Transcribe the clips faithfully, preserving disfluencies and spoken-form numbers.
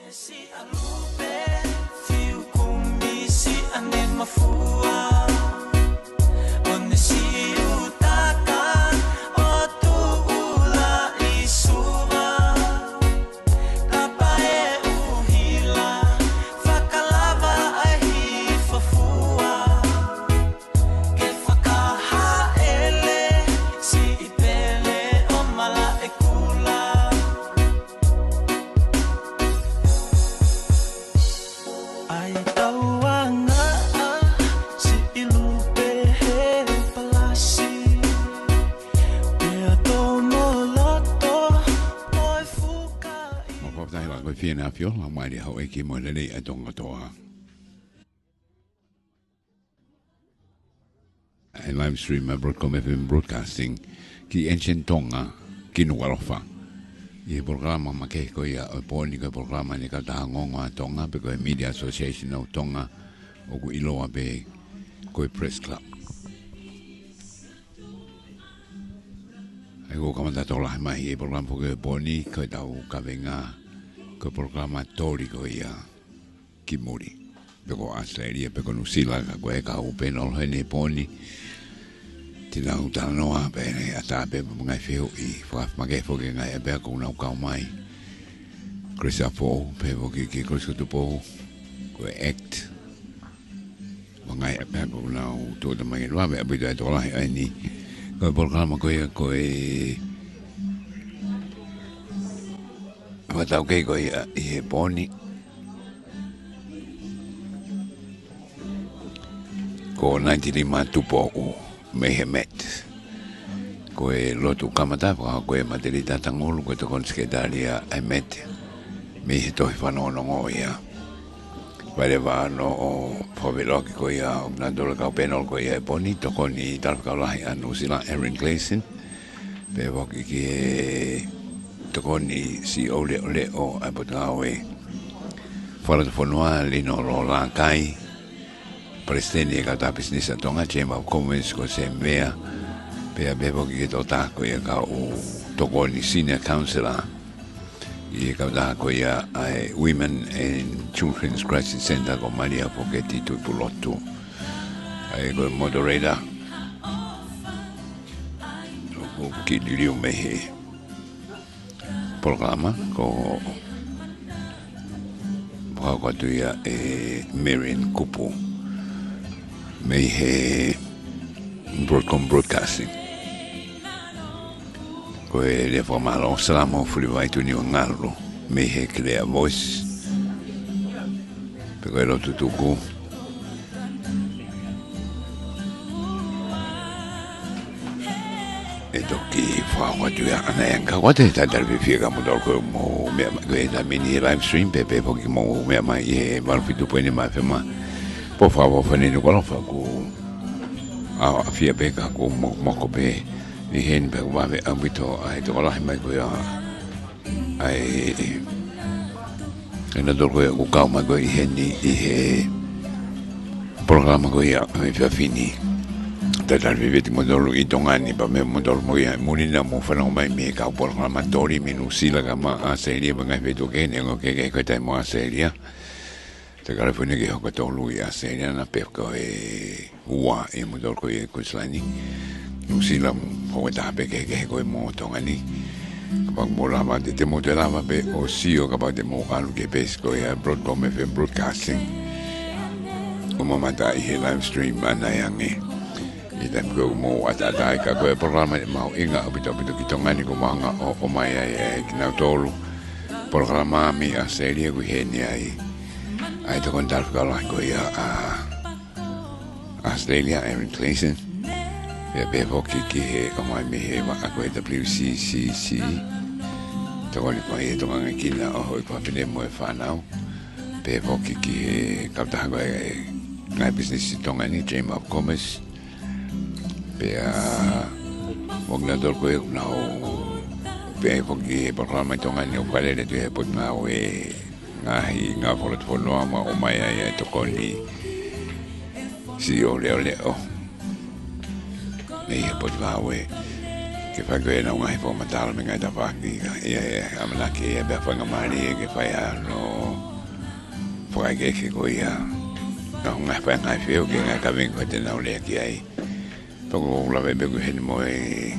Siʻa lupe, fiu kumi, siʻa ne mafua. ʻO ne siutaka, ʻo tuʻula ʻi Suva. Tapa e ʻuhila, fakalava ʻa e hifafua. Ke fakahaʻele, siʻi pele ʻo Malaʻekula. ʻAi tauangaʻa, siʻi lupe he palasi. Pea tomo loto, ʻo e fukaʻi. Mou fakafetaʻi lahi ko e Fineʻafiola, mai lia houʻeiki mo e lelei ʻa Tonga kotoa. ʻA e live stream ʻa e Broadcom F M Broadcasting ki Ensign Tonga ki Nukuʻalofa. ʻI he polokalama makehe ko ia ʻo e pō ni, ko e polokalama ʻa e Kautaha Ongoongo ʻa Tonga, pe ko e Media Association of Tonga, ʻoku ʻiloa pē ko e Press Club. ʻA ia ko e kamata tokolahi mai ʻi he polokalama foki ʻo e pō ni, ko e tau kaveinga, ko e polokalama toli ko ia ki muli. Pe ko ʻAositelēlia, pe ko Nuʻusila, ka ko e kau panel heni he pō ni. Te nau talanoa pē ʻe ʻatā pē mo e ngaahi fehuʻi, fakamakehe foki e ngaahi ʻea pea ʻoku nau kau mai. Chris Apo, pehē foki ki Chris Kotupou, ko e act. Mo e ngaahi ʻea pea ʻoku nau tuʻuta mai ke lua, pea ʻaupito ʻa e tokolahi ʻa eni. Ko e polokalama ko ia, ko e fakataukei ko ia ʻi he pō ni. Ko Naiti Lima Tupou mei he Met. Ko e lotu kamata, fakahoko ʻe Matelita Tangulu, ko e tokoni sekelitali ʻa e Met, mei he tohi fanongonongo ia. Fai leva ʻa hono fakaveloki ko ia ʻo kinautolu e kau panel ko ia he pō ni, tokoni talafekau lahi ʻa Nuʻusila, Aaron Gleeson. Pehē foki ki he tokoni C E O leʻoleʻo ʻa e Potungāue Fakalotofonua, Lino Lolakai, Palesiteni ʻo e Kautaha Pisinisi ʻa Tonga, Chamber of Commerce, ko Sam Vea. Pea pehē foki ki he tokotaha ko ia kau tokoni Senior Counsellor ʻi he kautaha ko ia ʻa e Women and Children's Crisis Centre, ko Malia Foketi Tuʻipulotu. ʻA ia ko e moderator, ko Kili Liu mei he polokalama, ko e fakahoko atu ia ʻe Marion Kupu mei he Broadcom Broadcasting. Ko e lea fakamālō ʻa Salamo Fulivaituni ʻo Ngalu mei he Clear Voice. Pea ko e lotu tuku ʻe toki fakahoko atu ia ʻanai ange. Ka ʻoku ou talitali fiefia kiate kimoutolu ko e mou meʻa mai ko e taimi ni he live stream, pea pehē foki mou meʻa mai ʻi he valu fitu poini nima F M. Pea fakafetaʻi ʻeni Nukuʻalofa, ʻoku ʻaofia pē ka ʻoku mokomoko pē ʻi heni, pea ʻoku vave ʻaupito ʻa e tokolahi mai ko ia ʻa e, ʻa kinautolu ko ia ʻoku kau mai ko ē ʻi heni ʻi he polokalama ko ia ʻo e efiafi ni. Talitali fiefia kiate kimoutolu ʻi Tonga ni, pea mo kimoutolu mo ia ʻi muli naʻa mou fanongo mai mei he kau polokalama toli mei Nuʻusila kae ʻumaʻā ʻAositelēlia mo e ngaahi feituʻu kehe, neongo e kehekehe ko e taimi mo ʻAositelēlia. Tau California ki he hoko tolu ʻi ʻAositelēlia, naʻa pē ko e ua ʻi he motu ko ia ʻi Queensland ni. Nuʻusila mo e taha pē kehekehe ko ē mo Tonga ni. Kapau ʻoku mou lava, te, te mou toe lava pē ʻo sio, kapau te mou ʻalu ki he peesi ko ia Broadcom F M Broadcasting, ʻo mamata ʻi he live stream ʻanai ange. ʻI he taimi ko ē ʻoku mou ʻataʻatā ai, ka ko e polokalama mahuʻinga ʻaupito ʻaupito ki Tonga ni, ko e mahuʻinga ʻo, ʻomai ai ʻe kinautolu polokalama mei ʻAositelēlia ʻoku ʻi heni ai ʻa e tokoni talafekau lahi ko ia ʻa ʻAositelēlia, Aaron Gleeson. Pea pehē foki ki he ʻomai mei he vaʻa ko e W C C C, tokoni ko ia ʻa e tokanga ki he ʻaho ʻo e fafine mo e fānau. Pehē foki ki he kautaha ko ē ʻa e ngaahi pisinisi ʻi Tonga ni, Chamber of Commerce. Pea mo kinautolu ko ē ʻoku nau, pehē foki ki he polokalama ʻi Tonga ni ʻoku fakalele atu ʻe he Potungāue Ngaahi Ngāue Fakalotofonua, mo ʻomai ai ʻa e tokoni C E O leʻoleʻo mei he Potungāue ke fai ko ē ʻenau ngaahi fakamatala mo e ngaahi tafaʻaki, ʻa ia ʻe ʻamanaki ʻe ia pea faingamālie ke fai hano Pea ʻi he ko ia, naʻa nau ngaahi fai ngaahi fehuʻi ki he ngaahi kaveinga ko ē te nau lea ki ai. Pea ʻoku ou lave pē ʻoku ʻi heni mo e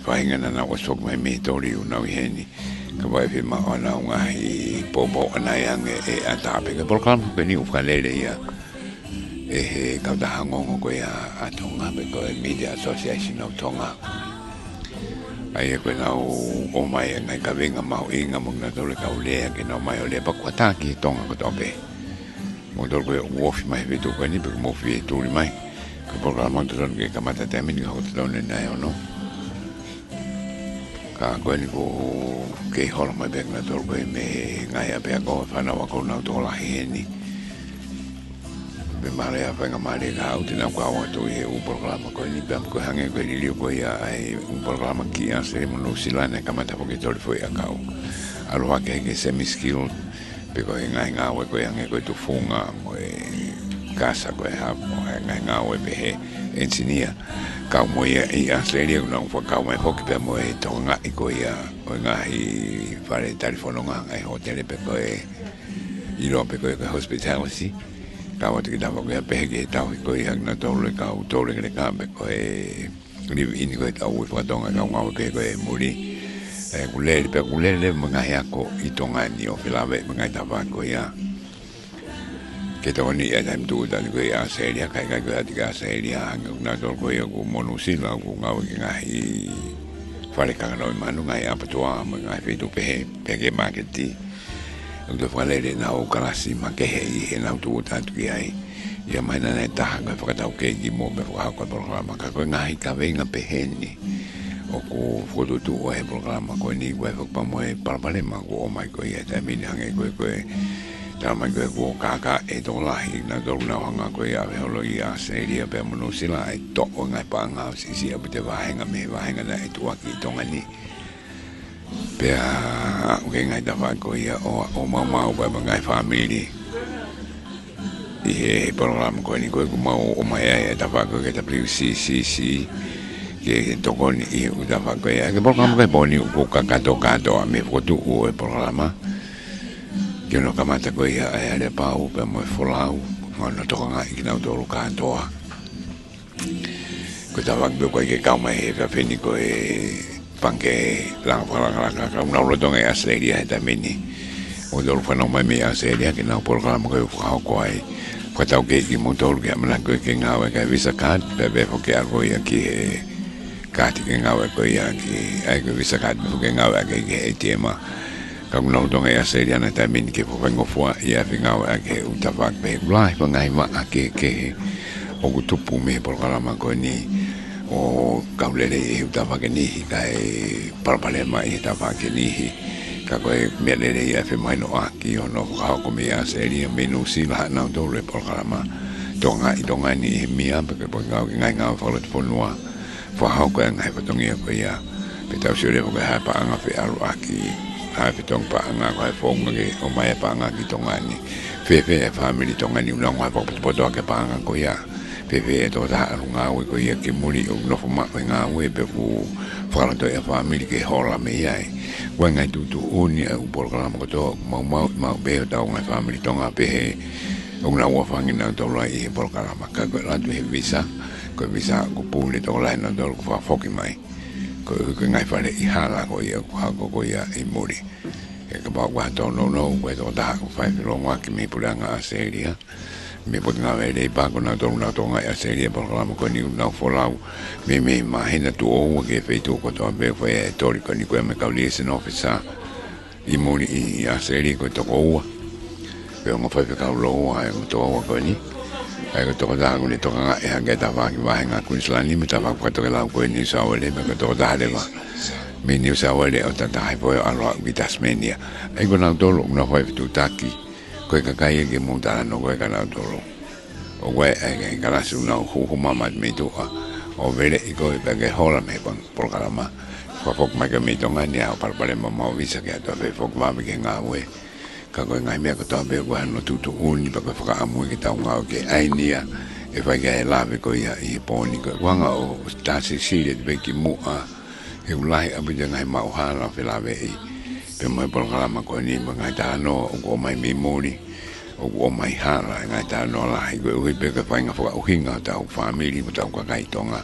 faʻahinga naʻa nau ʻosi foki mai mei Tonga ʻo nau ʻi heni. Ka ʻoku ʻikai fiemaʻu ʻenau ngaahi poupou ʻanai ange ʻe ʻatā pē ki he polokalama ko eni ʻoku fakalele ia ʻe he kautaha ongoongo ko ia ʻa Tonga pe ko e Media Association of Tonga. ʻA ia ko ʻenau ʻomai e ngaahi kaveinga mahuʻinga mo kinautolu e kau lea ke nau ō mai ʻo lea pea kuo ʻatā ki he Tonga kotoa pē. Mo kinautolu ko ē ʻoku ofi mai he feituʻu ko eni pe ʻoku mou fie tuli mai. Ko e polokalama ʻoku totonu ke kamata he taimi ni ka ʻoku totonu ʻe nai ono. Ka ko eni ʻoku kei hola mai pē kinautolu ko ē mei he ngaahi ʻapiako, fānau ako ʻoku nau tokolahi heni. Pea mālō e faingamālie ka ʻoku te nau kau atu ʻi he ʻū polokalama ko eni, pea ko e hangē ko e liliu ko ia ʻa e ʻū polokalama ki ʻAositelēlia mo Nuʻusila naʻe kamata foki e toli foʻi ʻakau. ʻAlu hake ki he semi-skilled, pe ko e ngaahi ngāue ko ia hangē ko e tufunga mo e kasa ko e hā, mo e ngaahi ngāue pehē, engineer. Kau mo ia ʻi ʻAositelēlia, ʻoku nau fakakau mai foki pea mo e tokangaʻi ko ia ʻo e ngaahi fale talifononga, ngaahi hōtele pe ko e ʻiloa pē ko ia ko e hospitality. Kau atu ki he tafaʻaki ko ia pehē ki he tauhi ko ia kinautolu e kau toulekeleka pe ko e live-in ko e tauhi fakatonga kau ngāue pē ko ē muli. ʻE, ʻoku lele pē, ʻoku lele mo e ngaahi ako ʻi Tonga ni ʻo felāveʻi mo e ngaahi tafaʻaki ko ia. Ke tokoni ʻi he taimi tuʻuta ni ko ē ʻi ʻAositelēlia, kae ʻikai ko e ʻalu ki ʻAositelēlia, hangē ko kinautolu ko ia ʻoku mo Nuʻusila ʻoku ngāue ki he ngaahi fale kakano ʻi manu, ngaahi abattoir, mo e ngaahi feituʻu pehē, pea ki he māketi. ʻOku toe fakalele ʻenau kalasi makehe ʻi heʻenau tuʻuta atu ki ai. ʻI he māhina ʻe taha ko e fakataukei ki muʻa pea fakahoko e polokalama. Ka ko e ngaahi kaveinga pehē ni ʻoku fokotuʻutuʻu ʻe he polokalama ko eni, ʻoku ʻi ai foki pea mo e palopalema ʻoku ō mai ko ia he taimi ni hangē ko e, ko e talamai ko ē kuo kākaaʻi ʻe he tokolahi kinautolu ʻoku nau hanga ko ia ʻo ʻave holo ʻi ʻAositelēlia pea mo Nuʻusila ʻa e toʻo e ngaahi paʻanga ʻo siʻisiʻi ʻaupito e vāhenga mei he vāhenga naʻe tuʻuaki ʻi Tonga ni. Pea ʻoku ʻi ai e ngaahi tafaʻaki ko ia ʻo, ʻo maumau pea mo e ngaahi fāmili ʻi he polokalama ko eni ko ē ʻoku mau ʻomai ai e tafaʻaki ko ē ki he W C C C ke tokoni ʻi he ʻū tafaʻaki ko ia. Ko e polokalama ko ē he pō ni ʻoku kakato kātoa mei he fokotuʻu ʻo e polokalama. Ke nau kamata ko ia ʻa e aleapau pea mo e folau, mo hono tokangaʻi kinautolu kātoa. Ko e tafaʻaki pē ko ē ke kau mai he efiafi ni ko e pangikē langa fakalakalaka, ka ʻoku nau lolotonga ʻi ʻAositelēlia he taimi ni. ʻOku nau fanongo mai mei ʻAositelēlia ki heʻenau polokalama ko ē ʻoku fakahoko ai. Fakataukei kimoutolu ke ʻamanaki ko ē ke ngāue ʻaki e visa card, pea pehē foki ke ʻalu ko ia ki he kaati ke ngāue ko ia ki, ʻa ia ko e visa card, pea foki ke ngāue ʻaki ki he A T M. Ka ʻoku nau lolotonga ʻi ʻAositelēlia he taimi ni ke fakafaingofua ʻi he fengāueʻaki he ʻū tafaʻaki pehē. ʻOku lahi e ngaahi maʻa kehekehe ʻoku tupu mei he polokalama ko eni, ʻo kau lelei ʻi he ʻū tafaʻaki ʻe niʻihi kae palopalema ʻi he tafaʻaki ʻe niʻihi. Ka ko e meʻa lelei ʻa e femahinoʻaki ʻo hono fakahoko mei ʻAositelēlia, mei Nuʻusila, ʻa nautolu e polokalama tokangaʻi Tonga ni ʻi he meʻa pē ko e pō ngāue ki he ngaahi ngāue fakalotofonua. Fakahoko e ngaahi fatongia ko ia. Pea tau sio leva ko e hā e paʻanga feʻaluʻaki, hā e fetongi paʻanga, ko e hā e founga ke ʻomai e paʻanga ki Tonga ni. Fēfē e fāmili Tonga ni ʻoku nau ngāue fakapotopoto ʻaki e paʻanga ko ia. Fēfē e tokotaha ʻalu ngāue ko ia ki muli ʻo nofo maʻu e ngāue pea ʻoku fakalotoʻi e fāmili ke hola mei ai. Ko e ngaahi tuʻutuʻuni ʻa e ʻū polokalama kotoa, maumau, maumau pē ʻo tau ngaahi fāmili Tonga pehē ʻoku nau ʻofa ange nautolu ai ʻi he polokalama. Ka ko e ʻalu atu he visa, ko e visa ʻoku pule tokolahi nautolu ʻoku fakafoki mai. Ko e, ko e ngaahi fale ʻi hala ko ia ʻoku hoko ko ia ʻi muli. He kapau ʻoku ʻi ai ha tōnounou, ko e tokotaha ʻoku fai felongoaki mei he puleʻanga ʻAositelēlia, mei he Potungāue Leipa, ko nautolu ʻoku nau tokangaʻi ʻi ʻAositelēlia e polokalama ko eni ʻoku nau folau meimei māhina tuʻo ua ki he feituʻu kotoa pē ʻoku fai ai e toli ko eni ko ia mo e kau liaison officer ʻi muli ʻi, ʻi ʻAositelēlia ko e toko ua. Pea ongo faifekau lōua ʻa e ongo toko ua ko eni. ʻA ia ko e tokotaha ʻoku ne tokangaʻi hake e tafaʻaki vāhenga Queensland ni mo e tafaʻaki fakatokelau ko ē New South Wales, pea ko e tokotaha leva mei New South Wales ʻo tataha hifo ʻo ʻalu atu ki Tasmania. ʻA ia ko nautolu ʻoku nau fai fetuʻutaki, ko e kakai ia ke mou talanoa ko ē kia nautolu. ʻOku ʻi ai e kalasi ʻoku nau huhu mai mei tuʻa ʻo veleʻi koe pea ke hola mei he pang-, polokalama. Fakafoki mai koe mei Tonga ni ʻa hoʻo palopalema mo e visa ke ʻoatu ha foki vave ki he ngāue. Ka ko e ngaahi meʻa kotoa pē ʻoku ʻi ai hono tuʻutuʻuni pea ko e fakaʻamu ia ke tau ngāue ke ʻai ni ia ʻe fai ki ai e lave ko ia ʻi he pō ni. Ko e anga ʻo tā sisili atu pē ki muʻa, he ʻoku lahi ʻaupito e ngaahi maʻuhala ʻo felāveʻi pea mo e polokalama ko eni mo e ngaahi talanoa ʻoku ʻomai mei muli. ʻoku ʻomai hala e ngaahi talanoa lahi, koeʻuhi pē ke fai ha fakaʻuhinga hotau fāmili mo hotau kakai Tonga.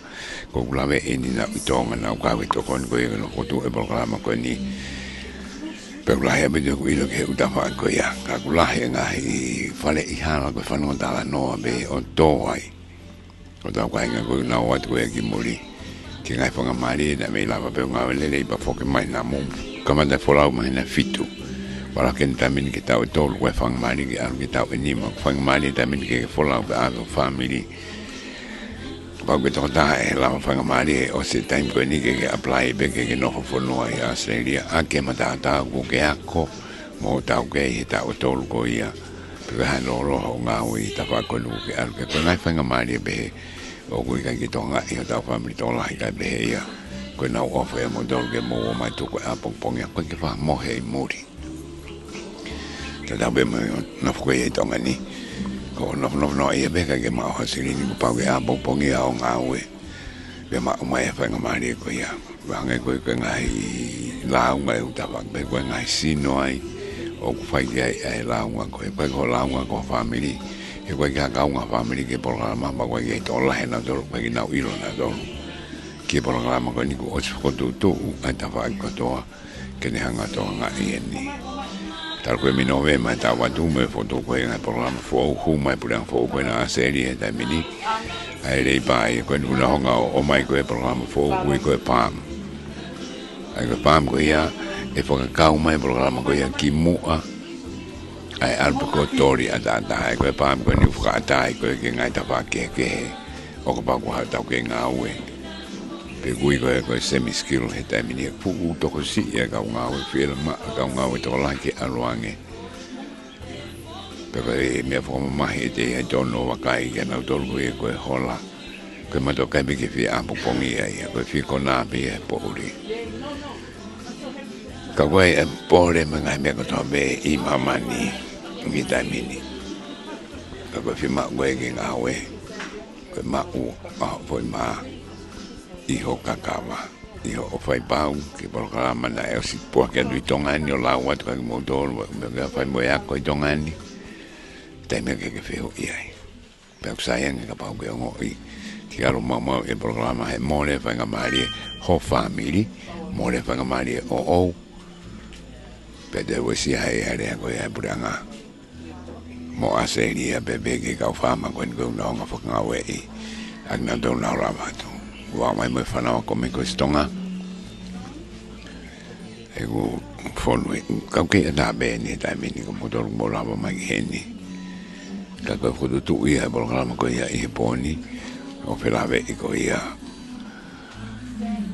Ko ʻeku lave eni naʻa ku ʻi Tonga, naʻa ku kau he tokoni ko ia ke nofo atu e polokalama ko eni. Pea ʻoku lahi ʻaupito ʻeku ʻilo ki he ʻū tafaʻaki ko ia. Ka ʻoku lahi e ngaahi fale ʻi hala ko e fanongo talanoa pē ʻo tō ai. Ko hotau kāinga ko ē naʻa nau ō atu ko ia ki muli, ki he ngaahi faingamālie naʻe mei lava pē ʻo ngāue lelei pea foki mai naʻa mou kamata folau mai he ʻaho fitu. Vala ke ne tamini ke tau ʻe tolu ko e faingamālie ke ʻalu ki he taʻu ʻe nima. Faingamālie tamini ke ke folau pea ʻave ho fāmili. Pau ke tokotaha ʻe lava faingamālie ʻosi e taimi ko eni ke ke apply pē ke ke nofo fonua ʻi ʻAositelēlia ʻaki e mataotao kuo ke ako mo taukei he taʻu ʻe tolu ko ia. Pea ka hano ʻalu ho ngāue ʻi he tafaʻaki ko eni kuo ke ʻalu ki ai, ko e ngaahi faingamālie pehē ʻoku ʻikai ke tokangaʻi hotau fāmili tokolahi kae pehē ia ko ʻenau ʻofa ʻia moutolu ke mou ō mai tuku e ʻapongipongi ʻa ko ē ke fakamohe ʻi muli. Tatau pē mo e nofo ko ia ʻi Tonga ni. Ko e nofonofo noa ia pē kae ʻikai ke maʻu ha silini, kuo pau ke ʻapongipongi ʻa hoʻo ngāue. Pea maʻu mai e faingamālie ko ia. Hangē ko e, ko e ngaahi lāunga ʻi he ʻū tafaʻaki pehē ko e ngaahi sino ai ʻoku fai ki ai e lāunga ko ē. ʻIkai ko e lāunga ko e fāmili. He ʻoku ʻikai ke hanga ʻe he fāmili ki he polokalama, pea ʻoku ʻikai ke tokolahi nautolu, ʻikai ke nau ʻilo nautolu ki he polokalama ko eni kuo ʻosi fokotuʻutuʻu ʻa e tafaʻaki kotoa ke ne hanga ʻo tokangaʻi eni. Talu ko ē mei Nōvema ʻo e taʻu ʻe ua, tuʻu mai e fokotuʻu ko ē e ngaahi polokalama foʻou, hū mai e puleʻanga foʻou ko ena ʻa ʻAositelēlia he taimi ni. ʻA e Leipa ia ko eni ʻoku nau hanga ʻo ʻomai ko ē e polokalama foʻou, ui ko e PALM. ʻA ia ko e PALM ko ia ʻe fakakau mai e polokalama ko ia kimuʻa ʻa e ʻalu pē ko ē ʻo toli ʻataʻatā. ʻA ia ko e PALM ko eni ʻoku fakaʻatā ai ko ē ki he ngaahi tafaʻaki kehekehe ʻo kapau ko haʻatau kei ngāue. Pea ʻoku ui ko e, ko e semi-skill he taimi ni, ʻoku fuʻu tokosiʻi e kau ngāue, fie lava e kau ngāue tokolahi ke ʻalu ange. Pea ko e meʻa fakamamahi ʻe te ia ʻi tonu ʻo vakai kia nautolu ko ia ko e hola. Ko e mātuʻaki pē ke fie ʻapongipongi ai, ko e fie konā pē ia he poʻuli. Ka ko e, e pole mo e ngaahi meʻa kotoa pē ʻi māmani ʻi he taimi ni. Ka ko e fiemaʻu ko ē ke ngāue, ko e maʻu ʻa hoʻo foʻi mā ʻi hoʻo kakava, ʻi hoʻo fai pau ki he polokalama naʻe ʻosi puake atu ʻi Tonga ni ʻo lau atu kia kimoutolu, mo e meʻa ke fai mo e ako ʻi Tonga ni. Taimi ke ke fehuʻi ai. Pea ʻoku sai ange kapau ʻoku ke ongoʻi ke ʻalu maumauʻi e polokalama he mole e faingamālie ho fāmili, mole e faingamālie ʻoʻou. Pea te uesia he alea ko ia e puleʻanga mo ʻAositelēlia pea pehē ki he kau faama ko eni ʻoku nau hanga ʻo fakangāueʻi ʻaki nautolu naʻa nau lava atu. Ua mai mo e fānau ako mei ko ē ʻi Tonga. ʻOku fonu e kau kei ʻatā pē eni he taimi ni ko moutolu mou lava mai ki heni. Ka ko e fokotuʻutuʻu ia e polokalama ko ia ʻi he pō ni ʻo felāveʻi ko ia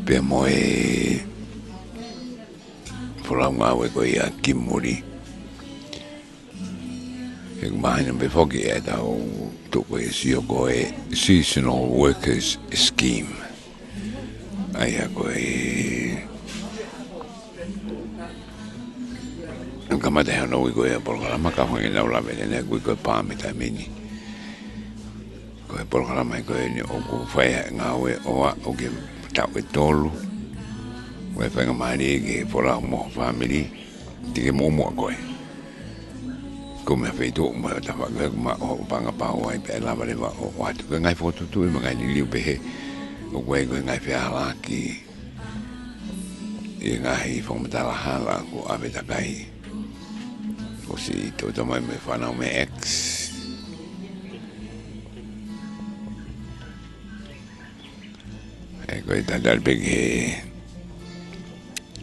pea mo e folau ngāue ko ia ki muli. He ʻoku mahino pē foki ʻetau tuku e sio ko e Seasonal Workers Scheme. ʻA ia ko e, ʻoku kamata he hono ui ko ia e polokalama ka hangē naʻa ku lave ʻanenai, ʻoku ui ko e PALM he taimi ni. Ko e polokalama ia ko eni ʻoku fai ai e ngāue ʻo aʻu ki he taʻu ʻe tolu. Ko e faingamālie ke folau mo ho fāmili, te ke muʻomuʻa koe. Ko e meʻa feituʻu mo e tafaʻaki ko ē ʻoku maʻu hoʻo paʻanga pau ai pea lava leva ʻo ʻoatu. Ko e ngaahi fokotuʻutuʻu mo e ngaahi liliu pehē ʻoku ʻi ai ko e ngaahi fehālaaki ʻi he ngaahi fakamatala hala kuo ʻave takai. ʻOsi toutou mai mo e fānau mei X. ʻE, ko e tatali pē ki he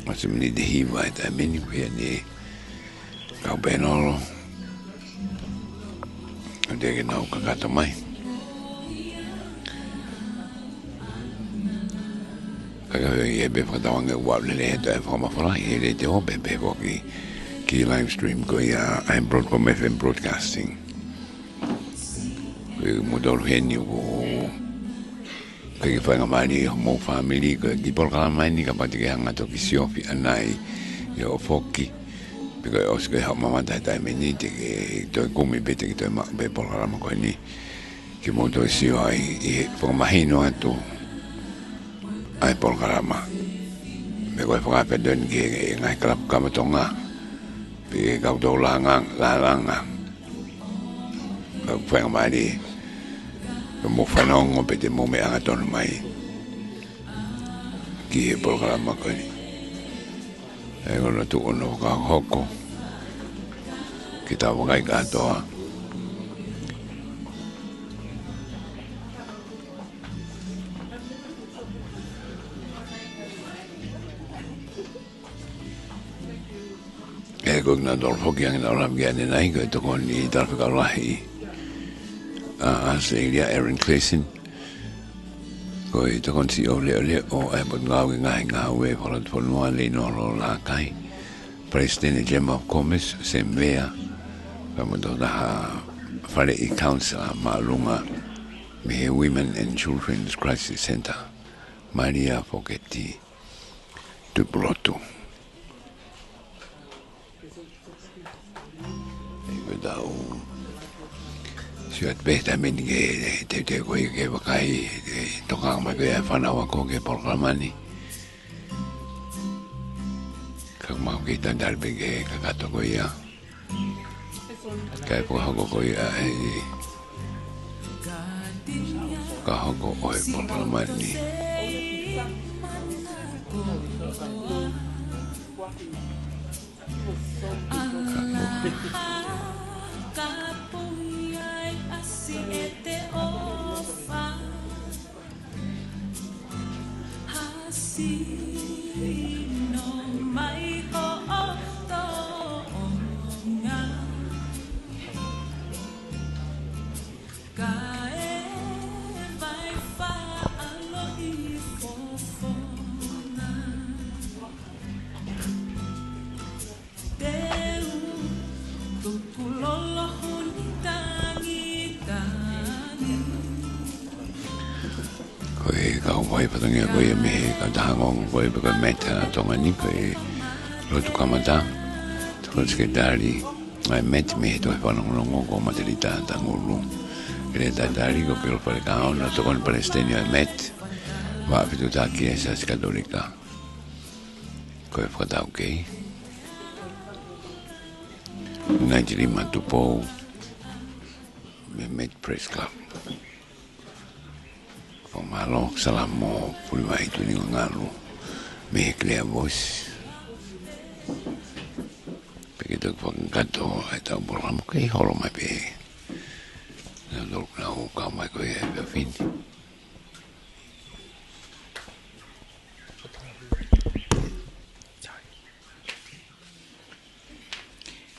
ʻosi miniti hiva e taimi ni, ʻoku ʻi heni e kau pēnolo. ʻOku teʻeki ke nau kakato mai. Ka ko e ʻai pē fakatauange ʻoku lelei he toe fakamafola ʻi he letiō pea pehē foki ki he live stream ko ia ʻa e Broadcom F M Broadcasting. Ko e moutolu heni ʻoku ʻikai ke faingamālie homou fāmili, ko e kiʻi polokalama eni kapau te ke hanga ʻo toki siofi ʻanai ʻi hoʻo foki. Pe ko e ʻosi ko ē haʻo mamata he taimi ni te ke toe kumi pē te ke toe maʻu pē polokalama ko eni ke mou toe sio ai ʻi he fakamahino atu ʻa e polokalama. Pea ko e fakafetongi ki he ngaahi kalapu kama Tonga. Pe kau tau langa, lalanga. ʻoku faingamālie ke mou fanongo pe te mou meʻa hangatonu mai ki he polokalama ko eni. ʻE kole atu ʻo fakahoko ke tau vakai kātoa. ʻE, ko kinautolu foki ʻoku nau lava ki ai ʻanenai, ko e Tokoni Talafekau Lahi, ʻa, ʻAositelēlia, Aaron Gleeson. Ko e Tokoni Siʻi ʻo Leʻoleʻo ʻa e Potungāue ki he Ngaahi Ngāue Fakalotofonua, Leinolo Lākai. Palesiteni Chamber of Commerce, Sam Vea. Pea mo e Tokotaha Faleʻi Councillor māʻolunga mei he Women and Children's Crisis Centre, Malia Foketi Tuʻipulotu. ʻE, ko ʻetau sio atu pē he taimi ni ki he teuteu ko ia ke vakai, ʻe, tokanga mai ko ia e fānau ako ki he polokalama ni. Ka mau kei talitali pē ki he kakato ko ia. Kae fakahoko ko ia ʻa e fakahoko ʻo e polokalama ni. Sino mai hoʻo toʻonga. Kae vai faʻa loʻi fofonga. Teu tukulolo huni tangitangi. Ko e kau fai fatongia ko ia mei he kautaha ongoongo ko ia pe ko e Met ʻa Tonga ni, ko e lotu kamata, Tokoni Sekelitali ʻa e Met mei he Tohi Fakanongonongo ko Matelita Tangulu. Ke le tatali ko Pilo Falekaona, Tokoni Palesiteni ʻa e Met, Vaʻa Fetutaki ʻa e Siasi Katolika. Ko e fakataukei, Naiti Lima Tupou, mei he Met Press Club. Fakamālō, Salamo Pulivaʻi Tuʻiningo Ngalu, mei he Clear Voice. Pea ke toki fakakakato ʻetau polokalama, kei holo mai pē. Naʻa nau kau mai ko ia he efiafi ni.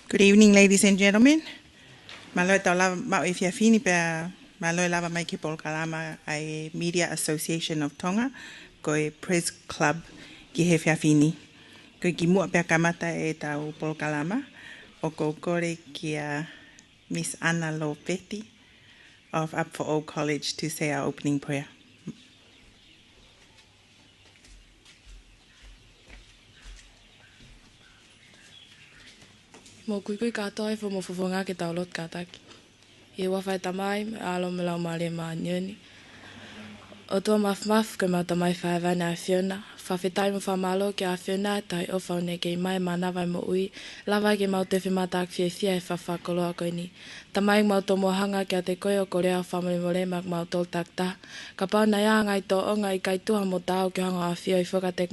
Good evening, ladies and gentlemen. Mālō e tau lava maʻu he efiafi ni pea mālō e lava mai ki he polokalama ʻa e Media Association of Tonga, ko e Press Club ki he efiafi ni. Ko e kimuʻa pea kamata ʻetau polokalama, ʻoku ou kole kia Miss Ana Lopeti of Up for All College to say our opening prayer. Mou kuikui kātoa ʻi he fuʻu fofonga ke tau lotu kātaki. ʻI he huafa ʻo e Tamai, mo e ʻAlo, mo e Laumālie Māʻoniʻoni. ʻOtua Māfimafi, ko ʻemau Tamai Fakahēvani ʻa e ʻAfiona. Fakafetaʻi mo fakamālō ki he ʻAfiona, ʻi he ʻofa ʻoku ne kei ʻomai ʻo mānava e moʻui, lava ke mau toe femātaaki fiefia he fakakoloa ko eni. Tamai, mau tomuʻa hanga kiate koe ʻo kole ʻa e fakamolemole maʻa kimautolu takitaha. Kapau naʻe ʻi ai ha ngaahi tōʻonga ʻikai tuha mo taau ke hanga ʻo ʻafioʻi foki kiate,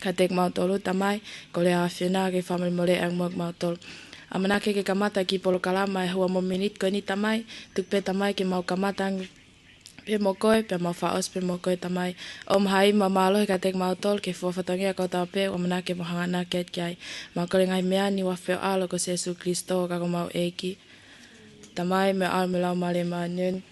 kiate kimautolu, Tamai, kole ʻa e ʻAfiona ke fakamolemoleʻi ange muʻa kimautolu. ʻAmanaki ke kamata e kiʻi polokalama he ua mo e miniti ko eni, Tamai, tuku pē, Tamai, ke mau kamata ange pē mo koe, pea mau fakaʻosi pē mo koe, Tamai. ʻOmai ha ʻofa mālohi kiate kimautolu, ki he fuʻu fatongia kotoa pē ʻoku mau ʻamanaki ke mau hanganaki ki ai. Mau kole e ngaahi meʻa ni ʻi he huafa ʻo ho ʻAlo ko Sēsū Kilisitō, ko homau ʻEiki. Tamai, mo e ʻAlo, mo e Laumālie Māʻoniʻoni.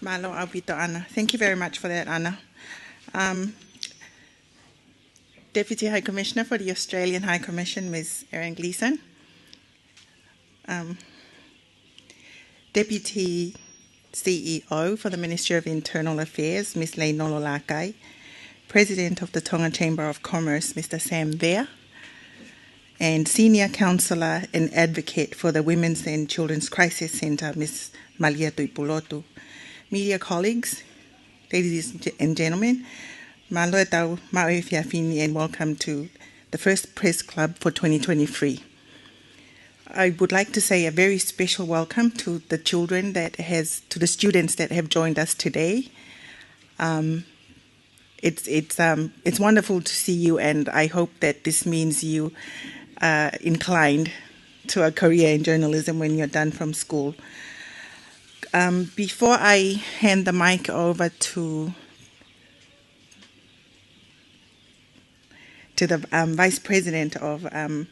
Mālō ʻaupito, Ana. Thank you very much for that, Ana. Um, Deputy High Commissioner for the Australian High Commission, Miss Erin Gleeson. Um, Deputy C E O for the Ministry of Internal Affairs, Miss Leinolo Lākai, President of the Tonga Chamber of Commerce, Mister Sam Vea, and Senior Counsellor and Advocate for the Women's and Children's Crisis Centre, Miss Malia Tuʻipulotu. Media colleagues, ladies and gentlemen, Mālō e tau maʻu efiafi ni and welcome to the first press club for twenty twenty-three. I would like to say a very special welcome to the children that has, to the students that have joined us today. Um, it's, it's, um, it's wonderful to see you, and I hope that this means you are inclined to a career in journalism when you're done from school. Um, before I hand the mic over to to the, um, Vice President of, um,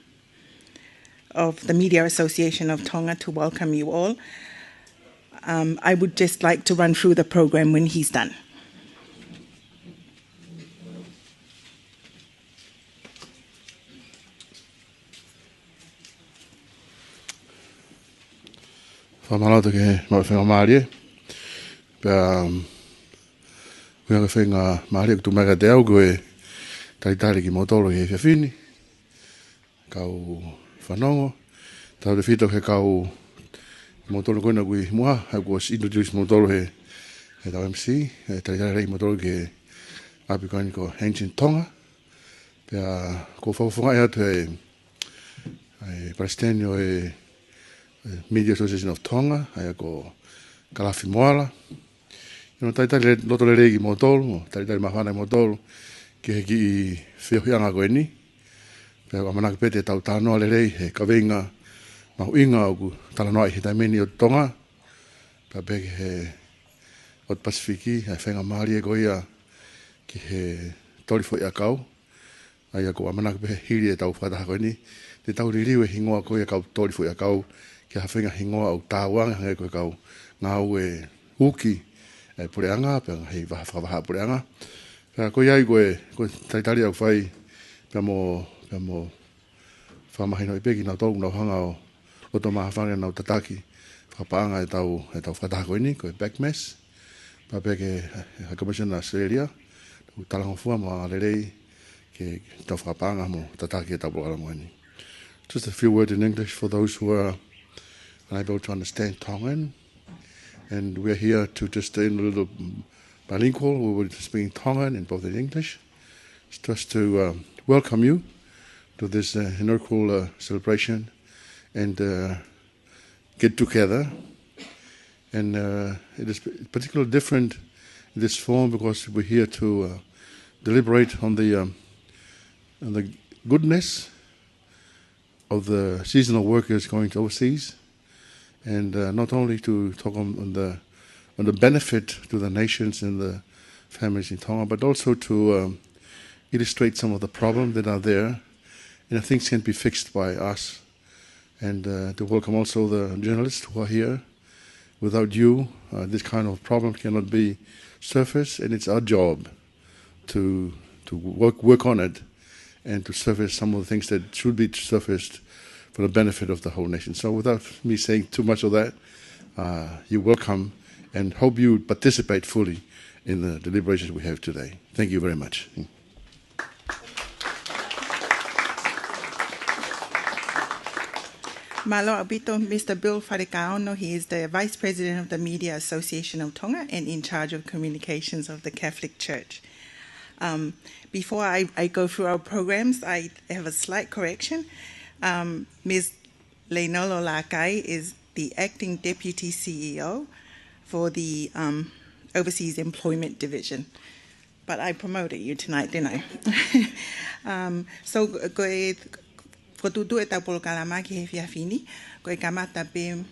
of the Media Association of Tonga to welcome you all. Um, I would just like to run through the program when he's done. Fakamālō atu ki he maʻu faingamālie. Pea, um, ʻoku ʻi ai e faingamālie ʻoku tuʻu mai kiate au ke u talitali kimoutolu he efiafi ni. Kau fanongo, tautautefito ki he kau kimoutolu ko ena ʻoku ʻi muʻa, he kuo ʻosi introduce kimoutolu he, he tau M C, e talitali lelei kimoutolu ki he ʻapi ko eni ko Ancient Tonga. Pea ʻoku ou fakafofongaʻi atu e, e palesiteni ʻo e, e Media Association of Tonga, ʻa ia ko Kalafi Moala. ʻI hono talitali loto lelei kimoutolu, mo talitali māfana kimoutolu ki he kiʻi feohiʻanga ko eni. Pea ʻoku ʻamanaki pē te tau talanoa lelei he kaveinga mahuʻinga ʻoku talanoaʻi he taimi ni ʻo Tonga. Pea pehē ki he ʻotu Pasifiki, ʻa e faingamālie ko ia ki he toli foʻiʻakau. ʻA ia ʻoku ʻamanaki pē hili e tau fakataha ko eni, te tau liliu e hingoa ko ia kau toli foʻiʻakau ki ha faʻahinga hingoa ʻoku tauange hangē ko e kau ngāue uki e puleʻanga, pea ngaahi vaha fakavahaʻapuleʻanga. Pea ko ia ai ko e, ko e talitali ʻoku fai, pea mo, pea mo fakamahinoʻi pē kinautolu ʻoku nau hanga ʻo loto māfana ke nau tataki fakapaʻanga e tau, e tau fakataha ko eni, ko e PACMAS. Pea pehē ki he, he Commission Australia, ʻoku talangofua mo angalelei ke tau fakapaʻanga mo tataki e tau polokalama ni. Just a few words in English for those who are unable to understand Tongan. And we are here to just, uh, in a little, mm, bilingual, we will speak in Tongan and both in English. It's just to, um, welcome you to this, uh, inaugural, uh, celebration and, uh, get together. And, uh, it is particularly different in this form because we're here to, uh, deliberate on the, um, on the goodness of the seasonal workers going to overseas, and, uh, not only to talk on, on the, on the benefit to the nations and the families in Tonga, but also to, um, illustrate some of the problems that are there and things can be fixed by us. And, uh, to welcome also the journalists who are here. Without you, uh, this kind of problem cannot be surfaced, and it's our job to, to work, work on it and to surface some of the things that should be surfaced for the benefit of the whole nation. So without me saying too much of that, uh, you're welcome and hope you participate fully in the deliberations we have today. Thank you very much. Mālō ʻaupito, Mister Bill Falekaono. He is the Vice President of the Media Association of Tonga and in charge of communications of the Catholic Church. Um, before I, I go through our programs, I have a slight correction. Um, Miz Leinolo Lakai is the acting deputy C E O for the, um, Overseas Employment Division. But I promoted you tonight, didn't I? Um, so, ko e, ko e tuʻutuʻu e tau polokalama ki he efiafi ni, ko e kamata pē,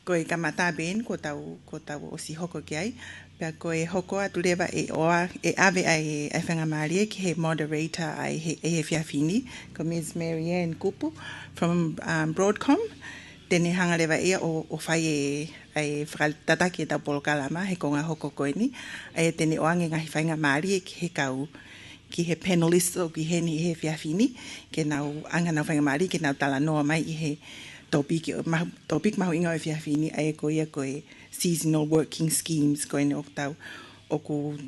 ko e kamata pē eni, ko e tau, ko e tau ʻosi hoko ki ai. Pea ko e hoko atu leva e ʻoa, e ʻave ai e, e faingamālie ki he moderator ʻa e, he, e efiafi ni, ko Miz Mary Ann Kupu from, um, Broadcom. Te ne hanga leva ia ʻo, ʻo fai e, e fakatataki e tau polokalama he konga hoko ko eni. ʻA ia te ne ʻoange ngaahi faingamālie ki he kau, ki he panelists ʻoku ʻi heni he efiafi ni, ke nau ʻoange ʻenau faingamālie, ke nau talanoa mai ʻi he tōpiki, ma-, tōpiki mahuʻinga ʻo e efiafi ni, ʻa ia ko ia ko e seasonal working schemes, ko eni ʻoku tau, ʻoku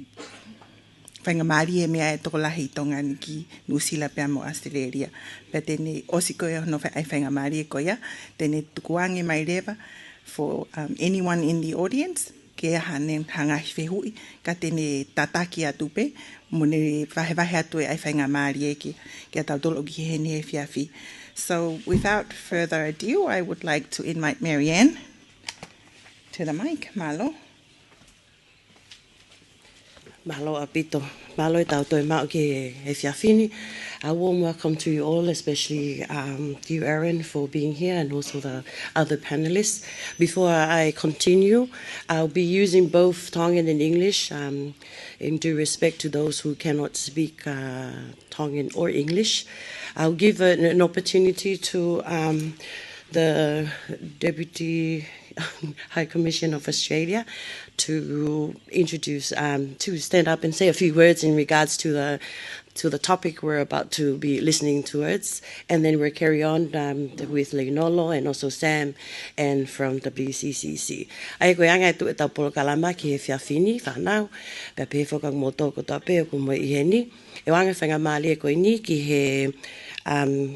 faingamālie meʻa e tokolahi ʻi Tonga ni ki Nuʻusila pea mo ʻAositelēlia. Pea te ne ʻosi ko ia hono fai-, ʻa e faingamālie ko ia, te ne tukuange mai leva for, um, anyone in the audience, ke ʻi ai haʻane ngaahi fehuʻi, ka te ne tataki atu pē, mo ne vahevahe atu e ʻai faingamālie ki, kia tautolu ʻoku ʻi heni he efiafi. So without further ado, I would like to invite Marianne to the mic. Mālō. Mālō ʻaupito. Mālō e tau toe maʻu ki he efiafi ni. A warm welcome to you all, especially, um, you, Aaron, for being here, and also the other panelists. Before I continue, I'll be using both Tongan and English, um, in due respect to those who cannot speak, uh, Tongan or English. I'll give an, an opportunity to, um, the Deputy High Commission of Australia to introduce, um, to stand up and say a few words in regards to the, to the topic we're about to be listening towards, and then we'll carry on, um, with Leinolo and also Sam and from W C C C. ʻA ia ko e anga e tuʻu ʻetau polokalama ki he efiafi ni, fānau, pea pehē foki ki moutolu kotoa pē ʻoku mou ʻi heni. ʻE ʻoange faingamālie ko eni ki he, um,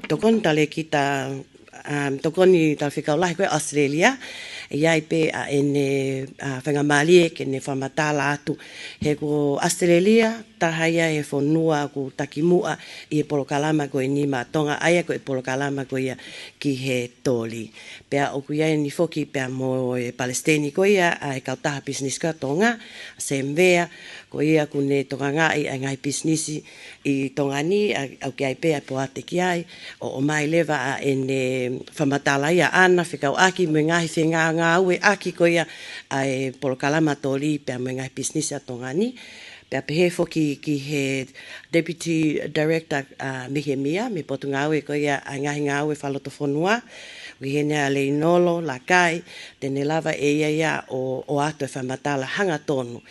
tokoni talēkita, um, tokoni talēkita lahi ko ia ʻAositelēlia, ʻe ʻi ai pē ʻa ʻene, uh, faingamālie ke ne fakamatala atu. He ko ʻAositelēlia, taha ia e fonua ʻoku takimuʻa ʻi he polokalama ko eni maʻa Tonga, ʻa ia ko e polokalama ko ia ki he toli. Pea ʻoku ʻi ai eni foki pea mo e Palesiteni ko ia ʻa e kautaha pisinisi ko ia ʻa Tonga, Sam Vea, ko ia ʻoku ne tokangaʻi ʻa e ngaahi pisinisi ʻi Tonga ni, ʻa, ʻoku ʻi ai pē ʻa e poate ki ai, ʻo, ʻomai leva ʻa ʻene fakamatala ia ʻaʻana fekauʻaki mo e ngaahi fengāngāueʻaki ko ia ʻa e polokalama toli pea mo e ngaahi pisinisi ʻa Tonga ni. Pea pehē foki ki he Deputy Director, uh, Mihemia, mei he Potungāue ko ia ʻa e Ngaahi Ngāue Fakalotofonua, ʻoku ʻi heni ʻa Leinolo Lakai, te ne lava ʻe ia ia ʻo, ʻoatu e fakamatala hangatonu.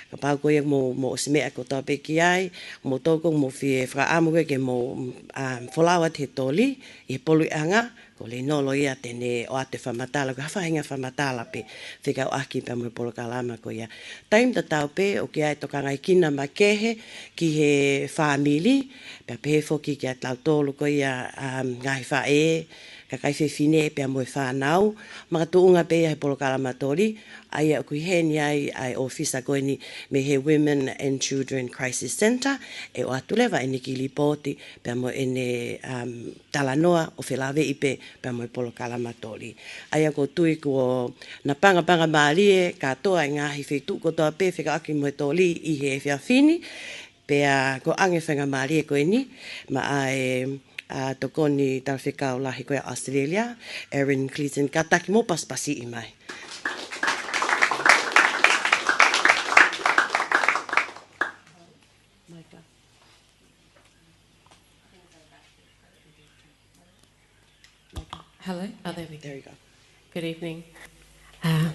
Kapau ko ia mou, mou ʻosi meʻa kotoa pē ki ai, moutolu ʻoku mou fie fakaʻamu ke mou, um, folau atu he toli, ʻi he poluʻiʻanga, ko Leinolo ia te ne ʻoatu e fakamatala, ko ha faʻahinga fakamatala pē fekauʻaki pea mo e polokalama ko ia. Taimi tatau pē, ʻoku ʻi ai e tokangaʻi kina makehe ki he fāmili, pea pehē foki kia tautolu ko ia, um, ngaahi faʻē, kakai fefine pea mo e fānau, makatuʻunga pē ia he polokalama toli, ʻa ia ʻoku ʻi heni ai ʻa e ʻōfisa ko eni mei he Women and Children Crisis Centre, ʻe ʻoatu leva ʻene kiʻi lipooti, pea mo ʻene, um, talanoa ʻo felāveʻi pē pea mo e polokalama toli. ʻA ia ʻoku ou tui kuo napangapangamālie kātoa e ngaahi feituʻu kotoa pē fekauʻaki mo e toli ʻi he efiafi ni, pea ʻoku ʻoange faingamālie ko eni maʻa e, a, tokoni talēkita lahi ko ia ʻAositelēlia, Aaron Cleeton, kātaki mou pasipasiʻi mai. Hello? Oh, there we go. There we go. Good evening. Uh,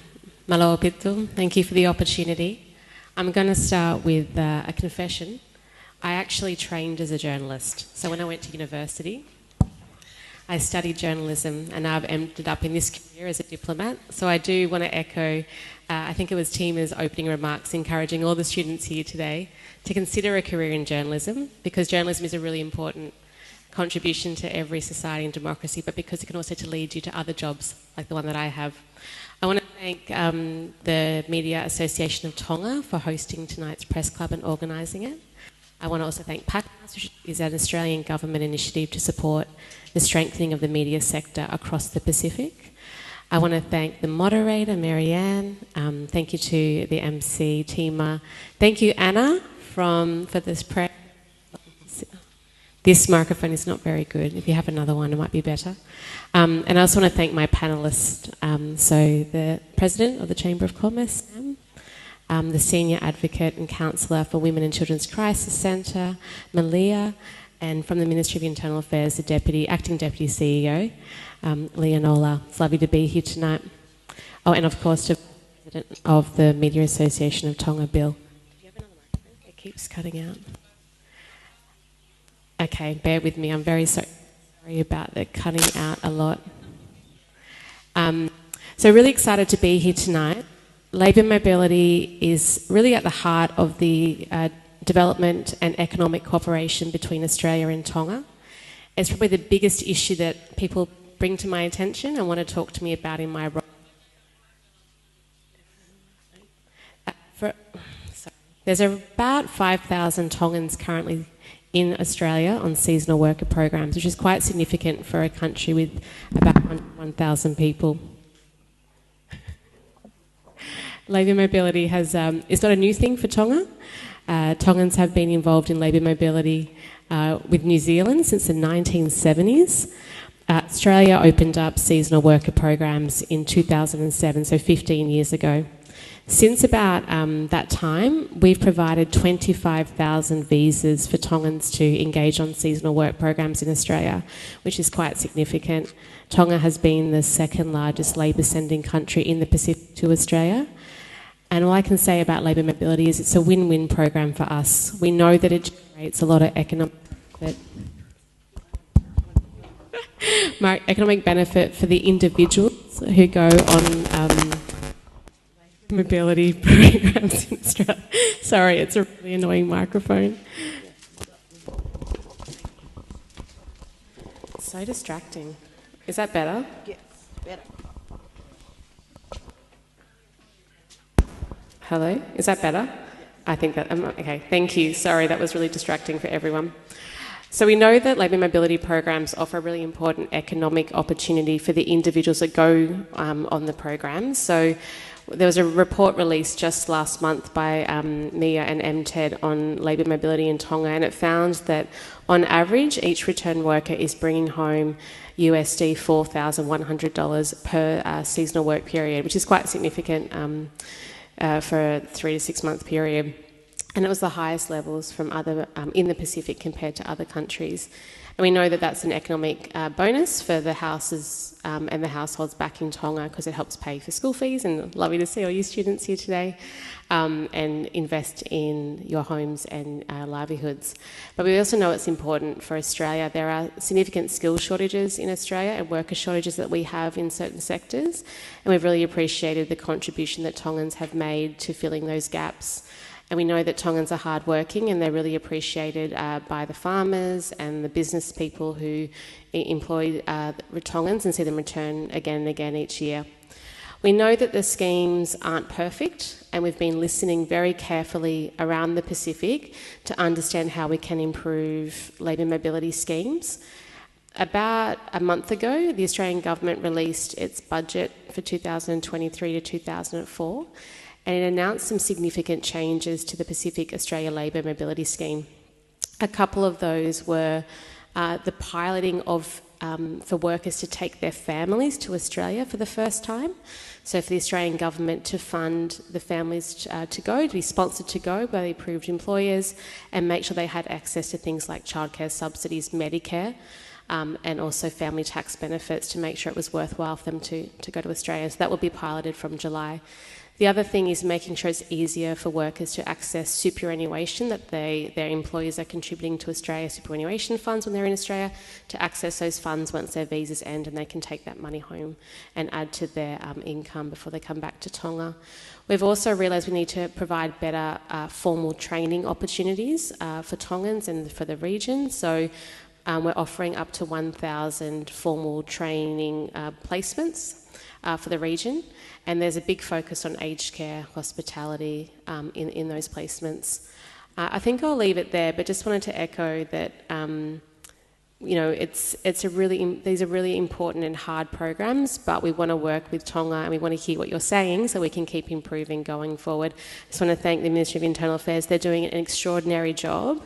mālō ʻaupito. Thank you for the opportunity. I'm gonna start with, uh, a confession. I actually trained as a journalist. So when I went to university, I studied journalism, and I've ended up in this career as a diplomat. So I do wanna echo, uh, I think it was Tima's opening remarks encouraging all the students here today to consider a career in journalism, because journalism is a really important contribution to every society and democracy, but because it can also to lead you to other jobs like the one that I have. I wanna thank, um, the Media Association of Tonga for hosting tonight's press club and organising it. I wanna also thank PAKAS, which is an Australian government initiative to support the strengthening of the media sector across the Pacific. I wanna thank the moderator, Marianne. Um, thank you to the M C, Tima. Thank you, Anna, from, for this pre-, this microphone is not very good. If you have another one, it might be better. Um, and I also wanna thank my panellists. Um, so the President of the Chamber of Commerce, Sam, um, the Senior Advocate and Counsellor for Women and Children's Crisis Centre, Malia, and from the Ministry of Internal Affairs, the Deputy, Acting Deputy C E O, um, Leonola. It's lovely to be here tonight. Oh, and of course to the President of the Media Association of Tonga, Bill. Do you have another microphone? It keeps cutting out. Okay, bear with me. I'm very so-, sorry about the cutting out a lot. Um, so really excited to be here tonight. Labour mobility is really at the heart of the, uh, development and economic cooperation between Australia and Tonga. It's probably the biggest issue that people bring to my attention and wanna talk to me about in my role. For, sorry. There's about five thousand Tongans currently in Australia on seasonal worker programs, which is quite significant for a country with about one thousand people. Labour mobility has, um, it's not a new thing for Tonga. Uh, Tongans have been involved in labour mobility, uh, with New Zealand since the nineteen seventies. Uh, Australia opened up seasonal worker programs in two thousand and seven, so fifteen years ago. Since about, um, that time, we've provided twenty-five thousand visas for Tongans to engage on seasonal work programs in Australia, which is quite significant. Tonga has been the second largest labour sending country in the Pacific to Australia. And all I can say about labour mobility is it's a win-win program for us. We know that it generates a lot of economic benefit, mar-, economic benefit for the individuals who go on, um, mobility programs in Australia. Sorry, it's a really annoying microphone. So distracting. Is that better? Yes, better. Hello? Is that better? I think that, um, okay, thank you. Sorry, that was really distracting for everyone. So we know that labour mobility programs offer a really important economic opportunity for the individuals that go, um, on the programs. So there was a report released just last month by, um, MIA and MTED on labour mobility in Tonga, and it found that on average, each return worker is bringing home U S D four thousand one hundred dollars per, uh, seasonal work period, which is quite significant, um, uh, for a three to six month period. And it was the highest levels from other, um, in the Pacific compared to other countries. And we know that that's an economic, uh, bonus for the houses, um, and the households back in Tonga, 'cause it helps pay for school fees, and lovely to see all you students here today, um, and invest in your homes and, uh, livelihoods. But we also know it's important for Australia. There are significant skill shortages in Australia and worker shortages that we have in certain sectors. And we've really appreciated the contribution that Tongans have made to filling those gaps. And we know that Tongans are hardworking, and they're really appreciated, uh, by the farmers and the business people who e-, employ, uh, Tongans and see them return again and again each year. We know that the schemes aren't perfect, and we've been listening very carefully around the Pacific to understand how we can improve labour mobility schemes. About a month ago, the Australian government released its budget for two thousand twenty-three to two thousand four, and it announced some significant changes to the Pacific Australia Labour Mobility Scheme. A couple of those were, uh, the piloting of, um, for workers to take their families to Australia for the first time. So for the Australian government to fund the families, uh, to go, to be sponsored to go by the approved employers, and make sure they had access to things like childcare subsidies, Medicare, um, and also family tax benefits to make sure it was worthwhile for them to, to go to Australia. So that will be piloted from July. The other thing is making sure it's easier for workers to access superannuation, that they, their employers are contributing to Australia superannuation funds when they're in Australia, to access those funds once their visas end and they can take that money home and add to their, um, income before they come back to Tonga. We've also realised we need to provide better, uh, formal training opportunities, uh, for Tongans and for the region. So, um, we're offering up to one thousand formal training, uh, placements, uh, for the region. And there's a big focus on aged care, hospitality, um, in, in those placements. Uh, I think I'll leave it there, but just wanted to echo that, um, you know, it's, it's a really im-, these are really important and hard programs, but we wanna work with Tonga and we wanna hear what you're saying so we can keep improving going forward. I just wanna thank the Ministry of Internal Affairs. They're doing an extraordinary job.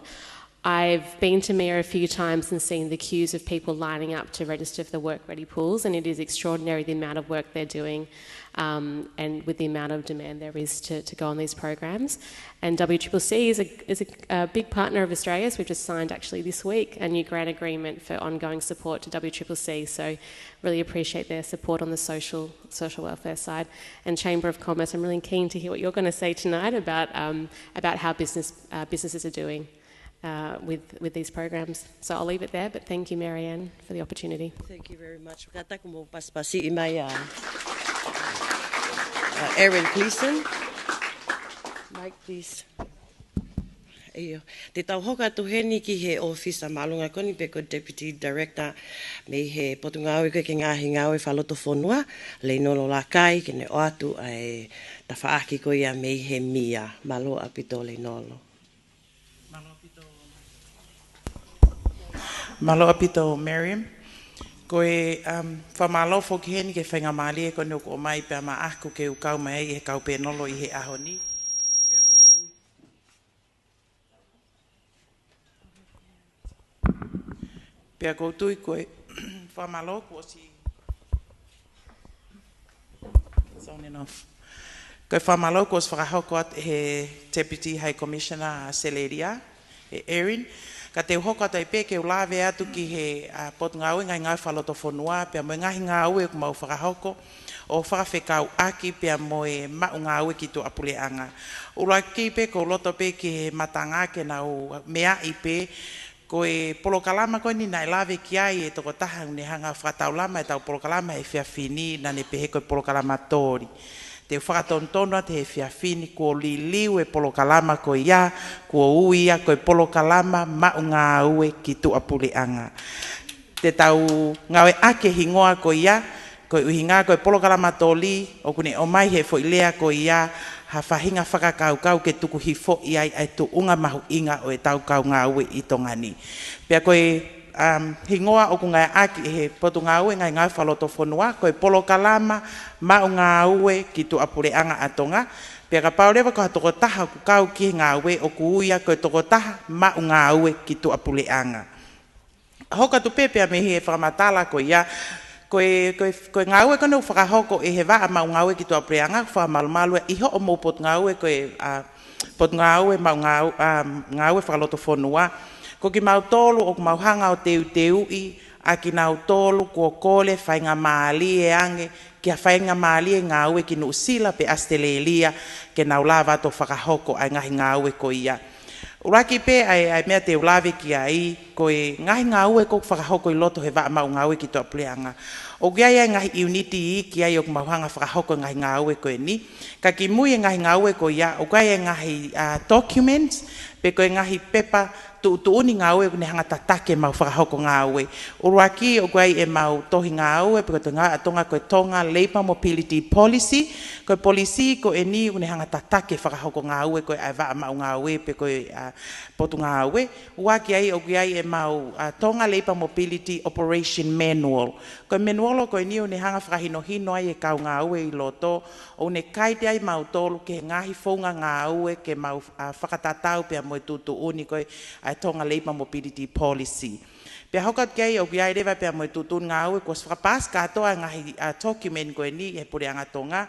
I've been to MIA a few times and seen the queues of people lining up to register for the work ready pools, and it is extraordinary the amount of work they're doing, um, and with the amount of demand there is to, to go on these programs. And W triple C is a, is a, a big partner of Australia's. We've just signed actually this week a new grant agreement for ongoing support to W triple C. So really appreciate their support on the social, social welfare side. And Chamber of Commerce, I'm really keen to hear what you're gonna say tonight about, um, about how business, uh, businesses are doing, uh, with, with these programs. So I'll leave it there, but thank you, Marianne, for the opportunity. Thank you very much. Kātaki mou pasipasiʻi mai ʻa, ʻa Aaron Gleeson. Mike, please. ʻIo, te tau hoko atu heni ki he ʻōfisa māʻolunga ko eni pe ko e Deputy Director mei he Potungāue ko ē ki he Ngaahi Ngāue Fakalotofonua, Leinolo Lakai, ke ne ʻoatu ʻa e tafaʻaki ko ia mei he mia. Mālō ʻaupito Leinolo. Mālō ʻaupito. Mālō ʻaupito Miriam. Ko e, um, fakamālō foki heni ki he faingamālie ko eni ʻoku ʻomai pea maʻaku ke u kau mai ai he kau pēnolo ʻi he ʻaho ni. Pea ʻoku ou tui ko e fakamālō kuo ʻosi, it's on and off. Ko e fakamālō kuo ʻosi fakahoko atu he Deputy High Commissioner ʻa Australia, ʻe Erin. Ka te u hoko atu ai pē ke u lave atu ki he, ʻa, Potungāue Ngaahi Ngāue Fakalotofonua, pea mo e ngaahi ngāue ʻoku mau fakahoko, ʻo fakafekauʻaki pea mo e maʻu ngāue ki tuʻapuleʻanga. ʻUluaki pē ʻoku ou loto pē ke matangi ke nau meaʻi pē, ko e polokalama ko eni naʻe lave ki ai e tokotaha ʻoku ne hanga fakataulama ʻetau polokalama he efiafi ni, naʻa ne pehē ko e polokalama toli. Te u fakatonutonu atu he efiafi ni kuo liliu e polokalama ko ia, kuo ui ia ko e polokalama maʻu ngāue ki tuʻapuleʻanga. Te tau ngāueʻaki e hingoa ko ia, ko e ʻuhinga ko e polokalama toli, ʻoku ne ʻomai he foʻi lea ko ia ha faʻahinga fakakaukau ke tuku hifo ʻi ai ʻa e tuʻunga mahuʻinga ʻo ʻetau kau ngāue ʻi Tonga ni. Pea ko e, um, hingoa ʻoku ngāueʻaki he Potungāue Ngaahi Ngāue Fakalotofonua, ko e polokalama maʻu ngāue ki tuʻapuleʻanga ʻa Tonga. Pea kapau leva ko ha tokotaha ʻoku kau ki he ngāue, ʻoku ui ia ko e tokotaha maʻu ngāue ki tuʻapuleʻanga. Hoko atu pē pea mei he fakamatala ko ia, ko e, ko e, ko e ngāue ko eni ʻoku fakahoko ʻe he Vaʻa Maʻu Ngāue ki tuʻapuleʻanga, fakamalumalu ʻi hoʻomou potungāue ko e, ʻa, Potungāue Maʻu Ngāu-, ʻa, Ngāue Fakalotofonua. Ko kimautolu ʻoku mau hanga ʻo teuteuʻi ʻa kinautolu kuo kole faingamālie ange ki ha faingamālie ngāue ki Nuʻusila pe Australia ke nau lava atu ʻo fakahoko ʻa e ngaahi ngāue ko ia. ʻUluaki pē ʻa e, ʻa e meʻa te u lave ki ai, ko e ngaahi ngāue ʻoku fakahoko ʻi loto he Vaʻa Maʻu Ngāue ki tuʻapuleʻanga. ʻOku ʻi ai ʻa e ngaahi ʻiuniti iiki ai ʻoku mau hanga fakahoko e ngaahi ngāue ko eni. Ka kimui e ngaahi ngāue ko ia, ʻoku ʻi ai e ngaahi, ʻa, documents, pe ko e ngaahi pepa tuʻutuʻuni ngāue ʻoku ne hanga tataki ʻemau fakahoko ngāue. ʻUluaki ʻoku ʻi ai ʻemau tohi ngāue, pe ko e tohi ngāue ʻa Tonga ko e Tonga Labour Mobility Policy, ko e polisī ko eni ʻoku ne hanga tataki e fakahoko ngāue ko ē ʻa e Vaʻa Maʻu Ngāue pe ko e, ʻa, Potungāue. Ua ki ai ʻoku ʻi ai ʻemau, ʻa, Tonga Labour Mobility Operation Manual. Ko e manual ko eni ʻoku ne hanga fakahinohino ai e kau ngāue ʻi loto, ʻoku ne kaiti ai mautolu ki he ngaahi founga ngāue ke mau, ʻa, fakatatau pea mo e tuʻutuʻuni ko ē ʻa e Tonga Labour Mobility Policy. Pea hoko atu ki ai ʻoku ʻi ai leva pea mo e tuʻutuʻuni ngāue kuo ʻosi fakapaasi kātoa e ngaahi, ʻa, document ko eni ʻe he Puleʻanga Tonga,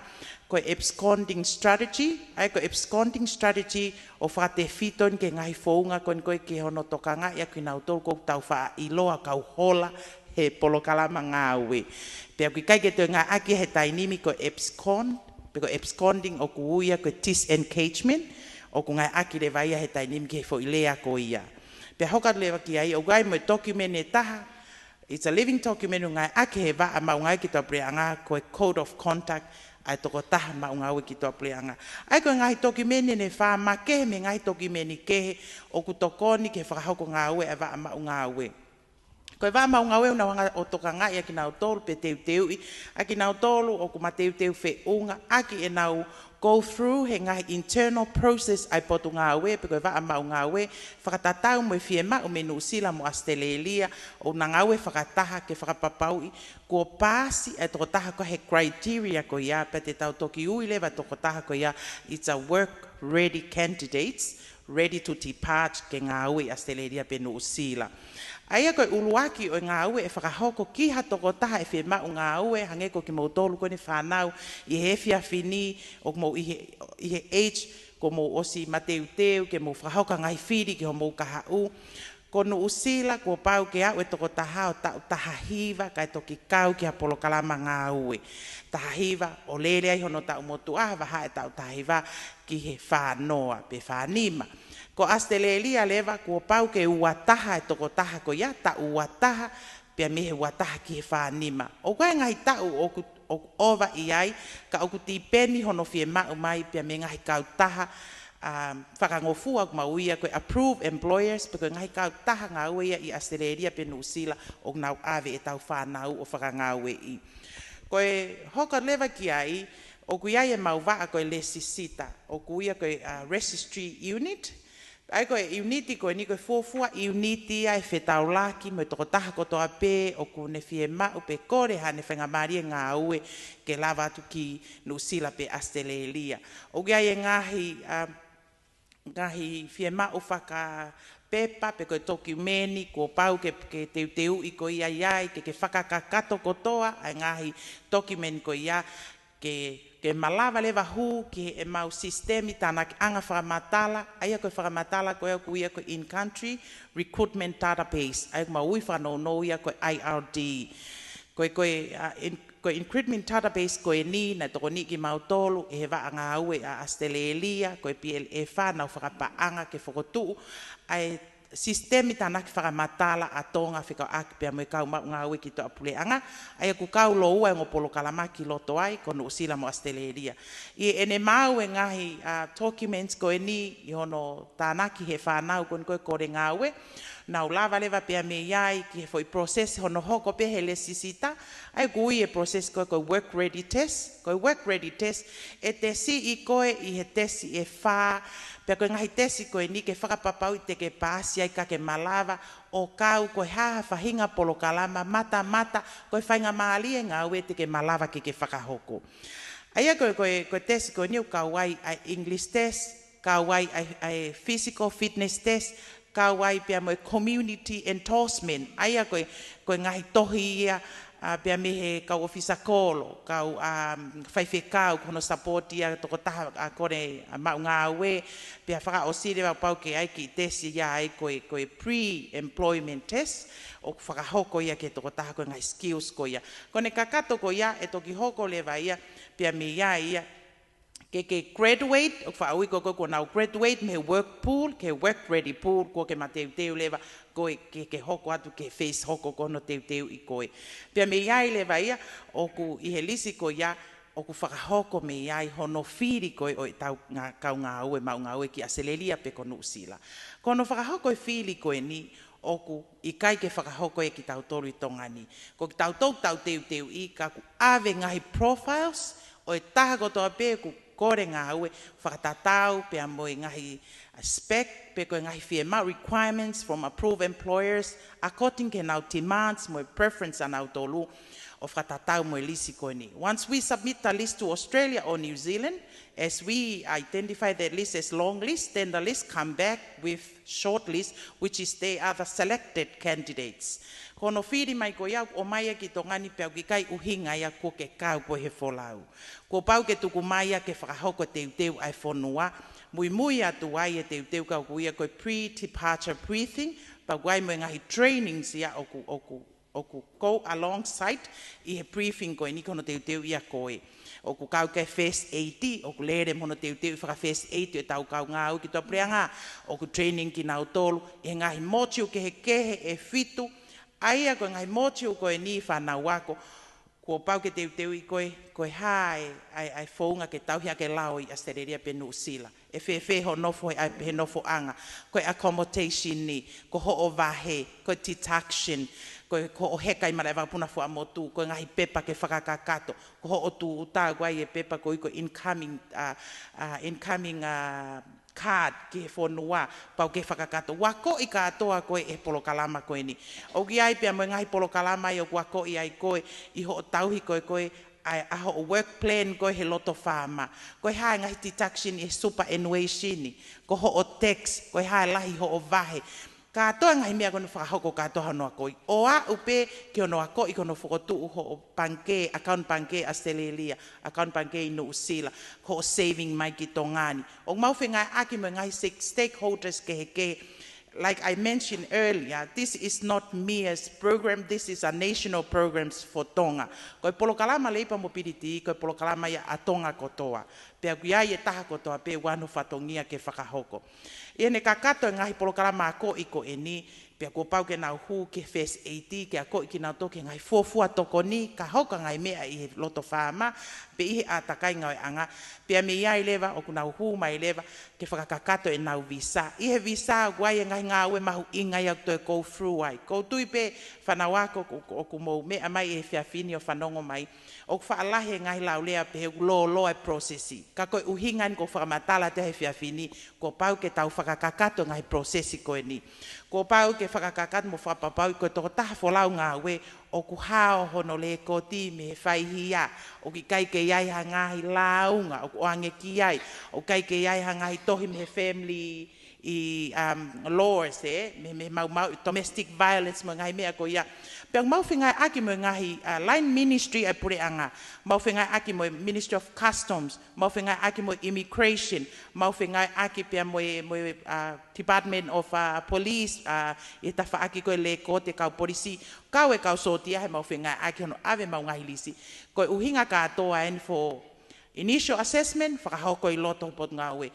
ko e absconding strategy, ʻa ia ko e absconding strategy ʻoku fakatefito eni ki he ngaahi founga ko eni ko ē ki hono tokangaʻi ʻa kinautolu ʻoku tau faʻa ʻiloa kau hola he polokalama ngāue. Pea ʻoku ʻikai ke toe ngāueʻaki he taimi ni ko e abscond, pe ko e absconding ʻoku ui ia ko e disengagement, ʻoku ngāueʻaki leva ia he taimi ni ki he foʻi lea ko ia. Pea hoko atu leva ki ai, ʻoku ʻi ai mo e document ʻe taha, it's a living document ʻoku ngāueʻaki he Vaʻa Maʻu Ngāue ki tuʻapuleʻanga ko e code of conduct ʻa e tokotaha maʻu ngāue ki tuʻapuleʻanga. ʻA ia ko e ngaahi document ʻe fā makehe mei he ngaahi document kehe ʻoku tokoni ki he fakahoko ngāue ʻa e Vaʻa Maʻu Ngāue. Ko e Vaʻa Maʻu Ngāue ʻoku nau hanga ʻo tokangaʻi ʻa kinautolu pe teuteuʻi ʻa kinautolu ʻoku mateuteu feʻunga ʻaki ʻenau go through he ngaahi internal process ʻa e Potungāue pe ko e Vaʻa Maʻu Ngāue, fakatatau mo e fiemaʻu mei Nuʻusila mo Australia, ʻoku nau ngāue fakataha ke fakapapauʻi kuo paasi ʻa e tokotaha ko ē he criteria ko ia, pea te tau toki ui leva e tokotaha ko ia, it's a work ready candidates, ready to depart ke ngāue ʻi Australia pe Nuʻusila. ʻA ia ko e ʻuluaki ʻo e ngāue ʻe fakahoko ki ha tokotaha ʻe fiemaʻu ngāue, hangē ko kimoutolu ko eni fānau ʻi he efiafi ni, ʻoku mou ʻi he, ʻi he age kuo mou ʻosi mateuteu ke mou fakahoko ʻa e ngaahi fili ki homou kahaʻu. Ko Nuʻusila kuo pau ke aʻu e tokotaha ʻo taʻu taha hiva kae toki kau ki ha polokalama ngāue. Taha hiva ʻo lele ai hono taʻu motuʻa, vahaʻa e taʻu taha hiva ki he fā noa pe fā nima. Ko Australia leva kuo pau ke ua taha e tokotaha ko ia, taʻu ua taha, pea mei he ua taha ki he fā nima. ʻOku ʻi ai e ngaahi taʻu ʻoku, ʻoku ʻova ʻi ai, ka ʻoku tipeni hono fiemaʻu mai pea mei he ngaahi kautaha, um, fakangofua ʻoku mau ui ia ko e approved employers, pe ko e ngaahi kautaha ngāue ia ʻi ʻAositelēlia pe Nuʻusila ʻoku nau ʻave ʻetau fānau ʻo fakangāueʻi. Ko e hoko leva ki ai, ʻoku ʻi ai ʻemau vaʻa ko e lēsisita, ʻoku ui ia ko e, uh, registry unit. ʻA ia ko e ʻiuniti ko eni ko e fuofua ʻiuniti ia ʻe fetaulaki mo e tokotaha kotoa pē ʻoku ne fiemaʻu pe kole haʻane faingamālie ngāue ke lava atu ki Nuʻusila pe ʻAositelēlia. ʻOku ʻi ai e ngaahi, um, ngaahi fiemaʻu fakapepa pe ko e tokiumeni kuo pau ke, ke teuteuʻi ko ia ʻi ai, ke, ke fakakakato kotoa ʻa e ngaahi tokiumeni ko ia ke, ke malava leva hū ki heʻemau sisitemi tānakiʻanga fakamatala, ʻa ia ko e fakamatala ko ia ʻoku ui ia ko e in-country recruitment database, ʻa ia ʻoku mau ui fakanounou ia ko e I R D. Ko e, ko e, uh, in-, ko e recruitment database ko eni naʻe tokoniʻi kimautolu ʻe he vaʻa ngāue ʻa ʻAositelēlia, ko e P L F, ʻa nau fakapaʻanga ke fokotuʻu ʻa e sisitemi tānaki fakamatala ʻa Tonga fekauʻaki pea mo e kau maʻu ngāue ki tuʻapuleʻanga, ʻa ia ʻoku kau lōua e ongo polokalama ki loto ai, ko Nuʻusila mo ʻAositelēlia. ʻI heʻene maʻu e ngaahi, uh, documents ko eni ʻi hono tānaki he fānau ko eni ko e kole ngāue, nau lava leva pea mei ai ki he foʻi process hono hoko pē he lēsisita, ʻa ia ʻoku ui e process ko e, ko e work ready test. Ko e work ready test, ʻe tesiʻi koe ʻi he tesi ʻe fā, pea ko e ngaahi tesi ko eni ke fakapapauʻi te ke paasi ai ka ke malava ʻo kau ko e hā ha faʻahinga polokalama matamata, ko e faingamālie ngāue te ke malava ke ke fakahoko. ʻA ia ko e, ko e, ko e tesi ko eni ʻoku kau ai ʻa e English test, kau ai ʻa e, ʻa e physical fitness test, kau ai pea mo e community endorsement. ʻA ia ko e, ko e ngaahi tohi ia, a, pea mei he kau ʻōfisa kolo, kau, a, faifekau, ko hono support ia tokotaha, a, kole, a, maʻu ngāue, pea fakaʻosi leva pau ke ʻai kiʻi tesi ia ai ko e, ko e pre-employment test, ʻoku fakahoko ia ki he tokotaha ko e ngaahi skills ko ia. Ko ʻene kakato ko ia, ʻe toki hoko leva ia, pea mei ai ia, ke, ke graduate, ʻoku faʻa ui ko e, ko e, kuo nau graduate mei he work pool, ki he work ready pool, kuo ke mateuteu leva, ko e, ke, ke hoko atu ki he phase hoko ko hono teuteuʻi ko ē. Pea mei ai leva ia, ʻoku ʻi he lisi ko ia, ʻoku fakahoko mei ai hono fili ko ē ʻo ʻetau ngā-, kau ngāue, maʻu ngāue ki ʻAositelēlia pe ko Nuʻusila. Ko hono fakahoko e fili ko eni, ʻoku ʻikai ke fakahoko ia kiate kitautolu ʻi Tonga ni. Ko kitautolu ʻoku tau teuteuʻi ka ʻoku ʻave ngaahi profiles ʻo e taha kotoa pē ʻoku kole ngāue fakatatau pea mo e ngaahi, a, spec pe ko e ngaahi fiemaʻu requirements from approved employers according ki heʻenau demands mo e preference ʻanautolu ʻo fakatatau mo e lisi ko eni. Once we submit the list to Australia or New Zealand, as we identify that list as long list, then the list come back with short list, which is they are the selected candidates. Ko hono fili mai ko ia ʻoku ʻomai ia ki Tonga ni pea ʻoku ʻikai ʻuhinga ia kuo ke kau koe he folau. Kuo pau ke tuku mai ia ke fakahoko teuteu ʻa e fonua, muimui atu ai e teuteu ka ʻoku ui ia ko e pre-departure briefing, pea ʻoku ʻi ai mo e ngaahi trainings ia ʻoku, ʻoku, ʻoku go alongside ʻi he briefing ko eni ko hono teuteuʻi ʻa koe. ʻOku kau ki he first aid, ʻoku lele mo hono teuteuʻi faka-first aid ʻetau kau ngāue ki tuʻapuleʻanga, ʻoku training kinautolu ʻi he ngaahi module kehekehe ʻe fitu, ʻa ia ko e ngaahi module ko eni fānau ako, kuo pau ke teuteuʻi koe, ko e hā e, ʻa e, ʻa e founga ke tauhi ʻaki e lao ʻi ʻAositelēlia pe Nuʻusila. ʻE fēfē hoʻo nofo he, ʻa e, he nofoʻanga, ko e accommodation ni, ko hoʻo vahe, ko e deduction, ko e, ko hoʻo heka ʻi malaʻe vakapuna fuaʻamotu, ko e ngaahi pepa ke fakakakato, ko hoʻo tūʻuta ʻoku ʻi ai e pepa ko e, ko e incoming, a, a, incoming, a, card ki he fonua, pau ke fakakakato. ʻOku akoʻi kātoa koe ʻe he polokalama ko eni. ʻOku ʻi ai pea mo e ngaahi polokalama ia ʻoku akoʻi ai koe ʻi hoʻo tauhi ko ē ko ē ʻa e, ʻa hoʻo work plan ko ē he loto faama. Ko e hā e ngaahi deduction ʻi he superannuation ni. Ko hoʻo tax, ko e hā e lahi hoʻo vahe. Kātoa e ngaahi meʻa ko eni ʻoku fakahoko kātoa hono akoʻi. ʻO aʻu pē ki hono akoʻi ki hono fokotuʻu hoʻo pangikē, account pangikē ʻAositelēlia, account pangikē ʻi Nuʻusila, ko hoʻo saving mai ki Tonga ni. ʻOku mau fengāueʻaki mo e ngaahi stake-, stakeholders kehekehe. Like I mentioned earlier, this is not Mia's program, this is a national programs for Tonga. Ko e polokalama Labour Mobility, ko e polokalama ia ʻa Tonga kotoa. Pea ʻoku ʻi ai e taha kotoa pē ʻoku ʻi ai hono fatongia ke fakahoko. ʻI heʻene kakato e ngaahi polokalama akoʻi ko eni, Pea kuo pau ke nau hū ki he first aid, ke akoʻi kinautolu ki he ngaahi fuofua tokoni, ka hoko e ngaahi meʻa ʻi he loto faama, pe ʻi he ʻātakai ngāueʻanga. Pea mei ai leva ʻoku nau hū mai leva ke fakakakato ʻenau visa. ʻI he visa ʻoku ʻi ai e ngaahi ngāue mahuʻinga ia ʻoku toe go through ai. ʻOku ou tui pē fānau ako ʻoku, ʻoku, ʻoku mou meʻa mai he efiafi ni ʻo fanongo mai, ʻoku faʻa lahi e ngaahi laulea pehē ʻoku lōloa e process. Ka ko e ʻuhinga eni ʻoku ou fakamatala atu he efiafi ni, kuo pau ke tau fakakakato e ngaahi process ko eni. Kuo pau ke fakakakato mo fakapapauʻi ko e tokotaha folau ngāue ʻoku hao hono lēkooti mei he faihia, ʻoku ʻikai ke ʻi ai ha ngaahi lāunga ʻoku ʻoange ki ai, ʻoku ʻikai ke ʻi ai ha ngaahi tohi mei he family ʻi, um, laws, ē, mei, mei he maumau, domestic violence mo e ngaahi meʻa ko ia. Pea ʻoku mau fengāueʻaki mo e ngaahi, uh, line ministry ʻa e puleʻanga, mau fengāueʻaki mo e Ministry of Customs, mau fengāueʻaki mo e Immigration, mau fengāueʻaki pea mo e, mo e, uh, Department of, uh, Police, uh, ʻi he tafaʻaki ko e lēkooti e kau polisi, kau e kau sōtia he mau fengāueʻaki hono ʻave ʻemau ngaahi lisi. Ko e ʻuhinga kātoa eni for initial assessment, fakahoko ʻi loto he potungāue.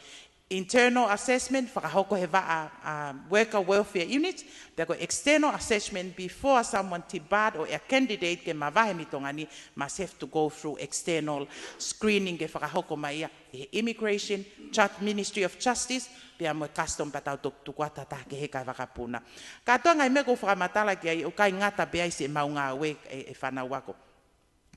Internal assessment, fakahoko he vaʻa, uh, worker welfare unit, pea ko e external assessment before someone depart or a candidate ke mavahe mei Tonga ni, must have to go through external screening ke fakahoko mai ia ʻe he Immigration, Ju-, Ministry of Justice, pea mo e Custom pea tau tok-, tuku atu ha taha kehe kae vakapuna. Kātoa e ngaahi meʻa ʻoku ou fakamatala ki ai ʻoku ʻikai ngata pē ai siʻemau ngāue ē, ē fānau ako.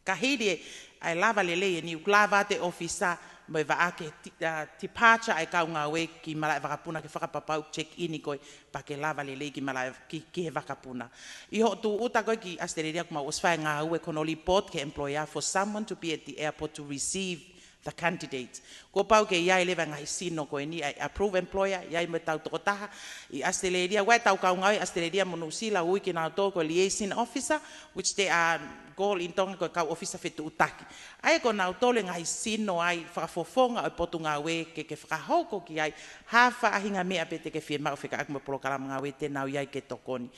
Ka hili e, ʻa e lava lelei eni ʻoku lava atu e ʻōfisa mo e vaʻa ke ti-, uh, departure ʻa e kau ngāue ki malaʻe vakapuna ke fakapapauʻi check in ko ē pea ke lava lelei ki malaʻe ki, ki he vakapuna. ʻI hoʻo tūʻuta ko ē ki ʻAositelēlia ʻoku mau ʻosi fai e ngāue ko hono report ki he employer for someone to be at the airport to receive the candidate. Kuo pau ke ʻi ai leva e ngaahi sino ko eni ʻa e approved employer, ʻi ai mo ʻetau tokotaha ʻi ʻAositelēlia, ʻa ʻetau kau ngāue ʻi ʻAositelēlia mo Nuʻusila, ui kinautolu ko e liaison officer, which they are called in Tonga ko e kau ʻōfisa fetuʻutaki. ʻA ia ko kinautolu e ngaahi sino ʻa e fakafofonga ʻo e potungāue ke, ke fakahoko ki ai ha faʻahinga meʻa pē te ke fiemaʻu fekauʻaki mo e polokalama ngāue te nau ʻi ai ke tokoni.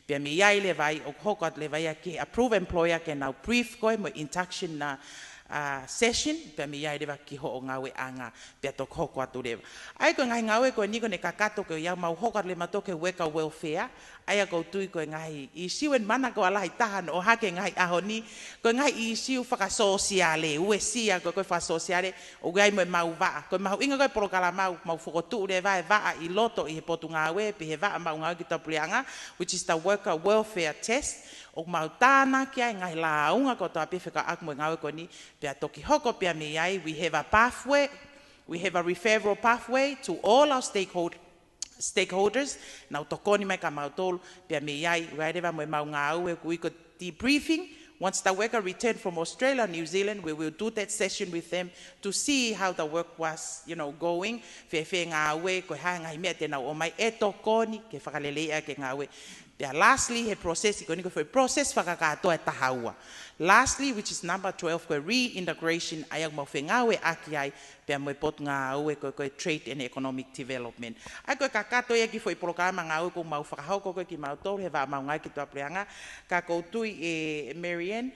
Pea mei ai leva ai, ʻoku hoko atu leva ia ki he approved employer ke nau brief koe mo e induction na, uh, session, pea mei ai leva ki hoʻo ngāueʻanga, pea toki hoko atu leva. ʻA ia ko e ngaahi ngāue ko eni ʻoku ne kakato ko ia ʻoku mau hoko atu leva mautolu ki he worker welfare, ʻa ia ʻoku ou tui ko e ngaahi ʻīsiu eni manako ʻa lahi taha ʻoku ʻohake he ngaahi ʻaho ni, ko e ngaahi ʻīsiu fakasōsiale, uesia ko ē ko e fakasōsiale, ʻoku ʻi ai mo ʻemau vaʻa. Ko e mahuʻinga ko ē e polokalama ʻoku mau fokotuʻu leva e vaʻa ʻi loto ʻi he potungāue, pe ʻi he vaʻa maʻu ngāue ki tuʻapuleʻanga, which is the worker welfare test. ʻOku mau tānaki ai e ngaahi lāunga kotoa pē fekauʻaki mo e ngāue ko eni, pea toki hoko pea mei ai, we have a pathway, we have a referral pathway to all our stakehold-, stakeholders, nau tokoni mai kia mautolu, pea mei ai, ʻoku ʻi ai leva mo ʻemau ngāue ʻoku ui ko e debriefing. Once the worker return from Australia or New Zealand, we will do that session with them to see how the work was, you know, going, fēfē e ngāue, ko e hā e ngaahi meʻa te nau ʻomai ʻe tokoni ke fakaleleiʻi ʻaki e ngāue. Pea lastly, he process ko eni ko e foʻi process fakakātoa ʻe taha ua. Lastly, which is number twelve, ko e reintegration, ʻa ia ʻoku mau fengāueʻaki ai pea mo e potungāue ko ē ko e trade and economic development. ʻA ia ko e kakato ia e kiʻi foʻi polokalama ngāue ʻoku mau fakahoko ko ē kia mautolu he vaʻa maʻu ngāue ki tuʻapuleʻanga, ka ʻoku ou tui ē Mary Ann,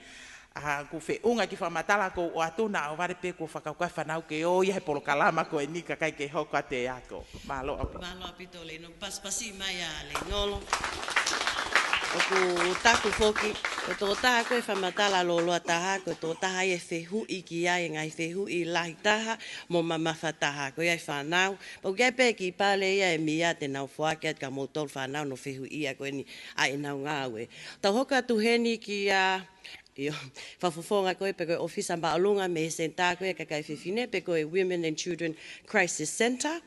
ʻa, ʻoku feʻunga e kiʻi fakamatala ʻoku ou ʻoatu naʻa ʻohovale pē kuo fakakaukau e fānau ke ō ia he polokalama ko eni kae ʻikai ke hoko atu e ako. Mālō ʻaupito. Mālō ʻaupito Leinolo, pasipasi mai ʻa Leinolo. ʻOku taku foki, ko e tokotaha ko ē fakamatala lōloa taha, ko e tokotaha ia ʻe fehuʻi ki ai e ngaahi fehuʻi lahi taha mo mamafa taha, ko ia e fānau. Pea ʻoku ʻi ai pē e kiʻi pale ia ʻe mia te nau foaki atu kia moutolu fānau hono fehuʻi ia ko eni ʻa ʻenau ngāue. Tau hoko atu heni kia ʻIo, fakafofonga ko ē pe ko e ʻōfisa māʻolunga mei he senitā ko ē ʻa e kakai fefine pe ko e Women and Children Crisis Centre,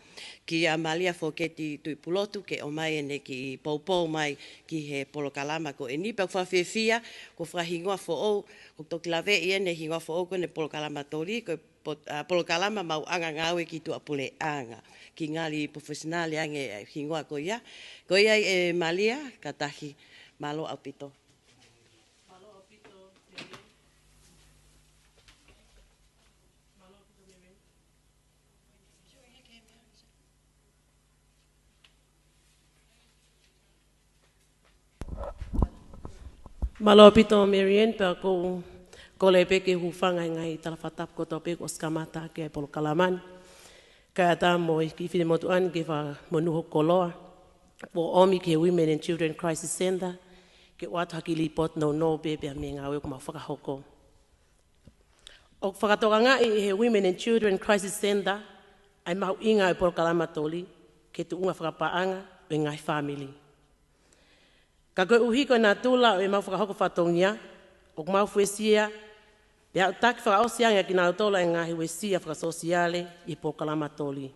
kia Malia Foketi Tuʻipulotu ke ʻomai ʻene kiʻi poupou mai ki he polokalama ko eni. Pea ʻoku fakafiefia, ko e fakahingoa foʻou, ʻoku toki laveʻi ʻene hingoa foʻou ko ʻene polokalama toli, ko e pot-, ʻa, polokalama maʻuʻanga ngāue ki tuʻapuleʻanga. Kiʻi ngali professional ange e hingoa ko ia. Ko ia ē Malia, kātahi, mālō ʻaupito. Mālō ʻaupito Mary Ann, pea ʻoku ou kole pē ke hūfanga he ngaahi tala fakatapu kotoa pē kuo ʻosi kamata ʻaki e polokalama ni. Kae ʻatā mo e kiʻi finemotuʻa ni ke fakamonū hoku koloa. ʻoku ʻomi ki he Women and Children Crisis Center, ke ʻoatu ha kiʻi līpooti nounou pē pea mei he ngāue ʻoku mau fakahoko. ʻOku fakatokangaʻi ʻe he Women and Children Crisis Center ʻa e mahuʻinga ʻo e polokalama toli ki he tuʻunga fakapaʻanga ʻo e ngaahi fāmili. Ka koeʻuhi ko e natula ʻo ʻemau fakahoko fatongia, ʻoku mau fuesia pea aʻutaki fakaʻosi ange ʻa kinautolu ʻa e ngaahi uesia fakasōsiale ʻi he polokalama toli.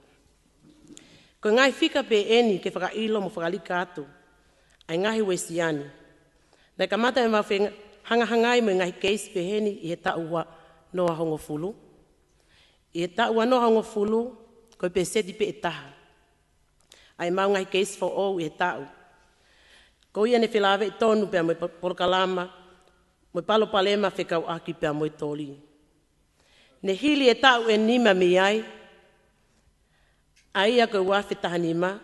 Ko e ngaahi fika pē ʻeni ke fakaʻilo mo fakalika atu ʻa e ngaahi uesia ni. Naʻe kamata ʻemau fehangahangai mo e ngaahi keisi peheni ʻi he taʻu ua noa hongofulu. ʻI he taʻu ua noa hongofulu, ko e peseti pē ʻe taha ʻa ʻemau ngaahi keisi foʻou ʻi he taʻu. Ko ia ne felāveʻi tonu pea mo e po-, polokalama, mo e palopalema fekauʻaki pea mo e toli. Ne hili e taʻu ʻe nima mei ai, ʻa ia ko e ua afe taha nima,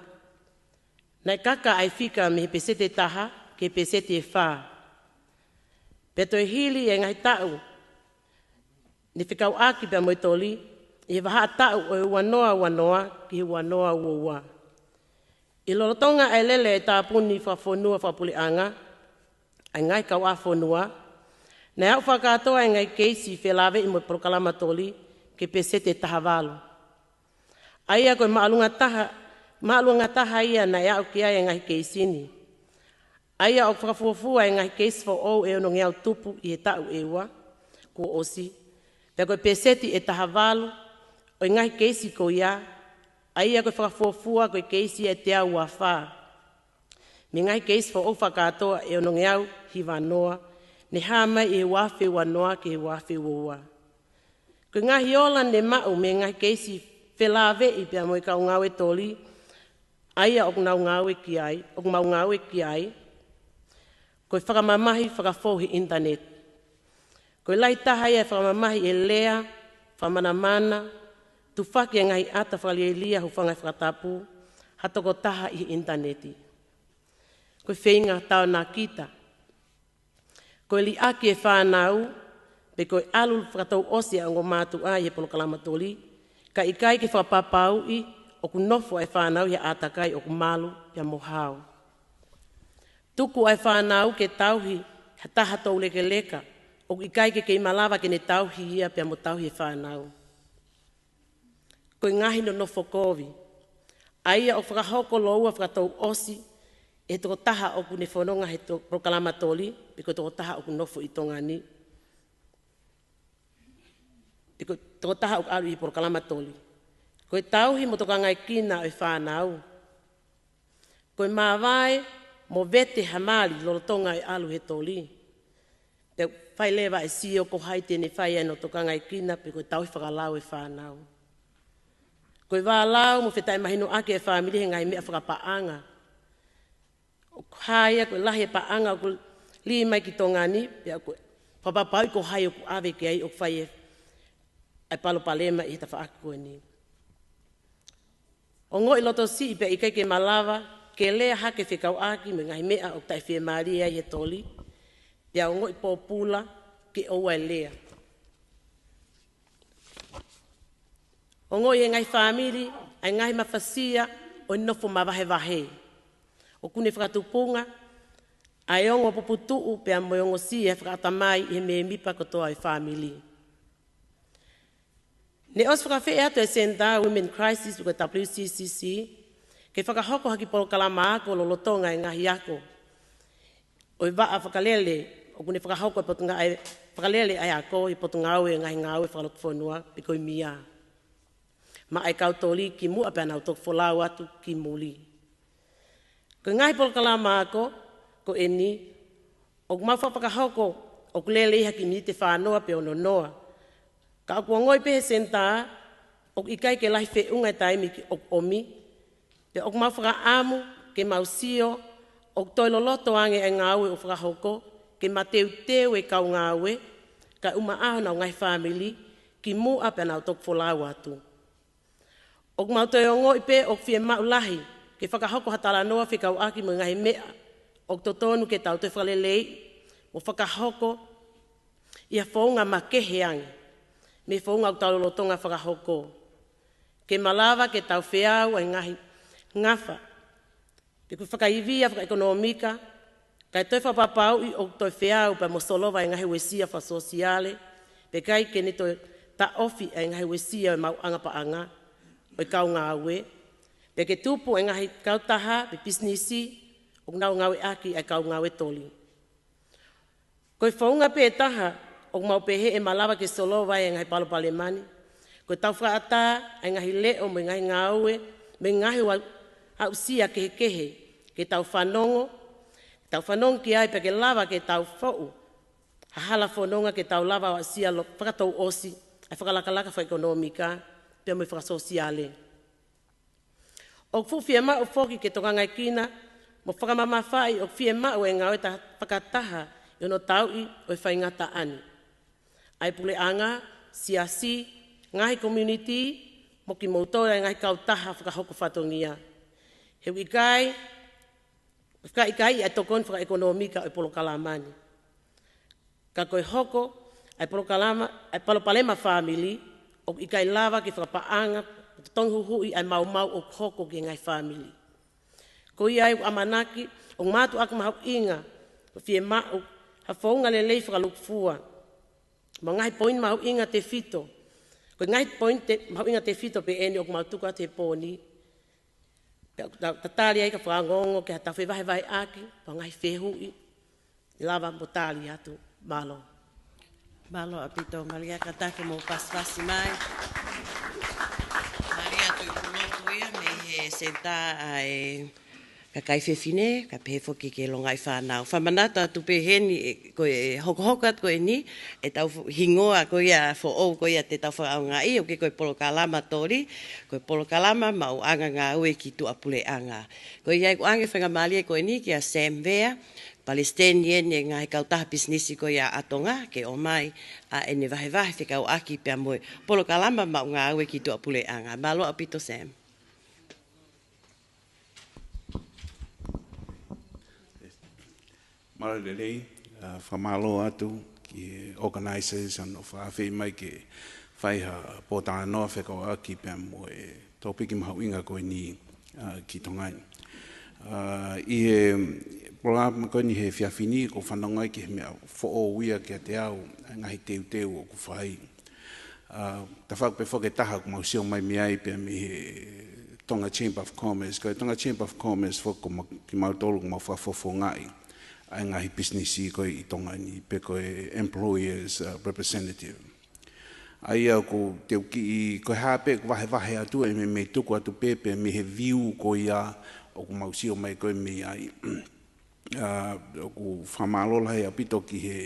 naʻe kaka ʻa e fika mei he peseti ʻe taha ki he peseti ʻe fā. Pea toe hili e ngaahi taʻu ne fekauʻaki pea mo e toli, ʻi he vahaʻa taʻu ʻo e ua noa ua noa ki he ua noa ua ua. ʻI he lolotonga ʻa e lele e tāpuni fakafonua fakapuleʻanga ʻa e ngaahi kauʻāfonua, naʻe aʻu fakakātoa e ngaahi keisi felāveʻi mo e polokalama toli ki he peseti ʻe taha valu. ʻA ia ko e māʻolunga taha, māʻolunga taha ia naʻe aʻu ki ai e ngaahi keisi ni. ʻA ia ʻoku fakafuofua e ngaahi keisi foʻou ʻe onongeau tupu ʻi he taʻu ʻe ua kuo ʻosi. Pea ko e peseti ʻe taha valu ʻo e ngaahi keisi ko ia, ʻa ia ko e fakafuofua ko e keisi ʻe teau ua fā mei he ngaahi keisi foʻou fakakātoa ʻe onongeau hiva noa, ne hā mai ʻi he ua afe ua noa ki he ua afe ua ua. Ko e ngaahi ola ne maʻu mei he ngaahi keisi felāveʻi pea mo e kau ngāue toli, ʻa ia ʻoku nau ngāue ki ai, ʻoku mau ngāue ki ai, ko e fakamamahi fakafou he ʻinitaneti. Ko e lahi taha ia e fakamamahi ʻi he lea, fakamanamana, tufaki e ngaahi ʻata fakalielia, hūfanga he fakatapu ha tokotaha ʻi he ʻinitaneti. Ko e feinga taonakita. Ko e liʻaki e fānau, pe ko e ʻalu fakatouʻosi ʻa e ongo mātuʻa ʻi he polokalama toli, kae ʻikai ke fakapapauʻi ʻoku nofo ʻa e fānau ʻi ha ʻātakai ʻoku malu pea mo hao. Tuku ʻa e fānau ke tauhi ha taha toulekeleka, ʻoku ʻikai ke kei malava ke ne tauhi ia pea mo tauhi e fānau. Ko e ngaahi nonofo kovi, ʻa ia ʻoku fakahoko loua fakatouʻosi ʻe he tokotaha ʻoku ne fononga he to-, polokalama toli, pe ko e tokotaha ʻoku nofo ʻi Tonga ni, pe ko e tokotaha ʻoku ʻalu ʻi he polokalama toli. Ko e tauhi mo tokangaekina ʻo e fānau. Ko e māvae mo vete ha mali lolotonga e ʻalu he toli. Pea fai leva e sio ko hai te ne fai ai hono tokangaekina pe ko e tauhi fakalau e fānau. Ko e vālau mo fetaʻemahinoʻaki e fāmili he ngaahi meʻa fakapaʻanga. ʻOku hā ia ko e lahi e paʻanga ʻoku lī mai ki Tonga ni, pea ʻoku fakapapauʻi ko hai ʻoku ʻave ki ai ʻoku fai e, e palopalema ʻi he tafaʻaki ko eni. Ongoʻi lotosiʻi pea ʻikai ke malava ke lea hake fekauʻaki mo e ngaahi meʻa ʻoku taʻefiemālie ai he toli, pea ongoʻi pōpula ke ʻoua e lea. Ongoʻi he ngaahi fāmili ʻa e ngaahi mafasia ʻo e nofo mavahevahe. ʻOku ne fakatupunga ʻa e ongo puputuʻu pea mo e ongosia he fakaʻatamai ʻi he mēmipa kotoa e fāmili. Ne ʻosi fakafeʻiloaki atu e Senitā Women Crisis, ko e W C C C, ke fakahoko ha kiʻi polokalama ako lolotonga e ngaahi ako ʻo e vaʻa fakalele, ʻoku ne fakahoko e potungāue, fakalele ʻa e ako ʻi he Potungāue ʻo e Ngaahi Ngāue Fakalotofonua, pe ko e mia. Maʻa e kau toli kimuʻa pea nau toki folau atu ki muli. Ko e ngaahi polokalama ako ko eni, ʻoku mau fakahoko, ʻoku lele ia ki he miniti ʻe fā noa pe ono noa. Ka ʻoku ongoʻi pē he Senitā, ʻoku ʻikai ke lahi feʻunga e taimi ʻoku ʻomi, pea ʻoku mau fakaʻamu ke mau sio, ʻoku toe loloto ange e ngāue ʻoku fakahoko, ke mateuteu e kau ngāue, kae ʻumaʻā honau ngaahi fāmili, kimuʻa pea nau toki folau atu. ʻOku mau toe ongoʻi pē ʻoku fiemaʻu lahi ke fakahoko ha talanoa fekauʻaki mo e ngaahi meʻa ʻoku totonu ke tau toe fakaleleiʻi mo fakahoko ʻi ha founga makehe ange mei he founga ʻoku tau lolotonga fakahoko. Ke malava ke tau feau ʻa e ngaahi ngafa Te ke fakaivia fakaʻekonōmika, kae toe fakapapauʻi ʻoku toe feau pea mo solova e ngaahi uesia fakasōsiale, pea ʻikai ke ne toe taʻofi e ngaahi uesia ʻo e maʻuʻanga paʻanga ʻo e kau ngāue, pea ke tupu e ngaahi kautaha pe pisinisi ʻoku nau ngāueʻaki e kau ngāue toli. Ko e founga pē ʻe taha ʻoku mau pehē ʻe malava ke solova ai e ngaahi palopalema ni, ko ʻetau fakaʻatā e ngaahi leʻo mo e ngaahi ngāue mo e ngaahi ua-, aʻusia kehekehe ke tau fanongo, tau fanongo ki ai pea ke lava ke tau foʻu ha hala fononga ke tau lava ʻo aʻusia lo-, fakatouʻosi e fakalakalaka fakaʻekonōmika pea mo e fakasōsiale. ʻOku fuʻu fiemaʻu foki ke tokangaekina mo fakamamafaʻi ʻoku fiemaʻu e ngāue ta-, fakataha ʻi hono tauʻi ʻo e faingataʻa ni ʻa e puleʻanga, siasi, ngaahi community, mo kimoutolu e ngaahi kautaha fakahoko fatongia. He ʻoku ʻikai, ʻoku ʻikai ʻa e tokoni fakaʻekonōmika ʻo e polokalama ni. Ka ko e hoko ʻa e polokalama, ʻa e palopalema fāmili, ʻoku ʻikai lava ke fakapaʻanga, totongi huhuʻi ʻa e maumau ʻoku hoko ki he ngaahi fāmili. Ko ia ai ʻoku ʻamanaki ʻoku mātuʻaki mahuʻinga, ʻoku fiemaʻu ha founga lelei fakalūkufua. Mo e ngaahi poini mahuʻinga tefito. Ko e ngaahi poini te-, mahuʻinga tefito pē eni ʻoku mau tuku atu he pō ni. Pea ʻoku ta-, tatali ai ka fakaongoongo ki ha tau fevahevaheʻaki, pea ngaahi fehuʻi, lava mo tali atu. Mālō. Mālō ʻaupito, Malia, kātaki mo pasipasi mai. Malia Tuʻipulotu ia mei he Senitā ʻa e Kakai Fefine, kae pehē foki ki he Longaʻi Fānau. Fakamanatu atu pē heni, ʻe, ko e hokohoko atu ko eni, ʻetau fo-, hingoa ko ia foʻou ko ia te tau fakaʻaongaʻi, ʻoku ʻikai ko e polokalama toli, ko e polokalama maʻuʻanga ngāue ki tuʻapuleʻanga. Ko ia ai ʻoku ʻoange faingamālie ko eni kia Sam Vea, palesiteni eni e ngaahi kautaha pisinisi ko ia ʻa Tonga, ke ʻomai ʻa ʻene vahevahe fekauʻaki pea mo e polokalama maʻu ngāue ki tuʻapuleʻanga. Mālō ʻaupito, Sam. Mālō e lelei, ʻa, fakamālō atu ki he organizers ʻi hono fakaafeʻi mai ke fai ha pōtalanoa fekauʻaki pea mo e tōpiki mahuʻinga ko eni, ʻa, ki Tonga ni. ʻA, ʻi he polokalama ko eni he efiafi ni, ʻoku ou fanongo ai ki he meʻa foʻou ia kiate au, ʻa e ngaahi teuteu ʻoku fai. ʻA, tafaʻaki pē foki ʻe taha ʻoku mau sio mai mei ai pea mei he Tonga Chamber of Commerce. Ko e Tonga Chamber of Commerce foki ko ma-, kimautolu ʻoku mau fakafofongaʻi ʻa e ngaahi pisinisi ko ē ʻi Tonga ni, pe ko e employers, ʻa, representative. ʻA ia ʻoku te u kiʻi, ko e hā pē ʻoku vahevahe atu, ʻe meimei tuku atu pē, pea mei he view ko ia ʻoku mau sio mai ko ē mei ai. ʻA, ʻoku fakamālō lahi ʻaupito ki he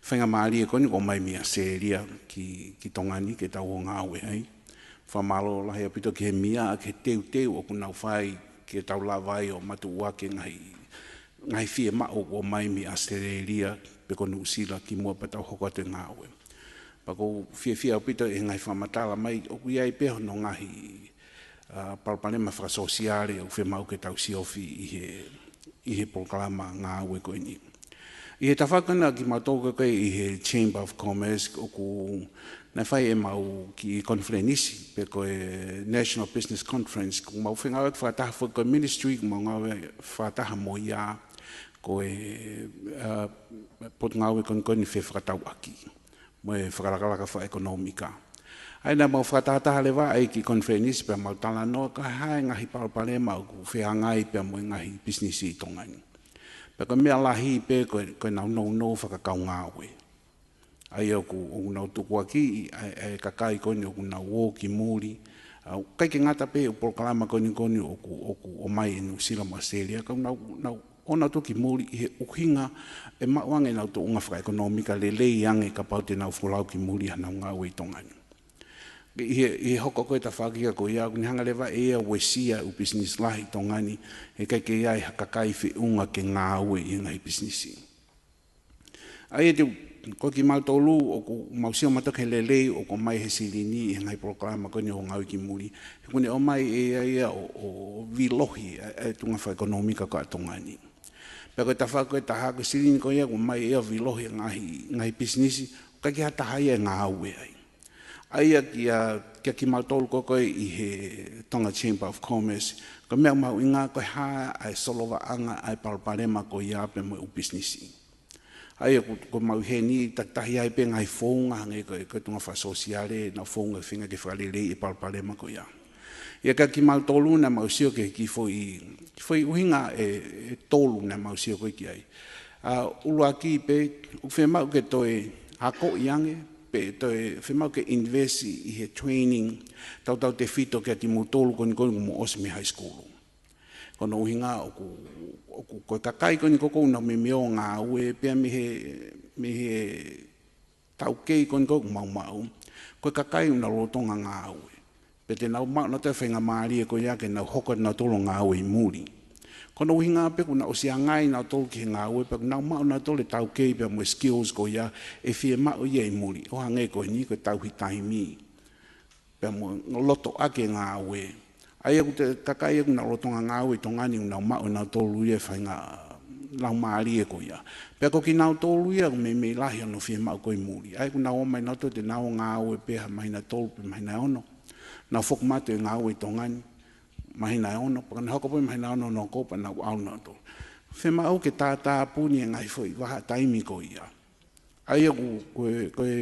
faingamālie ko eni ʻoku ʻomai mei ʻAositelēlia ki, ki Tonga ni ke tau ō ngāue ai. Fakamālō lahi ʻaupito ki he meʻa, ki he teuteu ʻoku nau fai ke tau lava ai ʻo matuʻuaki e ngaahi, ngaahi fiemaʻu ʻoku ʻomai mei ʻAositelēlia pe ko Nuʻusila kimuʻa pea tau hoko atu e ngāue. Pea ʻoku ou fiefia ʻaupito he ngaahi fakamatala mai, ʻoku ʻi ai pē hono ngaahi, ʻa, palopalema fakasōsiale ʻoku fiemaʻu ke tau siofi ʻi he, ʻi he polokalama ngāue ko eni. ʻI he tafaʻaki ko ena kimautolu ko ē ʻi he Chamber of Commerce ʻoku naʻe fai ʻemau kiʻi konifelenisi, pe ko e National Business Conference, ʻoku mau fengāueʻaki fakataha foki ko e ministry, ʻoku mau ngāue fakataha mo ia ko e, ʻa, potungāue ko eni ko eni fefakatauʻaki mo e fakalakalaka fakaʻekonōmika. ʻA ia naʻa mau fakatahataha leva ai ki he konifelenisi pea mau talanoa ki he ngaahi palopalema ʻoku fehangahangai pea mo e ngaahi pisinisi ʻi Tonga ni. Pea ko e meʻa lahi pē ko e, ko ʻenau nounou fakakaungāue. ʻA ia ʻoku, ʻoku nau tukuakiʻi ʻa e, ʻa e kakai ko eni ʻoku nau ō ki muli. ʻA, ʻikai ke ngata pē ʻi he polokalama ko eni ko eni ʻoku, ʻoku ʻomai ʻe Nuʻusila mo ʻAositelēlia, ka nau, nau ō nautolu ki muli ʻi he ʻuhinga ʻe maʻu ange ʻenau tuʻunga fakaʻekonōmika lelei ange kapau te nau folau ki muli haʻanau ngāue ʻi Tonga ni. ʻI he, ʻi he hoko ko ē tafaʻaki ko ia, ʻoku ne hanga leva ʻe ia ʻo uesia e ʻū pisinisi lahi ʻi Tonga ni, he ʻikai ke ʻi ai ha kakai feʻunga ke ngāue ʻi he ngaahi pisinisi. ʻA ia te u, ko kimautolu ʻoku mau sio mautolu ki he lelei ʻoku ʻomai he silini ʻi he ngaahi polokalama ko eni ʻo ngāue ki muli. He ʻoku ne ʻomai ʻe ia ia ʻo, ʻo vilohi ʻa e, ʻa e tuʻunga fakaʻekonōmika ko ē ʻa Tonga ni. Pea ko e tafaʻaki ko ē ʻe taha ko e silini ko ia ʻoku ʻomai ʻe ia ʻo vilohi e ngaahi, ngaahi pisinisi, ʻoku ʻikai ke ʻi ai ha taha ia ʻe ngāue ai. ʻA ia kia, kia kimautolu ko ē ʻi he Tonga Chamber of Commerce, ko e meʻa mahuʻinga ko e hā ʻa e solovaʻanga ʻa e palopalema ko ia pea mo e ʻū pisinisi. ʻA ia ko, ko mau heni takitaha ai pē ngaahi founga hangē ko e, ko e tuʻunga fakasōsiale, nau founga feinga ke fakaleleiʻi e palopalema ko ia. ʻA ia kia kimautolu naʻa mau sio ki he kiʻi foʻi, kiʻi foʻi ʻuhinga ʻe, ʻe tolu naʻa mau sio ko ē ki ai. ʻA, ʻuluaki pē, ʻoku fiemaʻu ke toe akoʻi ange, pe toe fiemaʻu ke invest ʻi he training, tautautefito kia kimautolu ko eni ko eni kuo mou ʻosi mei high school. Ko hono ʻuhinga ʻoku, ʻoku, ko e kakai ko eni ko ē ʻoku nau meimei ō ʻo ngāue, pea mei he, mei he taukei ko eni ko ē ʻoku mau maʻu, ko e kakai ʻoku nau lolotonga ngāue. Pea te nau maʻu nautolu e faingamālie ko ia ke nau hoko atu nautolu ʻo ngāue ʻi muli. Ko hono ʻuhinga pē kuo nau ʻosi ʻangai nautolu ki he ngāue, pea kuo nau maʻu nautolu e taukei pea mo e skills ko ia ʻe fiemaʻu ia ʻi muli. ʻO hangē ko eni ko e tauhi taimi, pea mo e loto ʻaki e ngāue. ʻA ia ko e kakai ʻoku nau lolotonga ngāue ʻi Tonga ni ʻoku nau maʻu ʻe nautolu ia e faʻahinga laumālie ko ia. Pea ko kinautolu ia ʻoku meimei lahi hono fiemaʻu ko ē ʻi muli. ʻA ia ʻoku nau ō mai nautolu te nau ngāue pē ha māhina ʻe tolu pe māhina ʻe ono. Nau foki mai atu ʻo ngāue ʻi Tonga ni, māhina ʻe ono, pea ka nau hoko pē māhina ʻe ono hono hoko pea nau ʻalu nautolu. Fiemaʻu ke tātāpuni e ngaahi foʻi vahaʻa taimi ko ia. ʻA ia ʻoku, ko e, ko e,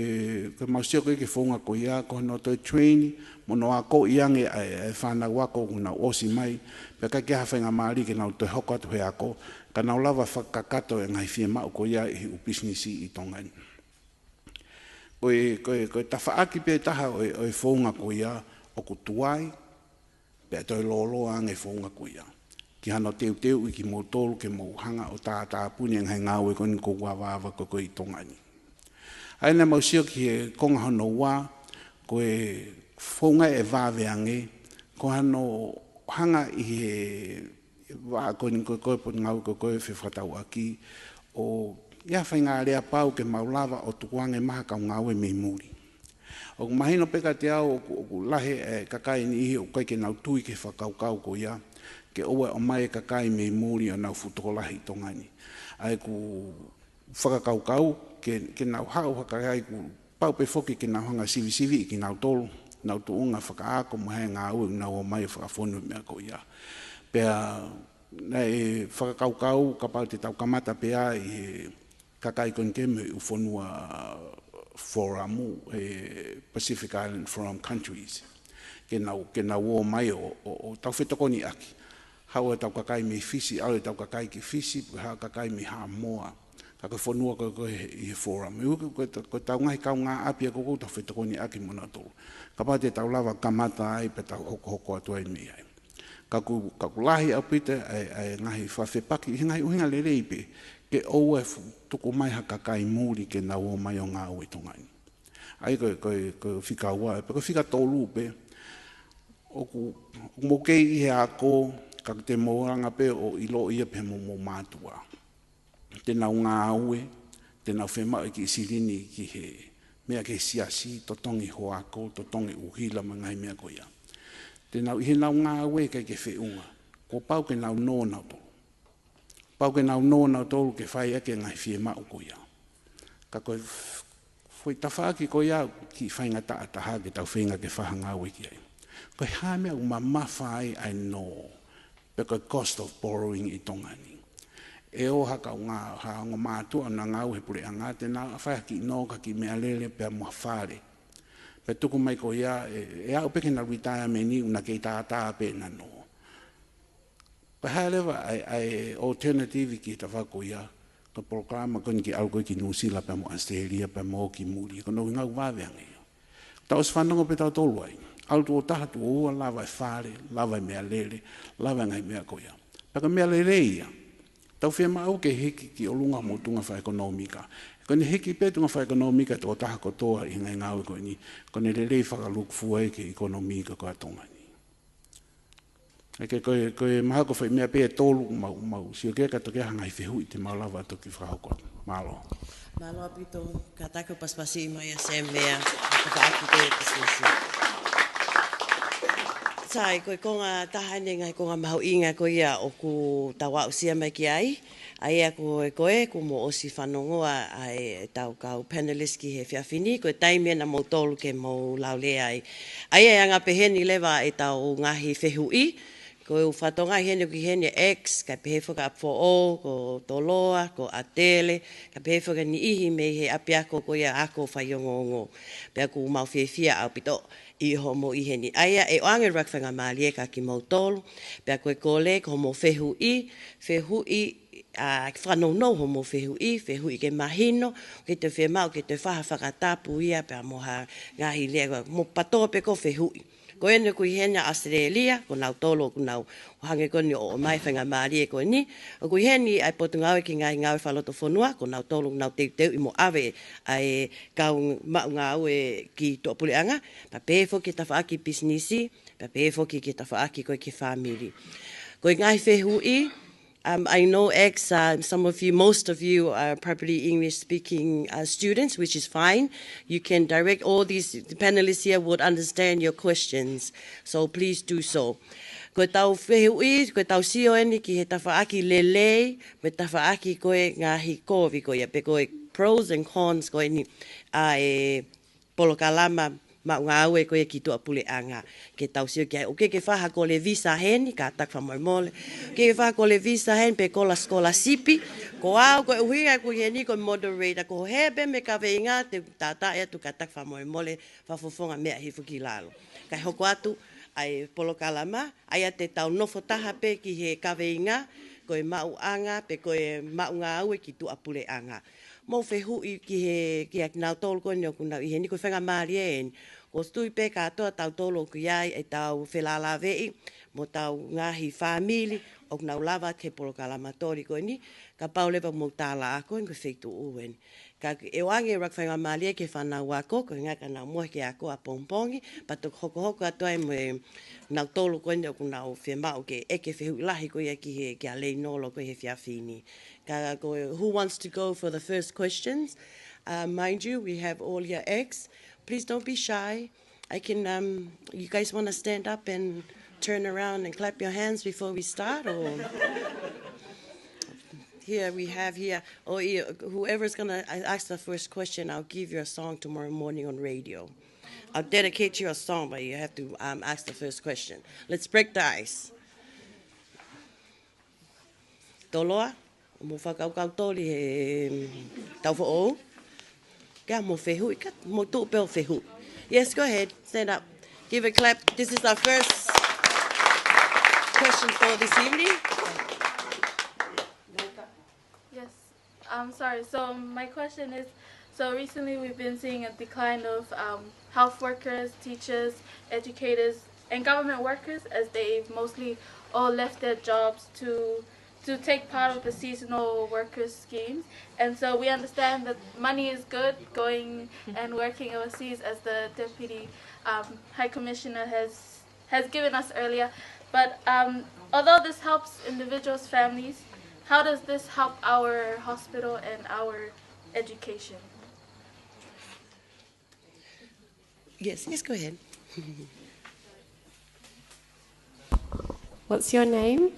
ko e mau sio ko ē ki he founga ko ia, ko hono toe train, mo hono akoʻi ange ʻa e, ʻa e fānau ako ʻoku nau ʻosi mai, pea ʻikai ke ʻi ai ha faingamālie ke nau toe hoko atu he ako, ka nau lava fakakakato e ngaahi fiemaʻu ko ia ʻi he ʻū pisinisi ʻi Tonga ni. Ko e, ko e, ko e tafaʻaki pē taha ʻo e, ʻo e founga ko ia ʻoku tuai, pea toe lōloa ange e founga ko ia ki hano teuteuʻi kimoutolu ke mou hanga ʻo tātāpuni e ngaahi ngāue ko eni ʻoku avaava ko ē ʻi Tonga ni. ʻA ia naʻa mau sio ki he konga hono ua, ko e founga ʻe vave ange, ko hano hanga ʻi he vaʻa ko eni ko ē ko e potungāue ko ē ko e fefakatauʻaki, ʻo ʻi ai ha faʻahinga aleapau ke mau lava ʻo tukuange mai ha kau ngāue mei muli. ʻOku mahino pē kiate au ʻoku, ʻoku lahi e kakai ʻe niʻihi ʻoku ʻikai ke nau tui ki he fakakaukau ko ia, ke ʻoua ʻe ʻomai e kakai mei muli ʻo nau fuʻu tokolahi ʻi Tonga ni. ʻA ia ʻoku ou fakakaukau ke, ke nau haʻu ha kakai kuo pau pē foki ke nau hanga ʻo sivisiviʻi kinautolu, honau tuʻunga fakaako mo e ngāue ʻoku nau ō mai ʻo fakafonu e meʻa ko ia. Pea naʻe fakakaukau kapau te tau kamata pē ʻi he kakai ko eni ko ē mei he ʻū fonua foramu, e Pacific Island Forum countries. Ke nau, ke nau ō mai ʻo, ʻo, ʻo tau fetokoniʻaki. Haʻu ʻetau kakai mei Fisi, ʻalu ʻetau kakai ki Fisi, pe haʻu kakai mei Haʻamoa. Ka ko e fonua ko ē ko ē ʻi he forum. ʻE ui ko e, ko e tau ngaahi kaungāʻapi ia ko ē ʻoku tau fetokoniʻaki mo nautolu. Kapau te tau lava kamata ai pea tau hokohoko atu ai mei ai. Ka ʻoku, ka ʻoku lahi ʻaupito ʻa e, ʻa e ngaahi fakafepaki, he ngaahi ʻuhinga lelei pē, ke ʻoua ʻe fu-, tuku mai ha kakai muli ke nau ō mai ʻo ngāue ʻi Tonga ni. ʻA ia ko e, ko e, ko e fika ua, pe ko e fika tolu pē, ʻoku, ʻoku mou kei ʻi he ako, ka te mou hanga pē ʻo ʻiloʻi ia pē mo hoʻomou mātuʻa. Te nau ngāue, te nau fiemaʻu e kiʻi silini ki he meʻa ki he siasi, totongi hoʻo ako, totongi ʻū hila mo e ngaahi meʻa ko ia. Te nau ʻi heʻenau ngāue ʻikai ke feʻunga. Kuo pau ke nau nō nautolu. Pau ke nau nō nautolu ke fai ʻaki e ngaahi fiemaʻu ko ia. Ka ko e f-, foʻi tafaʻaki ko ia kiʻi faingataʻa taha ke tau feinga ke fakangāueʻaki ai. Ko e hā e meʻa ʻoku mamafa ai ʻa e nō, pe ko e cost of borrowing ʻi Tonga ni. ʻE ʻi ai ha kaungā, ha ongo mātuʻa ʻoku na ngāue he puleʻanga, te na fai ha kiʻi nō, ka kiʻi meʻalele pea mo ha fale. Pea tuku mai ko ia, ʻe, ʻe aʻu pē ki heʻena retirement ʻoku na kei tātā pē ʻena nō. Ko e hā leva ʻa e, ʻa e alternative ki he tafaʻaki ko ia, ko e polokalama ko eni ke ʻalu ko ē ki Nuʻusila pea mo ʻAositelēlia pea mo ʻoku muli, ko hono ʻuhinga ʻoku vave ange ia. Tau ʻosi fanongo pē tautolu ai. ʻAlu tuʻo taha, tuʻo ua, lava e fale, lava e meʻalele, lava e ngaahi meʻa ko ia. Pea ko e meʻa lelei ia. Tau fiemaʻu ke hiki ki ʻolunga homou tuʻunga fakaʻekonōmika. Ko ʻene hiki pē tuʻunga fakaʻekonōmika tuʻo taha kotoa ʻi he ngaahi ngāue ko eni, ko ʻene lelei fakalūkufua ia ki he ʻekonōmika ko ē ʻa Tonga ni. ʻA ia ko e, ko e mahalo ko e foʻi meʻa pē ʻe tolu mau, mau sio ki ai, ka toki ʻi ai ha ngaahi fehuʻi te mau lava toki fakahoko. Mālō. Mālō ʻaupito, kātaki ʻo pasipasi mai ʻa Sam Mea, ka fakaʻaki ko e pisinisi. Sai, ko e konga taha eni e ngaahi konga mahuʻinga ko ia ʻoku tau aʻusia mai ki ai. ʻA ia ko e, ko e, kuo mou ʻosi fanongoa ʻa e, ʻetau kau panelist ki he efiafi ni, ko e taimi ena moutolu ke mou lau lea ai. ʻA ia ʻe anga peheni leva ʻetau ngaahi fehuʻi, ko e ʻū fatongia heni ʻoku ʻi heni e X, kae pehē foki ʻa Foʻou, ko Toloa, ko ʻAtele, kae pehē foki ʻa e niʻihi mei he ʻapiako ko ia ako faiongoongo. Pea ʻoku mau fiefia ʻaupito ʻi hoʻomou ʻi heni. ʻA ia ʻe ʻoange ʻuluaki faingamālie kia kimoutolu, pea ko e kole ko hoʻomou fehuʻi, fehuʻi, ʻa, fanongo hoʻomou fehuʻi, fehuʻi ke mahino, ke toe fiemaʻu, ke toe fai ha fakatapu ia pea mo ha ngaahi lea, mo patoa pē ko e fehuʻi. Ko eni ʻoku ʻi heni ʻa ʻAositelēlia, ko nautolu ʻoku nau ʻo hangē ko eni ʻo ʻomai faingamālie ko eni. ʻOku ʻi heni ʻa e Potungāue ki he Ngaahi Ngāue Fakalotofonua, ko nautolu ʻoku nau teuteuʻi mo ʻave ʻa e kau maʻu ngāue ki tuʻapuleʻanga, pea pehē foki ki he tafaʻaki pisinisi, pea pehē foki ki he tafaʻaki ko ē ki he fāmili. Ko e ngaahi fehuʻi, um, I know X, uh, some of you, most of you are probably English speaking, uh, students, which is fine. You can direct all these, the panelists here would understand your questions. So please do so. Ko ʻetau fehuʻi, ko ʻetau sio eni ki he tafaʻaki lelei, mo e tafaʻaki ko e ngaahi kovi ko ia, pe ko e pros and cons ko eni ʻa e polokalama maʻu ngāue ko ia ki tuʻapuleʻanga. Ke tau sio ki ai, ʻoku ʻikai ke fai ha kole visa heni, kātaki fakamolemole. ʻOku ʻikai ke fai ha kole visa heni pe kole sikolasipi. Ko au, ko e ʻuhinga ʻeku ʻi heni ko e moderator, ko e hē pē mei he kaveinga, te u tātā atu, kātaki fakamolemole, fakafofonga meʻa hifo ki lalo. Kae hoko atu ʻa e polokalama, ʻa ia te tau nofo taha pē ki he kaveinga, ko e maʻuʻanga, pe ko e maʻu ngāue ki tuʻapuleʻanga. Mou fehuʻi ki he, kia kinautolu ko eni ʻoku nau ʻi heni, ko e faingamālie eni. ʻOku ou tui pē kātoa tautolu ʻoku ʻi ai ʻetau felālāveʻi mo ʻetau ngaahi fāmili ʻoku nau lava ki he polokalama toli ko eni, kapau leva ʻoku mou tālā ko eni ko e feituʻu eni. Ka ʻe ʻoange ʻuluaki faingamālie ki he fānau ako, ko e ʻuhinga ka nau mohe ki he ako ʻapongipongi, pea toki hokohoko atu ai mo e nautolu ko eni ʻoku nau fiemaʻu ke ʻeke fehuʻi lahi ko ia ki he, kia Leinolo ko ē he efiafi ni. Ka ko e, who wants to go for the first questions? Uh, mind you, we have all your X. Please don't be shy. I can, um, you guys wanna stand up and turn around and clap your hands before we start, or? Here we have here, or you, whoever's gonna, uh, ask the first question, I'll give you a song tomorrow morning on radio. I'll dedicate you a song, but you have to, um, ask the first question. Let's break the ice. Toloa, mou fakakaukau toli he tau foʻou. Ke mou fehuʻi, ka mou tuʻu pē ʻo fehuʻi. Yes, go ahead, stand up. Give a clap. This is our first question for this evening. Yes. Um, sorry. So my question is, so recently we've been seeing a decline of, um, health workers, teachers, educators, and government workers as they've mostly all left their jobs to, to take part of the seasonal workers schemes. And so we understand that money is good going and working overseas, as the Deputy, um, High Commissioner has has given us earlier. But, um, although this helps individuals, families, how does this help our hospital and our education? Yes, yes, go ahead. What's your name?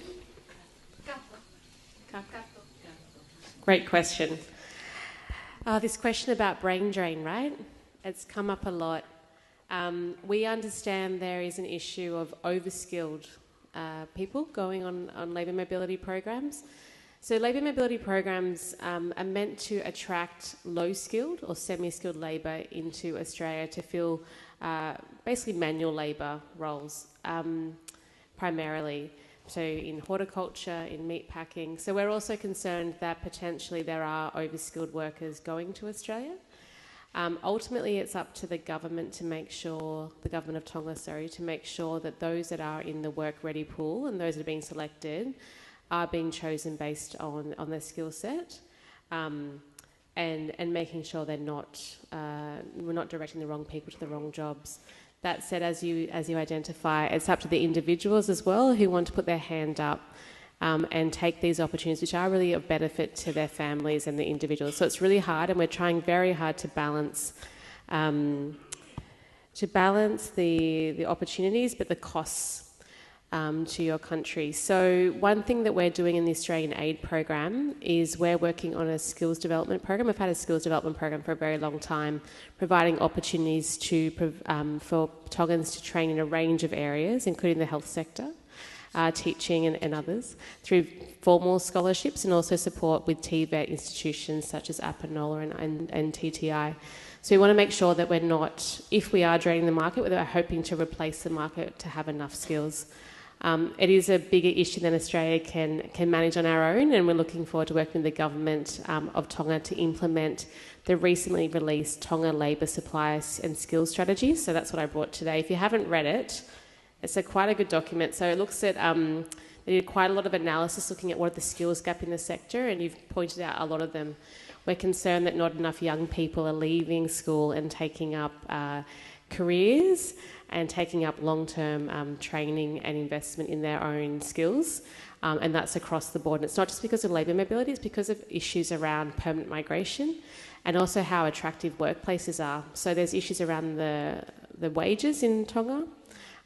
Great question. Uh, this question about brain drain, right? It's come up a lot. Um, we understand there is an issue of overskilled, uh, people going on, on labour mobility programs. So labour mobility programs, um, are meant to attract low-skilled or semi-skilled labour into Australia to fill, uh, basically manual labour roles, um, primarily. So in horticulture, in meat packing. So we're also concerned that potentially there are overskilled workers going to Australia. Um, ultimately, it's up to the government to make sure, the government of Tonga, sorry, to make sure that those that are in the work ready pool and those that are being selected are being chosen based on, on their skill set, um, and, and making sure they're not, uh, we're not directing the wrong people to the wrong jobs. That said, as you, as you identify, it's up to the individuals as well who want to put their hand up, um, and take these opportunities, which are really of benefit to their families and the individuals. So it's really hard, and we're trying very hard to balance, um, to balance the, the opportunities, but the costs um, to your country. So one thing that we're doing in the Australian Aid Program is we're working on a skills development program. We've had a skills development program for a very long time, providing opportunities to prov-, um, for Tongans to train in a range of areas, including the health sector, uh, teaching and, and others, through formal scholarships and also support with TVET institutions such as Apanola and, and, and T T I. So we want to make sure that we're not, if we are draining the market, we're hoping to replace the market to have enough skills. Um, it is a bigger issue than Australia can, can manage on our own, and we're looking forward to working with the government, um, of Tonga to implement the recently released Tonga Labour Supply and Skills Strategy. So that's what I brought today. If you haven't read it, it's a quite a good document. So it looks at, um, they did quite a lot of analysis looking at what are the skills gap in the sector, and you've pointed out a lot of them. We're concerned that not enough young people are leaving school and taking up, uh, careers and taking up long-term, um, training and investment in their own skills. Um, and that's across the board. And it's not just because of labour mobility, it's because of issues around permanent migration and also how attractive workplaces are. So there's issues around the, the wages in Tonga.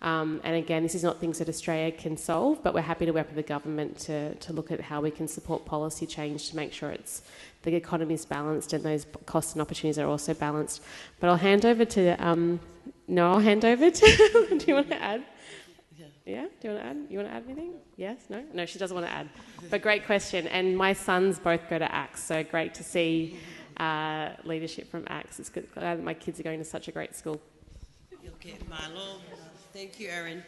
Um, and again, this is not things that Australia can solve, but we're happy to work with the government to, to look at how we can support policy change to make sure it's, the economy is balanced and those costs and opportunities are also balanced. But I'll hand over to, um, no, I'll hand over to, do you want to add? Yeah, do you want to add? You want to add anything? Yes, no? No, she doesn't want to add. But great question. And my sons both go to axe, so great to see, uh, leadership from axe. It's good, glad that my kids are going to such a great school. Okay, mālō. Thank you, Erin.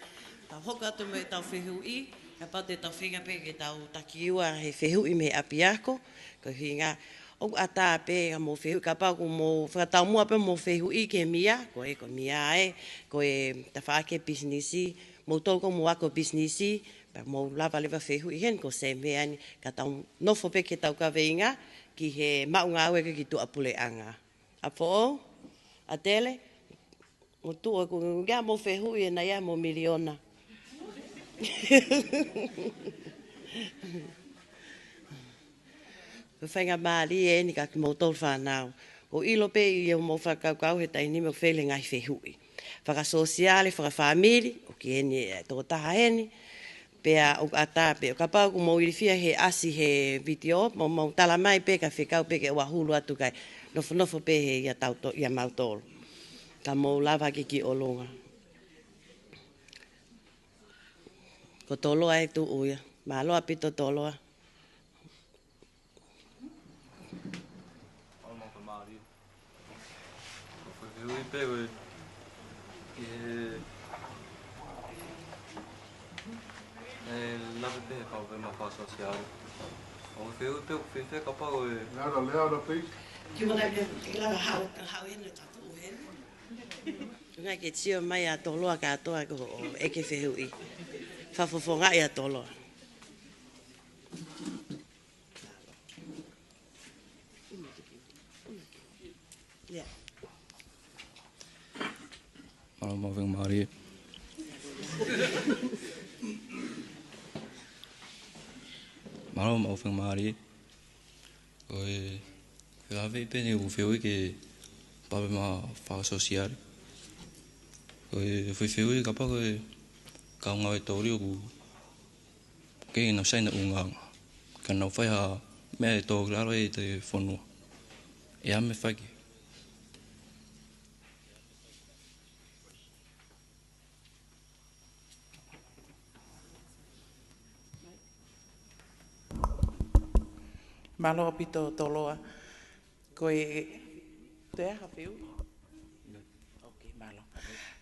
Tau hoko atu mo ʻetau fehuʻi, kapau te tau feinga pē ke tau takiua he fehuʻi mei he ʻapiako, ko e hinga ʻoku ʻatā pē ka mou fehuʻi, kapau ʻoku mou fakataumuʻa pē mou fehuʻi ki he M I A, ko e, ko e M I A ē, ko e tafaʻaki pisinisi, mou tolu ʻoku mou ako pisinisi, pea mou lava leva fehuʻi heni ko Sam heni, ka tau nofo pē ki heʻetau kaveinga ki he maʻu ngāue ki tuʻapuleʻanga. ʻApifoʻou, ʻAtele, mou tuʻu ʻoku ngeʻa mou fehuʻi ʻe naʻa ʻi ai mo miliona. Ko e faingamālie eni kia kimoutolu fānau. ʻOku ʻilo pē ʻi hoʻomou fakakaukau he taimi ni ʻoku fele ngaahi fehuʻi fakasōsiale, fakafāmili, ʻoku ʻi heni e tokotaha heni. Pea ʻoku ʻatā pē, ʻo kapau ʻoku mou ilifia he ʻasi he vitiō, mou, mou tala mai pē ka fekau pē ke ʻoua hulu atu kae nofonofo pē he ʻia tau to-, ʻia mautolu. Ka mou lava ke ki ʻolunga. Ko Toloa e tuʻu ia. Mālō ʻaupito Toloa. Mālō, mālō, mālō. Ko e fehuʻi pē ko e, ʻi he, ʻe lava pē he palopalema fakasōsiale. Ko e fehuʻi pē ko e fēfē kapau ko e. Louder, louder, please. Do you want to, lava haʻu, haʻu heni ka tuʻu heni? Ngaahi ke sio mai ʻa Toloa kātoa ko hoʻo ʻeke fehuʻi. Fakafofongaʻi ʻa Toloa. Mālō, mālō faingamālie. Mālō, mālō faingamālie. Ko e fehuʻi pē eni ʻoku fehuʻi ki he palopalema fakasōsiale. Ko e fehuʻi kapau ko e kau ngāue toli ʻoku kei nau saini ʻulungaanga. Ka nau fai ha meʻa ʻe tō ki lalo ʻi he fonua. ʻE ʻi ai ha meʻa fai ki ai? Mālō ʻaupito Toloa. Ko e, toe ʻai ha fehuʻi? Ok, mālō.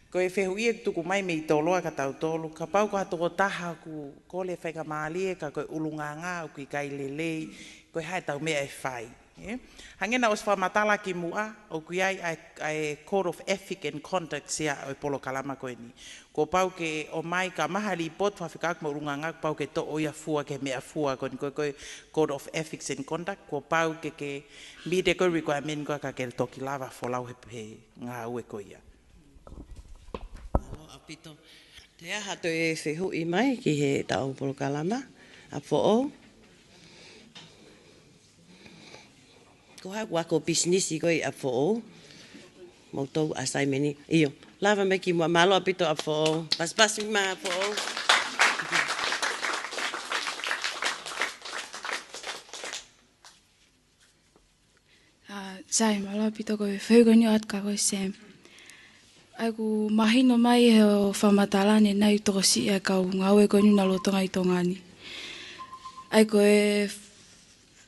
Ko e fehuʻi ʻe tuku mai mei Toloa kia tautolu, kapau ko ha tokotaha ʻoku kole faingamālie ka ko e ʻulungaanga ʻoku ʻikai lelei, ko e hā ʻetau meʻa ʻe fai. Ē? Hangē naʻa ku ʻosi fakamatala kimuʻa, ʻoku ʻi ai ʻa e, ʻa e Code of Ethic and Conduct ia ʻo e polokalama ko eni. Kuo pau ke ʻomai ka maha lipooti fakafekauʻaki mo e ʻulungaanga, kuo pau ke toʻo ia fua ki he meʻafua ko eni ko e, ko e Code of Ethics and Conduct, kuo pau ke, ke meet ko e requirement ko ia ka ke toki lava folau he, he ngāue ko ia. Mālō ʻaupito. Toe ʻai ha toe fehuʻi mai ki heʻetau polokalama, ʻApifoʻou? Ko hai ʻoku ako pisinisi ko ē ʻApifoʻou? Mou tau assignment ē. ʻIo. Lava mai kimuʻa, mālō ʻaupito ʻApifoʻou. Pasipasi mai ʻApifoʻou. Sai, mālō ʻaupito ko e fehuʻi ko eni ʻoatu kia koe Sam. ʻA ia ʻoku mahino mai he ʻo fakamatala ʻanenai tokosiʻi ʻa e kau ngāue ko eni ʻoku nau lolotonga ʻi Tonga ni. ʻA ia ko e,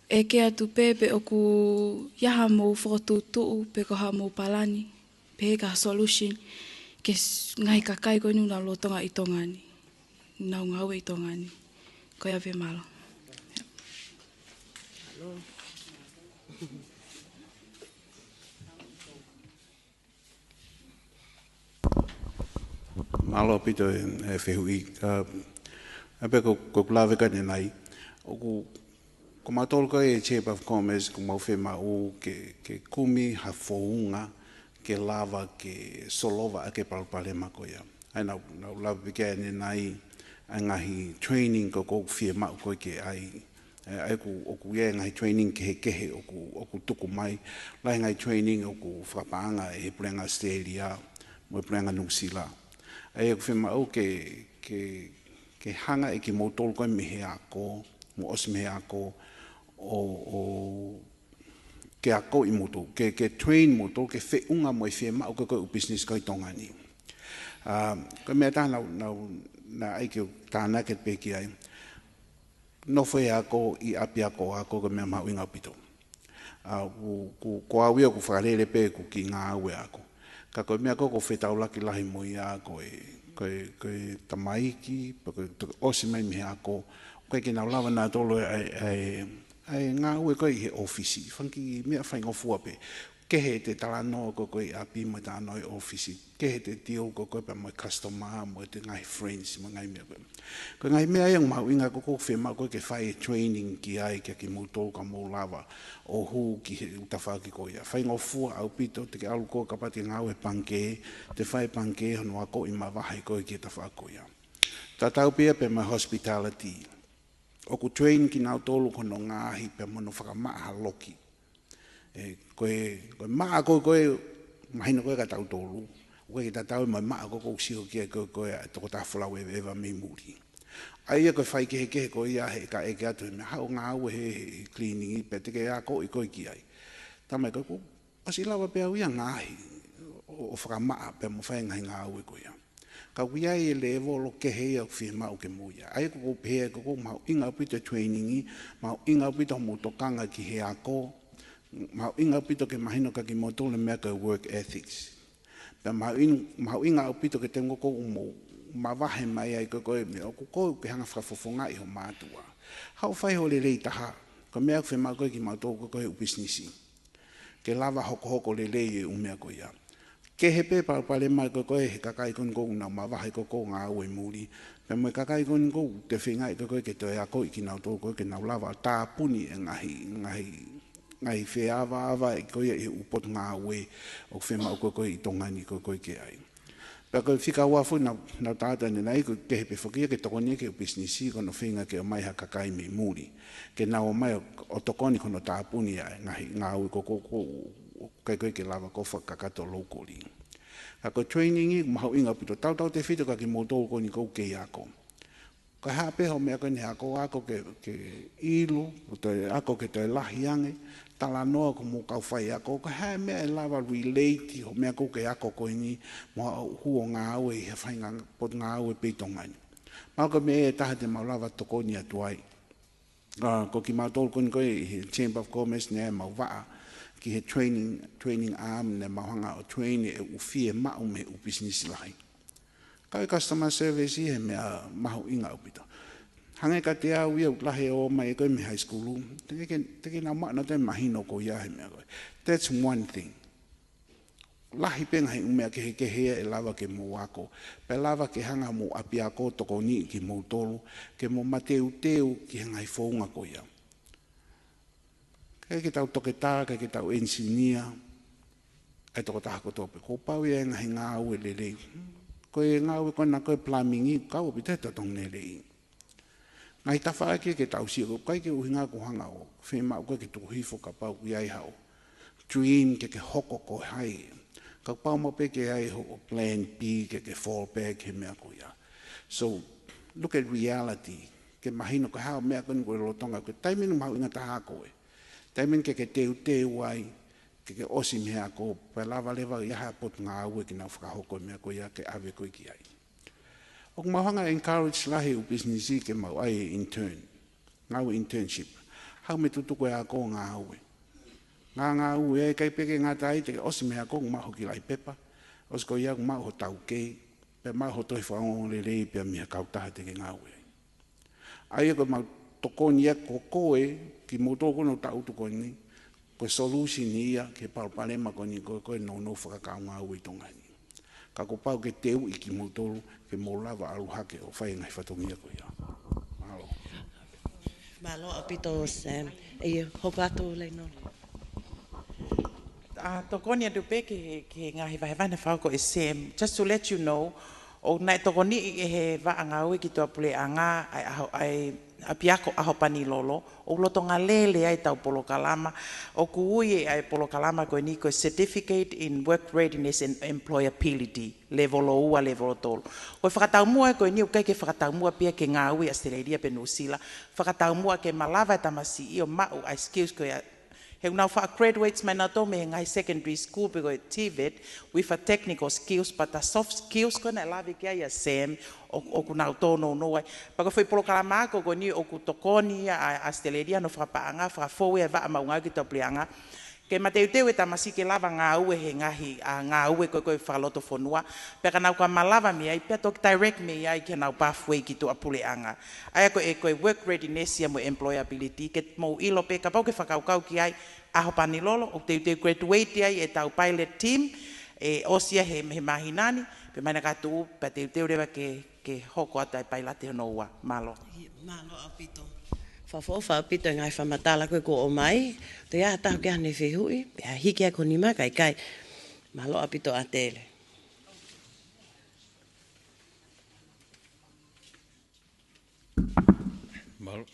ʻeke atu pē pe ʻoku ʻi ai haʻamou fokotuʻutuʻu pe ko haʻamou palani, pe ko ha solution, ki he s-, ngaahi kakai ko eni ʻoku nau lolotonga ʻi Tonga ni. Nau ngāue ʻi Tonga ni. Ko ia pē, mālō. Mālō ʻaupito e, e fehuʻi. Ka, ʻa ia pē ko, ko ʻeku lave ko eni ʻanenai. ʻOku, ko mautolu ko e Chamber of Commerce, ʻoku mau fiemaʻu ke, ke kumi ha founga, ke lava, ke solova ʻaki e palopalema ko ia. ʻA ia naʻa, naʻa ku lave pē ki ai ʻanenai, ʻa e ngaahi training ko ē ʻoku fiemaʻu ko ē ke ʻai. ʻE, ʻa ia ʻoku, ʻoku ʻi ai e ngaahi training kehekehe ʻoku, ʻoku tuku mai. Lahi e ngaahi training ʻoku fakapaʻanga ʻe he Puleʻanga ʻAositelēlia, mo e Puleʻanga Nuʻusila. ʻA ia ʻoku fiemaʻu ke, ke, ke hanga ʻe kimoutolu ko ē mei he ako, mou ʻosi mei he ako, ʻo, ʻo, ke akoʻi moutolu, ke, ke train moutolu, ke feʻunga mo e fiemaʻu ko ē ʻa e ʻū business ko ē ʻi Tonga ni. ʻA, ko e meʻa ʻe taha naʻa, naʻa, naʻe ʻai ke u tānaki pē ki ai. Nofo he ako, ʻi ʻapiako ako, ko e meʻa mahuʻinga ʻaupito. ʻA, ʻoku, ʻoku, ko au ia ʻoku fakalele pē ʻeku kiʻi ngāue ako. Ka ko e meʻa ko ē ʻoku ou fetaulaki lahi mo ia ko e, ko e, ko e tamaiki, pe ko e toki ʻosi mai mei he ako, ʻoku ʻikai ke nau lava nautolu ʻa e, ʻa e, ʻa e ngāue ko ē ʻi he ʻōfisi. Fanga kiʻi meʻa faingofua pē. Kehe ʻete talanoa ko ē ʻi ʻapi mo e talanoa ʻi ʻōfisi. Kehe ʻete deal ko ē ko ē pea mo e customer, mo ʻete ngaahi friends, mo e ngaahi meʻa ko ē. Ko e ngaahi meʻa ia ʻoku mahuʻinga ko ē ʻoku fiemaʻu ko ē ke fai e training ki ai kia kimoutolu ka mou lava ʻo hū ki he ʻū tafaʻaki ko ia. Faingofua ʻaupito, te ke ʻalu ko ē kapau te ke ngāue he pangikē, te fai pangikē hono akoʻi mavahe ko ē ki he tafaʻaki ko ia. Tatau pē ia pea mo e hospitality. ʻOku train kinautolu ko hono ngaohi pea mo hono fakamaʻa ha loki. ʻE, ko e, ko e maʻa ko ē, ko e mahino ko ē kia tautolu. ʻOku ʻikai ke tatau mo e maʻa ko ē ʻoku sio ki ai ko ē, ko e tokotaha folau ʻeveʻeva mei muli. ʻA ia ko e faikehekehe ko ia he ka ʻeke atu he meʻa, haʻu ʻo ngāue he, he cleaning pea te ke akoʻi koe ki ai. Talamai ko ē ʻoku ʻosi lava pē au ia ʻo ngaohi, ʻo, ʻo fakamaʻa pea mo fai e ngaahi ngāue ko ia. Ka ʻoku ʻi ai e lēvolo kehe ia ʻoku fiemaʻu ke mou ʻi ai. ʻA ia ʻoku ou pehē ko ē ʻoku mahuʻinga ʻaupito e training, mahuʻinga ʻaupito hoʻomou tokanga ki he ako, mahuʻinga ʻaupito ke mahino kia kimoutolu e meʻa ko e work ethics. Pea mahuʻin-, mahuʻinga ʻaupito ki he taimi ko ē ʻoku mou mavahe mai ai ko ē, ko e meʻa ʻoku ʻikai ke hanga ʻo fakafofongaʻi ho mātuʻa. Haʻu ʻo fai ho lelei taha, ko e meʻa ʻoku fiemaʻu ko ē kiate kimautolu ko ē ʻoku pisinisi. Ke lava hokohoko lelei e ʻū meʻa ko ia. Kehe pē palopalema ko ē ʻoku ʻi ai he kakai ko eni ʻoku nau mavahe ko ē ʻo ngāue ʻi muli. Pea mo e kakai ko eni ʻoku te feingaʻi ko ē ke toe akoʻi kinautolu ko ē ke nau lava ʻo tāpuni e ngaahi, ngaahi, ngaahi feavaʻeva ko ia ʻi he ʻū potungāue ʻoku fiemaʻu ko ē ʻi Tonga ni ko ē ke ʻai. Pea ko e fika ua foki naʻa, naʻa ku tala atu ʻanenai ʻoku kehe pē foki ia ke tokoni ki he ʻū pisinisi ko hono feinga ke ʻomai ha kakai mei muli. Ke nau ō mai ʻo, ʻo tokoni ki hono tāpuni ʻa e ngaahi ngāue ko ē ʻoku, ʻoku ʻikai ko ē ke lava ko ē ʻo fakakakato locally. Ka ko e training ia ʻoku mahuʻinga ʻaupito, tautautefito kia kimoutolu ko eni ʻoku kei ako. Ko e hā pē hoʻo meʻa ko eni he ako, ako ke, ke ʻilo, ʻo toe ako ke toe lahi ange, talanoa ki hoʻomou kau faiako, ko e hā e meʻa ʻe lava relate hoʻo meʻa ʻoku ke ako ko eni, mo haʻo hū ʻo ngāue ʻi he faʻahinga potungāue pē ʻi Tonga ni. Mahalo ko e meʻa ʻe taha te mau lava ʻo tokoni atu ai. ʻA, ko kimautolu ko eni ko ē ʻi he Chamber of Commerce naʻe ʻi ai ʻemau vaʻa ki he training, training arm naʻa mau hanga ʻo train e ʻū fiemaʻu mei he ʻū pisinisi lahi. Ka ko e customer service ia he meʻa mahuʻinga ʻaupito. Hangē kiate au ia ʻoku lahi e ō mai ko ē mei high school, te ke, te ke nau maʻu nautolu e mahino ko ia he meʻa ko ē. That's one thing. Lahi pē ngaahi ʻū meʻa kehekehe ia ʻe lava ke mou ako. Pea lava ke hanga homou ʻapiako ʻo tokoniʻi kimoutolu, ke mou mateuteu ki he ngaahi founga ko ia. ʻIkai ke tau toketā, ʻikai ke tau engineer, ʻa e tokotaha kotoa pē. Kuo pau ia e ngaahi ngāue lelei. Ko e ngāue ko ena ko e plumbing ia, kau ʻaupito he totongi lelei. Ngaahi tafaʻaki ke tau sio, ʻoku ʻikai ke ʻuhinga ʻoku hanga ʻo fiemaʻu ko ē ke tuku hifo kapau ʻoku ʻi ai haʻo dream ke ke hoko ko hai. Kapau maʻu pē ke ʻi ai hoʻo plan B ke ke fall back he meʻa ko ia. So, look at reality. Ke mahino ko e hā e meʻa ko eni ʻoku lolotonga, ko e taimi ʻoku mahuʻinga taha ko ē. Taimi ke ke teuteu ai, ke ʻosi mei he ako, pea lava leva ia ha potu ngāue ke nau fakahoko e meʻa ko ia ke ʻave ko ē ki ai. ʻOku mau hanga ʻo encourage lahi ʻū pisinisi ke mau ʻai e intern. Ngāue internship. Haʻu mo e tutuku e ako ngāue. Ngā ngāue ʻe ʻikai pē ke ngata ai te ke ʻosi mei he ako ʻoku maʻu hoʻo kiʻi laʻi pepa. ʻOsi ko ia ʻoku maʻu hoʻo taukei. Pea maʻu hoʻo tohi fakaongoongo lelei pea mei he kautaha te ke ngāue ai. ʻA ia ko ʻemau tokoni ia ko koe, kimoutolu ko ē ʻoku tangutu ko eni, ko e solution ia ki he palopalema ko eni ko ē ʻoku nounou fakakaungāue ʻi Tonga ni. Ka kuo pau ke teuʻi kimoutolu ke mou lava ʻalu hake ʻo fai e ngaahi fatongia ko ia. Mālō. Mālō ʻaupito Sam. ʻIo, hoko atu Leinolo. ʻA, tokoni atu pē ki he, ki he ngaahi vahevahe naʻe fakahoko ʻe Sam. Just to let you know, ʻoku naʻe tokoniʻi ʻe he vaʻa ngāue ki tuʻapuleʻanga ʻa e ʻaho, ʻa e ʻapiako ʻAhopanilolo, ʻoku lolotonga lele ai ʻetau polokalama, ʻoku ui ʻa e polokalama ko eni ko e Certificate in Work Readiness and Employability, levolo ua, levolo tolu. Ko e fakataumuʻa ko eni ʻoku ʻikai ke fakataumuʻa pē ia ke ngāue ʻi ʻAositelēlia pe Nuʻusila, fakataumuʻa ke malava e tamasiʻi ʻo maʻu ʻa e skills ko ia. He ʻoku nau faʻa graduates mai nautolu mei he ngaahi secondary school pe ko e TVET, with a technical skills, but the soft skills ko ē naʻe lave ki ai ʻa Sam, ʻo, ʻoku nau tōnounou ai. Pea ko e foʻi polokalama ako ko eni ʻoku tokoni ia ʻa, ʻa ʻAositelēlia ʻi hono fakapaʻanga, fakafou ia e vaʻa maʻu ngāue ki tuʻapuleʻanga. Ke mateuteu e tamasiʻi ke lava ngāue he ngaahi, ʻa, ngāue ko ē ko ē fakalotofonua. Pea ka nau ka malava mei ai, pea toki direct mei ai ki heʻenau pathway ki tuʻapuleʻanga. ʻA ia ko e, ko e work readiness ia mo e employability, ke mou ʻilo pē kapau ʻoku ke fakakaukau ki ai, ʻAhopanilolo, ʻoku teuteu graduate ai ʻetau pilot team, ʻe ʻosi ia he, he māhina ni, pea mahalo ka tuʻu, pea teuteu leva ke, ke hoko atu ʻa e pailate hono ua. Mālō. Mālō ʻaupito. Fakaʻofoʻofa ʻaupito e ngaahi fakamatala ko ē kuo ʻomai. Toe ʻi ai ha taha ʻoku ʻi ai haʻane fehuʻi, pea hiki ʻa e nima, ka ʻikai. Mālō ʻaupito ʻAtele. Mālō.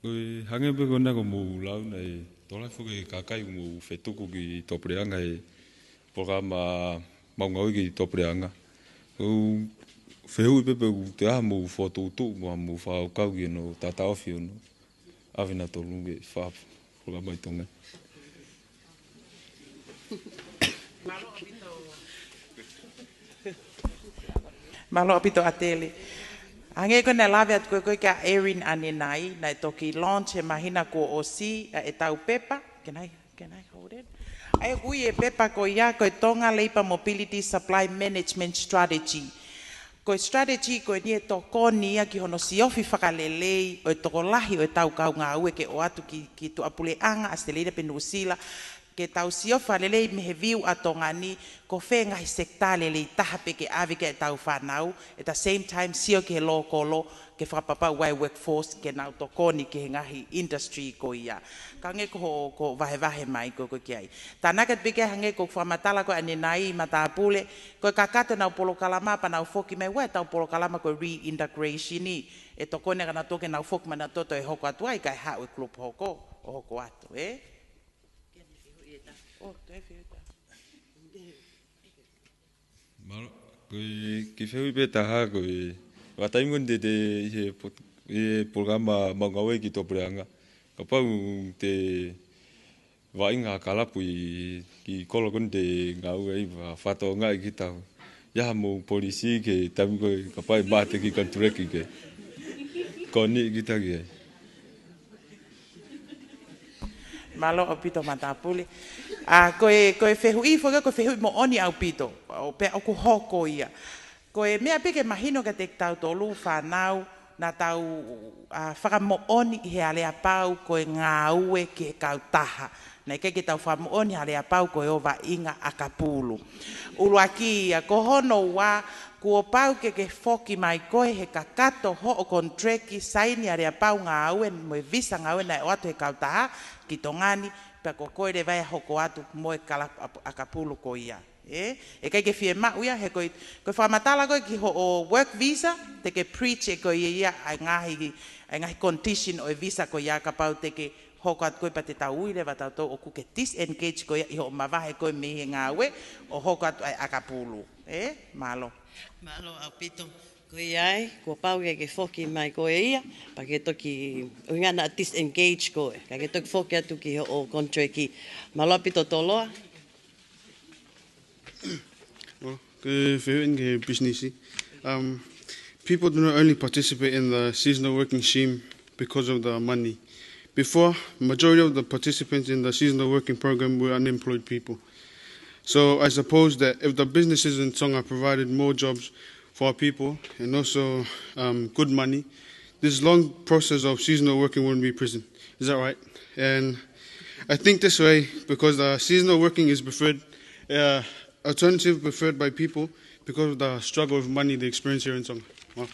Ko e hangē pē ko ena kuo mou lau naʻe tokolahi foki e kakai ʻoku mou fetuku ki tuʻapuleʻanga he polokalama maʻu ngāue ki tuʻapuleʻanga. ʻOku ou fehuʻi pē pe ʻoku toe ʻi ai haʻamou fokotuʻutuʻu mo haʻamou fakakaukau ki hono tataofi hono ʻave nautolu ke fai polokalama ʻi Tonga. Mālō ʻaupito ʻAtele. Hangē ko ē naʻe lave atu ko ē ko ē kia Erin ʻanenai, naʻe toki launch he māhina kuo ʻosi ʻa ʻetau pepa. Can I, can I hold it? ʻA ia ʻoku ui e pepa ko ia ko e Tonga Labour Mobility Supply Management Strategy. Ko e strategy ko eni ʻe tokoni ia ki hono siofi fakalelei ʻo e tokolahi ʻo ʻetau kau ngāue ke ō atu ki, ki tuʻapuleʻanga, ʻAositelēlia pe Nuʻusila, ke tau siofi fakalelei mei he view ʻa Tonga ni, ko fē ngaahi sector lelei taha pē ke ʻave ki ai ʻetau fānau, at the same time sio ki he local, ke fakapapauʻi ʻa e workforce, ke nau tokoni ki he ngaahi industry ko ia. Ka hangē ko hoʻo, ko hoʻo vahevahe mai ko ē ko ē ki ai. Tānaki atu pē ki ai hangē ko e fakamatala ko ē ʻanenai matāpule, ko e kakato ʻenau polokalama pea nau foki mai, ʻa ʻetau polokalama ko e reintegration ʻi, ʻe tokoni ʻa kinautolu ke nau foki mai nautolu ʻo toe hoko atu ai, kae haʻu e group hoko, ʻo hoko atu, ē? Oh, toe fehuʻi ʻe taha. Mālō, ko e kiʻi fehuʻi pē ʻe taha ko e, ʻa e taimi ko eni te te ʻi he po-, ʻi he polokalama maʻu ngāue ki tuʻapuleʻanga. Kapau te vaʻinga kalapu ʻi, ki he kolo ko eni te ngāue ai, ʻa e fakatātā ʻa e kiʻi tau. ʻI ai haʻamou policy ki he taimi ko ē kapau ʻe mate e kiʻi contract ke ko eni kiʻi taki ai. Mālō ʻaupito matāpule. ʻA, ko e, ko e fehuʻi foki, ko e fehuʻi moʻoni ʻaupito. ʻO pea ʻoku hoko ia. Ko e meʻa pē ke mahino kiate kitautolu fānau, naʻa tau, ʻa, fakamoʻoni ʻi he aleapau ko e ngāue ki he kautaha. Naʻe ʻikai ke tau fakamoʻoni he aleapau ko e ō vaʻinga ʻakapulu. ʻUluaki ia, ko hono ua, kuo pau ke ke foki mai koe he kakato hoʻo contract, saini aleapau ngāue mo e visa ngāue naʻe ʻoatu he kautaha ki Tonga ni, pea ko koe leva ʻe hoko atu mo e kalapu ʻakapulu ko ia. Ē, ʻe ʻikai ke fiemaʻu ia, he ko e, ko e fakamatala ko ē ki hoʻo work visa, te ke breach ʻe koe ia ʻa e ngaahi, ʻa e ngaahi condition ʻo e visa ko ia kapau te ke hoko atu koe pea te tau ui leva tautolu ʻoku ke disengage koe ia ʻi hoʻo mavahe koe mei he ngāue ʻo hoko atu ʻa e ʻakapulu. Ē, mālō. Mālō ʻaupito. Ko ia ai, kuo pau ke ke foki mai koe ia, pea ke toki, ʻuhinga naʻa disengage koe, ka ke toki foki atu ki hoʻo contract. Mālō ʻaupito Toloa. Well, ke fehuʻi eni ki he pisinisi. Um, people do not only participate in the seasonal working scheme because of the money. Before, majority of the participants in the seasonal working program were unemployed people. So I suppose that if the businesses in Tonga provided more jobs for our people and also, um, good money, this long process of seasonal working wouldn't be present. Is that right? And I think this way because, uh, seasonal working is preferred, uh, alternative preferred by people because of the struggle of money they experience here in Tonga. Wow.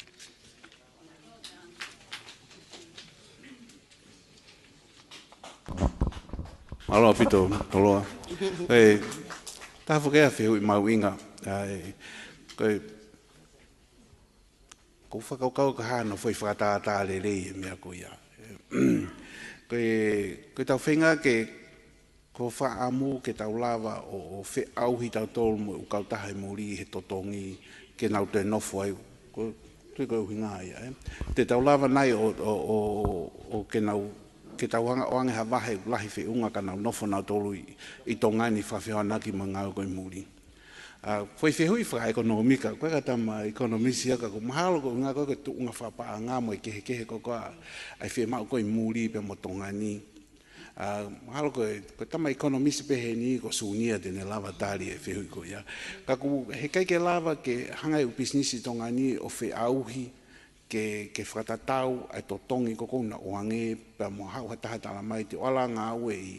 Mālō ʻaupito Toloa. ʻE, taha foki ʻa e fehuʻi mahuʻinga. ʻA e, ko e, ko e fakakaukau ka hano foʻi fakatātā lelei e meʻa ko ia. Ko e, ko e tau feinga ke, ko e fakaʻamu ke tau lava ʻo, ʻo feʻauhi tautolu mo e ʻū kautaha ʻi muli he totongi ke nau toe nofo ai. Ko, ko e ʻuhinga ia, ē. Te tau lava nai ʻo, ʻo, ʻo, ʻo ke nau, ke tau hanga ʻo ʻoange ha vahe lahi feʻunga ka nau nofo nautolu ʻi, ʻi Tonga ni fakafehoanaki mo e ngāue ko ē ʻi muli. ʻA, foʻi fehuʻi fakaʻekonōmika, ko e ka tama ʻekonōmisi ia ka ko e mahalo ko e ʻuhinga ko e tuʻunga fakapaʻanga mo e kehekehe ko ē ʻa e fiemaʻu ko ē ʻi muli pea mo Tonga ni. ʻA, mahalo ko e, ko e tama ʻekonōmisi pē heni ko Sunia te ne lava tali e fehuʻi ko ia. Ka ʻoku ʻikai ke lava ke hanga ʻe he ʻū pisinisi ʻi Tonga ni ʻo feʻauhi ke, ke fakatatau ʻa e totongi ko ē ʻoku nau ʻoange pea mo haʻu ha taha tala mai te u ʻalu ʻo ngāue ʻi,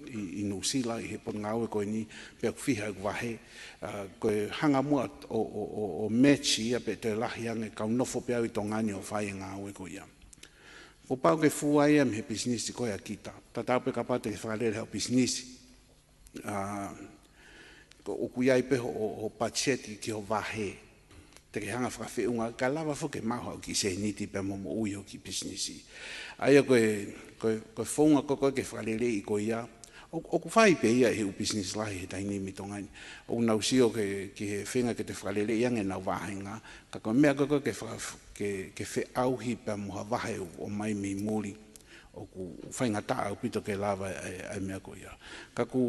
ʻi, ʻi Nuʻusila ʻi he potungāue ko eni pea ʻoku fiha ʻeku vahe. ʻA, ko e hanga muʻa ʻo, ʻo, ʻo, ʻo match ia pe toe lahi ange kau nofo pē au ʻi Tonga ni ʻo fai e ngāue ko ia. Kuo pau ke fua ia mei he pisinisi ko ia ʻa kita. Tatau pē kapau te ke fakalele haʻo pisinisi. ʻA, ko ʻoku ʻi ai pē hoʻo, hoʻo patiseti ki hoʻo vahe. Te ke hanga fakafeʻunga, ka lava foki ke maʻu haʻo kiʻi sēniti pea mo moʻui hoʻo kiʻi pisinisi. ʻA ia ko e, ko e, ko e founga ko ē ke fakaleleiʻi ko ia. ʻO, ʻoku fai pē ia ʻe he ʻū pisinisi lahi he taimi ni ʻi Tonga ni. ʻOku nau sio ke, ki he feinga ke toe fakaleleiʻi ange ʻenau vāhenga. Ka ko e meʻa ko ē ke faka-, ke, ke feʻauhi pea mo ha vahe ʻoku ʻomai mei muli. ʻOku faingataʻa ʻaupito ke lava ʻa e, ʻa e meʻa ko ia. Ka ʻoku,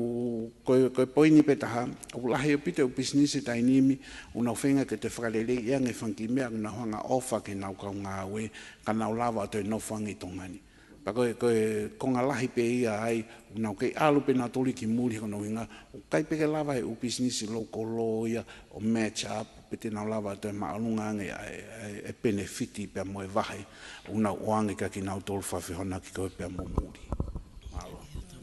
ko e, ko e poini pē taha, ʻoku lahi ʻaupito e ʻū pisinisi he taimi ni, ʻoku nau feinga ke toe fakaleleiʻi ange e fanga kiʻi meʻa ʻoku nau hanga ʻo ʻofa ki heʻenau kau ngāue, ka nau lava ʻo toe nofo ange ʻi Tonga ni. Pea ko e, ko e konga lahi pē ia ai, ʻoku nau kei ʻalu pē nautolu ki muli he ko hono ʻuhinga, ʻoku ʻikai pē ke lava ʻe he ʻū pisinisi local law ia ʻo match up, pe te nau lava ʻo toe māʻolunga ange ʻa e, ʻa e, ʻa e penefiti pea mo e vahe ʻoku nau ʻoange kia kinautolu fakafehoanaki ko ē pea mo muli. Mālō.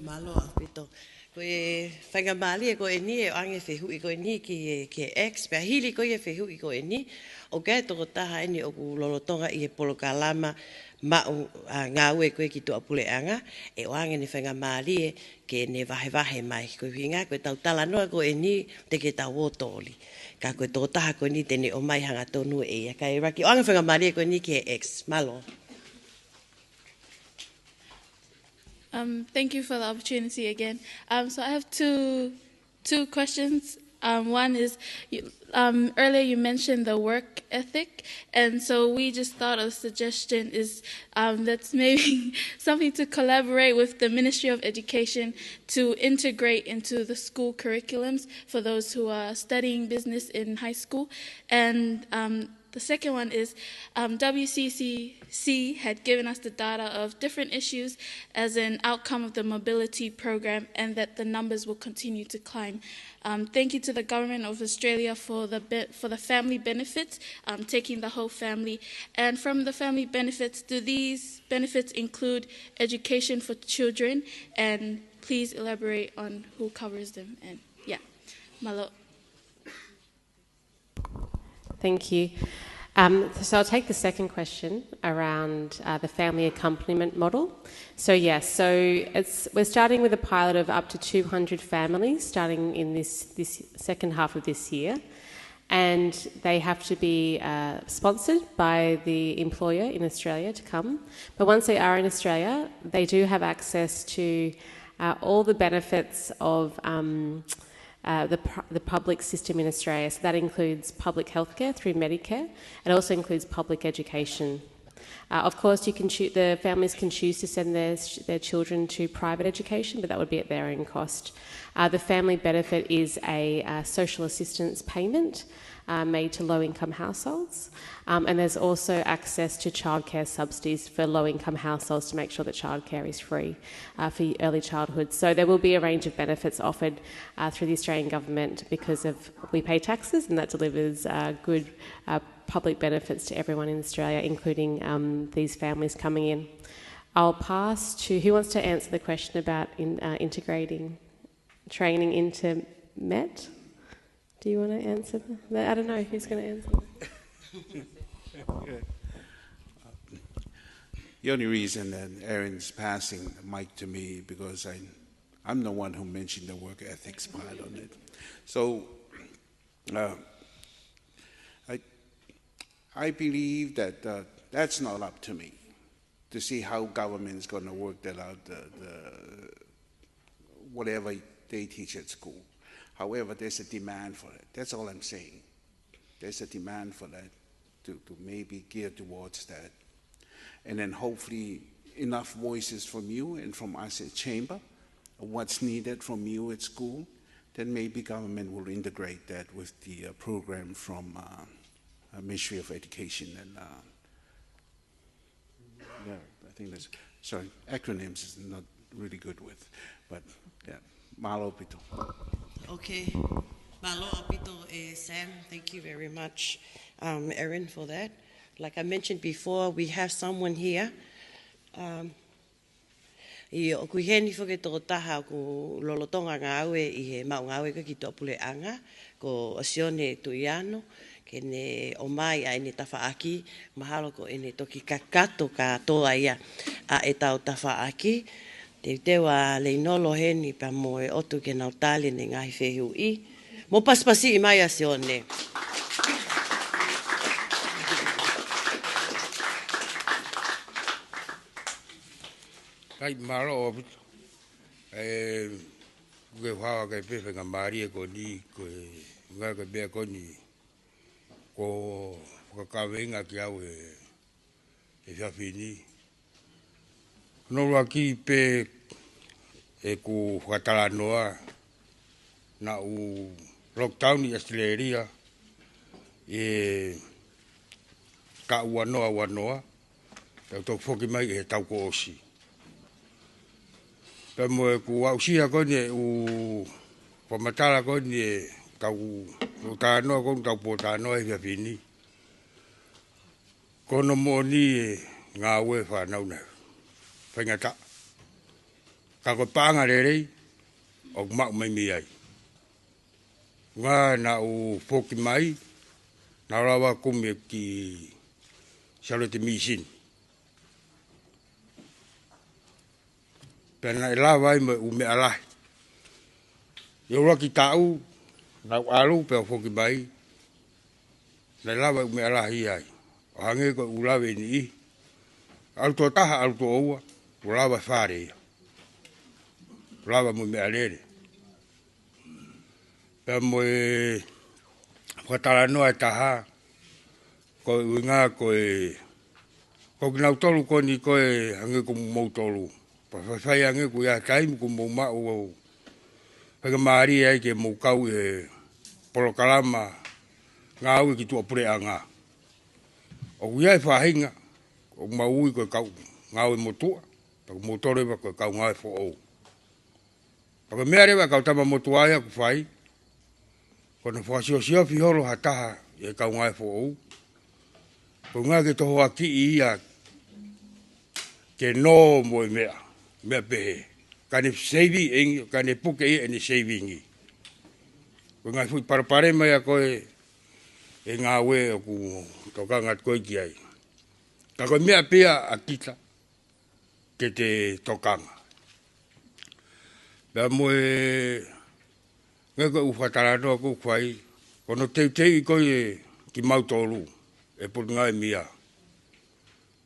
Mālō ʻaupito. Ko e faingamālie ko eni ʻe ʻoange e fehuʻi ko eni ki he, ki he X, pea hili ko ia e fehuʻi ko eni, ʻoku ʻi ai e tokotaha eni ʻoku lolotonga ʻi he polokalama maʻu, ʻa, ngāue ko ē ki tuʻapuleʻanga, ʻe ʻoange ʻene faingamālie ke ne vahevahe mai. Ko e ʻuhinga, ko ʻetau talanoa ko eni te ke tau ō toli. Ka ko e tokotaha ko eni te ne ʻomai hangatonu ʻe ia. Kae ʻuluaki ʻoange e faingamālie ko eni ki he X. Mālō. Um, thank you for the opportunity again. Um, so I have two, two questions. Um, one is, you, um, earlier you mentioned the work ethic, and so we just thought a suggestion is, um, that's maybe something to collaborate with the Ministry of Education to integrate into the school curriculums for those who are studying business in high school. And, um, the second one is, um, W C C C had given us the data of different issues as an outcome of the mobility program, and that the numbers will continue to climb. Um, thank you to the Government of Australia for the be-, for the family benefits, um, taking the whole family. And from the family benefits, do these benefits include education for children? And please elaborate on who covers them. And yeah, mālō. Thank you. Um, so I'll take the second question around, uh, the family accompaniment model. So yes, so it's, we're starting with a pilot of up to two hundred families starting in this, this second half of this year. And they have to be, uh, sponsored by the employer in Australia to come. But once they are in Australia, they do have access to, uh, all the benefits of, um, uh, the, pu- the public system in Australia. So that includes public healthcare through Medicare. It also includes public education. Uh, of course, you can choo- the families can choose to send their, their children to private education, but that would be at their own cost. Uh, the family benefit is a uh, social assistance payment uh, made to low-income households. Um, and there's also access to childcare subsidies for low-income households to make sure that childcare is free uh, for early childhood. So there will be a range of benefits offered uh, through the Australian government because of we pay taxes, and that delivers uh, good uh, public benefits to everyone in Australia, including um, these families coming in. I'll pass to who wants to answer the question about in, uh, integrating training into Met. Do you want to answer that? I don't know who's going to answer. The only reason that Aaron's passing the mic to me because I, I'm the one who mentioned the work ethics part on it. So uh, I, I believe that uh, that's not up to me to see how government is going to work that out, the, the, whatever they teach at school. However, there's a demand for it. That's all I'm saying. There's a demand for that to, to maybe gear towards that. And then hopefully enough voices from you and from us at Chamber, what's needed from you at school, then maybe government will integrate that with the uh, program from uh, uh, Ministry of Education and uh, yeah, I think that's, sorry, acronyms is not really good with, but yeah, mālō ʻaupito. Okay. Mālō ʻaupito, eh, Sam. Thank you very much, um, Aaron, for that. Like I mentioned before, we have someone here. Um, ʻoku ʻi heni foki e tokotaha ʻoku lolotonga ngāue ʻi he maʻu ngāue ko ē ki tuʻapuleʻanga, ko Sione Tuiano, ke ne ʻomai ʻa ʻene tafaʻaki, mahalo ko ʻene toki kakato kātoa ia ʻa ʻetau tafaʻaki. Teuteu ʻa Leinolo heni pea mo e ʻOtu ke nau tali ʻene ngaahi fehuʻi. Mou pasipasiʻi mai ʻa Sione. Kai mālō ʻaupito. E, ke hawa ke pefe ngā mārie ko ni, ko e, ngā ke pea ko ni, ko fakakavenga ki au e, e fiafini. No luaki pe e ku fakatalanoa, na u lockdown ʻi Australia, e ka ua noa, ua noa, e u toki foki mai e tau ko osi. Pea mo e ku aʻusia ko eni ʻu fakamatala ko eni e tau, ʻu talanoa ko eni tau pōtalanoa e fiafini. Ko hono moʻoni e ngāue fānau na. Faingataʻa. Ka ko e paʻanga lelei, ʻoku maʻu mai mei ai. Ngā na u foki mai, na u lava kumi ki Salete Misini. Pea naʻe lava ai mo e ʻū meʻa lahi. ʻI he ʻuluaki taʻu, na u ʻalu pea u foki mai, naʻe lava e ʻū meʻa lahi ai. ʻO hangē ko e ʻū lave ʻe niʻihi. ʻAlu tuʻo taha, ʻalu tuʻo ua, ʻoku lava e fale ia. ʻOku lava mo e meʻalele. Pea mo e fakatalanoa ʻe taha, ko e ʻuhinga ko e, ko kinautolu ko eni ko e hangē ko moutolu. Pea faifai ange ko ia taimi ko mou maʻu au. Faingamālie ai ke mou kau ʻi he polokalama ngāue ki tuʻapuleʻanga. ʻOku ʻi ai e faʻahinga, ʻoku mau ui ko e kau ngāue motuʻa, pea ko moutolu ʻeva ko e kau ngāue foʻou. Pea ko e meʻa leva e kau tama motuʻa ia ʻoku fai, ko hono fakasiosiofaki holo ha taha ʻi he kau ngāue foʻou. Ko e ʻuhinga ke tohoakiʻi ia ke nō mo e meʻa, meʻa pehē. Ka ne saving, ka ne puke ia ʻene saving. Ko e ngaahi foʻi palopalema ia ko ē e ngāue ʻoku tokanga atu ko ē ki ai. Ka ko e meʻa pē ia ʻa kita, ke te tokanga. Pea mo e, ngaahi ko e ʻū fakatalanoa ko ē ʻoku fai, ko hono teuteuʻi ko ē kimautolu, e Potungāue Mia.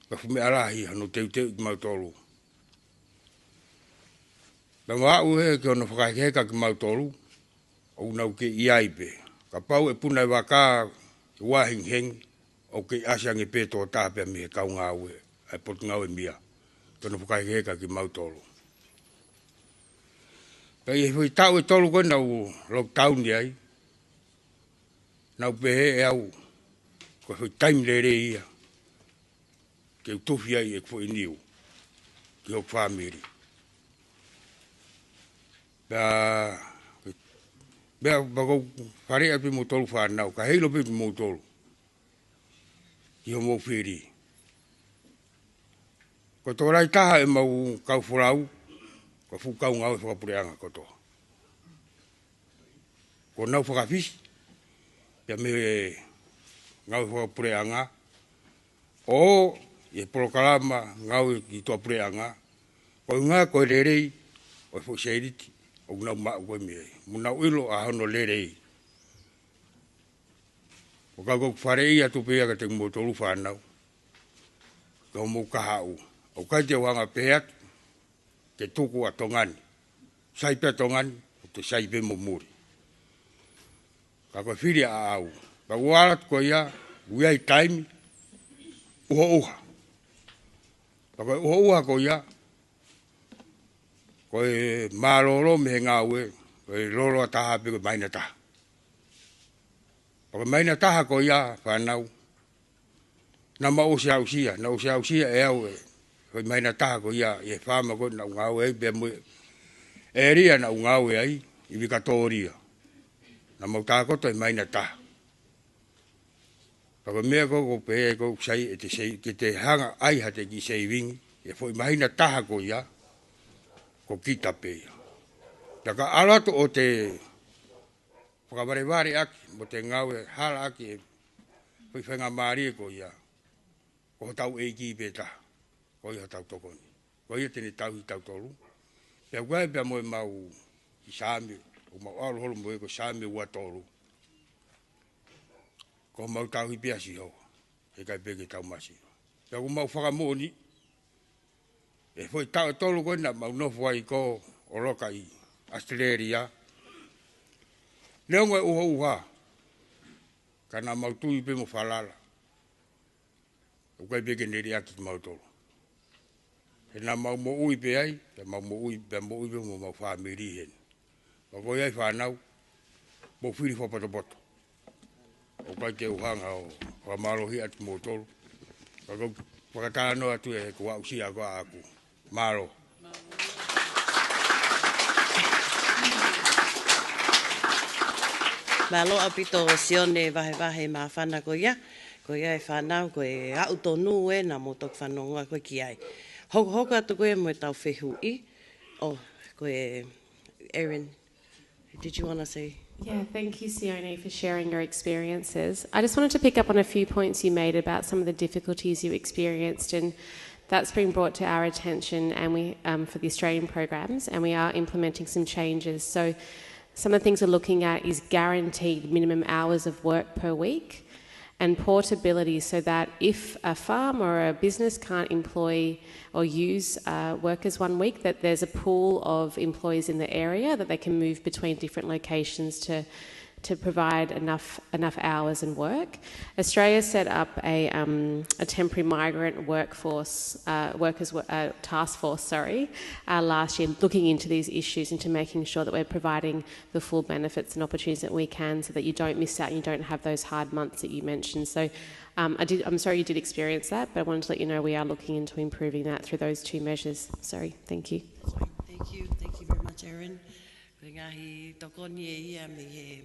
Ka fuʻu meʻa lahi, hono teuteuʻi kimautolu. Pea mo aʻu ē ki hono fakahekeheka kimautolu, ʻoku nau kei ʻi ai pē. Kapau ʻe puna e vaka, ʻi he vā hengihengi, ʻoku kei ʻasi ange pē toko taha pē mei he kau ngāue ʻa e Potungāue Mia. Tonu fakahekeheka kimautolu. Pea ʻi he foʻi taʻu ʻe tolu ko ē naʻa ku lockdown ai, naʻa ku pehē ʻe au, ko e foʻi taimi lelei ia ke u tufi ai ʻeku foʻi niu ki hoku fāmili. Pea, pea, pea ʻoku ou faleʻi atu pē kimoutolu fānau, ka heiʻilo pē kimoutolu ki hoʻomou fili. Ko e tokolahi taha ʻemau kau folau, ko e fuʻu kau ngāue fakapuleʻanga kotoa. Ko ʻenau fakafisi pē mei he ngāue fakapuleʻanga, ʻo ʻi he polokalama ngāue ki tuʻapuleʻanga, ko e ʻuhinga ko e lelei ʻo e foʻi sēniti ʻoku nau maʻu ko ē mei ai. Mo nau ʻilo ʻa hono lelei. ʻOku ou faleʻi atu pē ia kiate kimoutolu fānau, ka ʻoku mou kahaʻu. ʻOku ʻikai te u hanga pē atu ke tuku ʻa Tonga ni. Sai pē ʻa Tonga ni, ʻoku te sai pē mo muli. Ka ko e fili ʻaʻau. Pea ʻoku ala atu ko ia, ʻoku ʻi ai taimi, ʻuhoʻuha. Pea ko e ʻuhoʻuha ko ia, ko e mālōlō mei he ngāue, ko e lōloa taha pē ko e māhina taha. Pea ko e māhina taha ko ia fānau, naʻa mau ʻosi aʻusia, naʻe ʻosi aʻusia ʻe au e, ko e māhina taha ko ia ʻi he faama ko ē naʻa ku ngāue ai pea mo e ʻēlia naʻa ku ngāue ai ʻi Vikatōlia. Naʻa mau tākoto he māhina taha. Pea ko e meʻa ko ē ʻoku ou pehē ʻoku sai ʻete sei, ke te hanga ʻai haʻate kiʻi saving, ʻi he foʻi māhina taha ko ia, ko kita pē ia. Pea ka ʻalu atu ʻo te fakavalevale ʻaki, mo te ngāue hala ʻaki e foʻi faingamālie ko ia, ko hotau ʻEiki pē taha, ko ia hotau tokoni. Ko ia te ne tauhi kitautolu. Pea ʻoku ʻi ai pē mo ʻemau kiʻi Saame, ʻoku mau ʻalu holo mo ia ko e Saame ua tolu. Ko homau tauhi pē ʻa Sihova, heʻikai pē ke tau masiva. Pea ʻoku mau fakamoʻoni, ʻi he foʻi taʻu ʻe tolu ko ē naʻa mau nofo ai ko ʻOloka ʻi ʻAositelēlia, neongo e ʻuhoʻuha, ka naʻa mau tui pē mo falala ʻoku ʻikai pē ke ne liʻaki kimautolu. He naʻa mau moʻui pē ai, pea mau moʻui, pea moʻui pē mo homau fāmili heni. Pea ko ia ai fānau, mou fili fakapotopoto. ʻOku ʻikai te u hanga ʻo fakamālohiʻi atu kimoutolu. Ka ʻoku ou fakatalanoa atu ʻeku aʻusia ko ē ʻaʻaku. Mālō. Mālō ʻaupito Sione vahevahe māfana ko ia. Ko ia e fānau, ko e aʻu tonu ē naʻa mou toki fanongo ko ē ki ai. Hokohoko atu ko ē mo ʻetau fehuʻi. Oh, ko e Erin, did you wanna say? Yeah, thank you, Sione, for sharing your experiences. I just wanted to pick up on a few points you made about some of the difficulties you experienced, and that's been brought to our attention, and we, um, for the Australian programs, and we are implementing some changes. So some of the things we're looking at is guaranteed minimum hours of work per week and portability, so that if a farm or a business can't employ or use, uh, workers one week, that there's a pool of employees in the area that they can move between different locations to, to provide enough, enough hours and work. Australia set up a, um, a temporary migrant workforce, uh, workers wo-, uh, task force, sorry, uh, last year, looking into these issues, into making sure that we're providing the full benefits and opportunities that we can, so that you don't miss out and you don't have those hard months that you mentioned. So, um, I did, I'm sorry you did experience that, but I wanted to let you know we are looking into improving that through those two measures. Sorry, thank you. Thank you, thank you very much, Erin. Ko e ngaahi tokoni ē ia mei he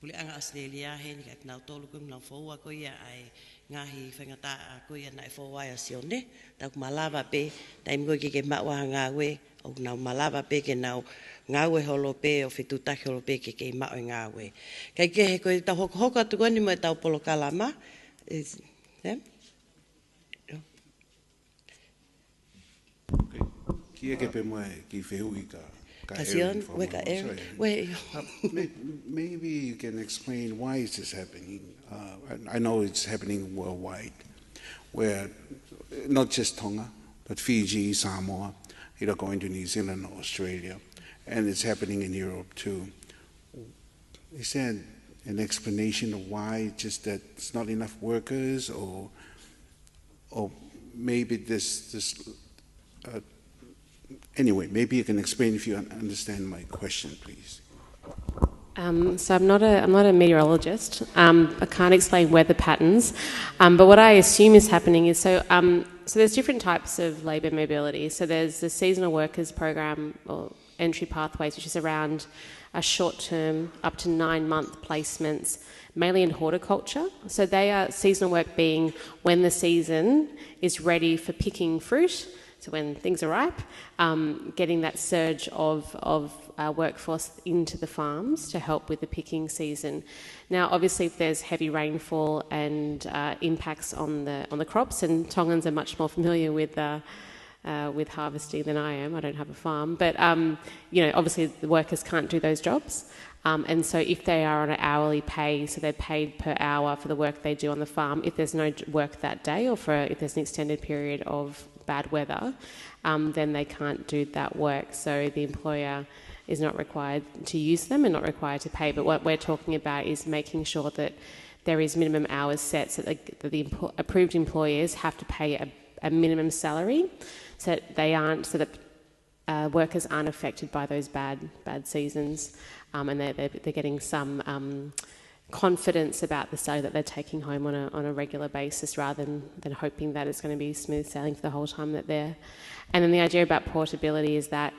Puleʻanga ʻAositelēlia heni kiate kinautolu ko ē ʻoku nau foua ko ia ʻa e ngaahi faingataʻa ko ia naʻe foua ai ʻa Sione. Tau malava pē, taimi ko ē ke ke maʻu ha ngāue, ʻoku nau malava pē ke nau ngāue holo pē ʻo fetuʻutaki holo pē ke ke maʻu e ngāue. Kae kehe ko ʻetau hokohoko atu ko eni mo ʻetau polokalama. Is, yeah? Okay. Kiʻi ʻeke pē mo e kiʻi fehuʻi kia, kia Ka Erin Sione, for a ue ka moment. Erin, Sorry. ue. Uh, may-, maybe you can explain why is this happening. Uh, I, I know it's happening worldwide, where not just Tonga, but Fiji, Samoa, you know, going to New Zealand, Australia, and it's happening in Europe too. Is there an, an explanation of why, just that it's not enough workers, or, or maybe this, this, uh, anyway, maybe you can explain if you un-, understand my question, please. Um, so I'm not a I'm not a meteorologist. Um, I can't explain weather patterns, um, but what I assume is happening is so um, so there's different types of labour mobility. So there's the seasonal workers program or entry pathways, which is around a short term, up to nine month placements, mainly in horticulture. So they are seasonal work being when the season is ready for picking fruit, so when things are ripe, um, getting that surge of, of uh, workforce into the farms to help with the picking season. Now, obviously, if there's heavy rainfall and uh, impacts on the on the crops, and Tongans are much more familiar with uh, uh, with harvesting than I am. I don't have a farm, but um, you know, obviously, the workers can't do those jobs. Um, and so if they are on an hourly pay, so they're paid per hour for the work they do on the farm, if there's no work that day or for if there's an extended period of bad weather, um, then they can't do that work. So the employer is not required to use them and not required to pay. But what we're talking about is making sure that there is minimum hours set so that the, the approved employers have to pay a, a minimum salary so that they aren't, so that uh, workers aren't affected by those bad bad seasons, um, and they're, they're, they're getting some um, confidence about the salary that they're taking home on a, on a regular basis rather than, than hoping that it's going to be smooth sailing for the whole time that they're. And then the idea about portability is that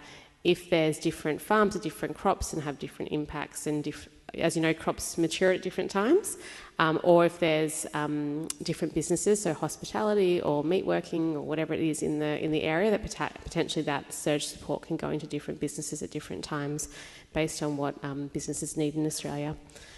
if there's different farms with different crops and have different impacts and diff- as you know, crops mature at different times, um, or if there's um, different businesses, so hospitality or meat working or whatever it is in the in the area, that pota- potentially that surge support can go into different businesses at different times, based on what um, businesses need in Australia.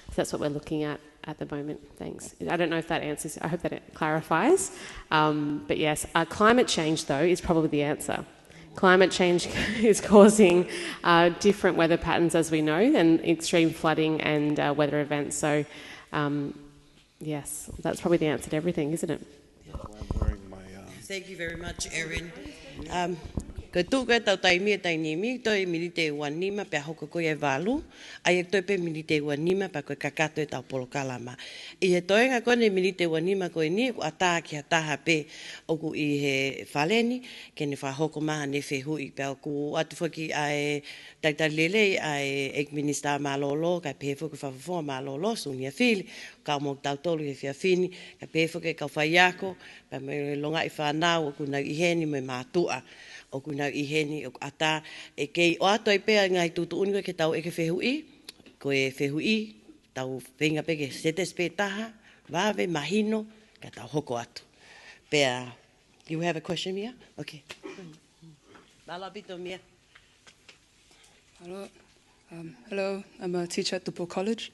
So that's what we're looking at at the moment. Thanks. I don't know if that answers. I hope that it clarifies. Um, but yes, uh, climate change though is probably the answer. Climate change is causing uh, different weather patterns, as we know, and extreme flooding and uh, weather events. So, um, yes, that's probably the answer to everything, isn't it? Well, I'm wearing my, uh, Thank you very much, Erin. Um, ko e tuʻu ko ē ʻetau taimi ʻe taimi ni, toe miniti ʻe ua nima pea hoko ko ia e valu. ʻA ia toe pē miniti ʻe ua nima pea ko e kakato ʻetau polokalama. ʻI he toenga ko eni miniti ʻe ua nima ko eni, ʻoku ʻatā ki ha taha pē ʻoku ʻi he fale ni, ke ne fakahoko mai haʻane fehuʻi, pea ʻoku ʻoatu foki ʻa e talitali lelei ʻa e ʻEiki Minisitā Mālōlō, kae pehē foki Fakafofonga Mālōlō, Sunia Fili, kau mo kitautolu he efiafi ni, kae pehē foki e kau faiako, pea mo e longaʻi fānau ʻoku nau ʻi heni mo e mātuʻa ʻoku nau ʻi heni, ʻoku ʻatā, ʻe kei ʻoatu ai pē ʻa e ngaahi tuʻutuʻuni ko ē ke tau ʻeke fehuʻi, ko e fehuʻi, tau feinga pē ke setesi pē taha, vave, mahino, kae tau hoko atu. Pea, you have a question, Mia? Okay. Mālō ʻaupito, Mia. Hello. Um, hello, I'm a teacher at Tupou College.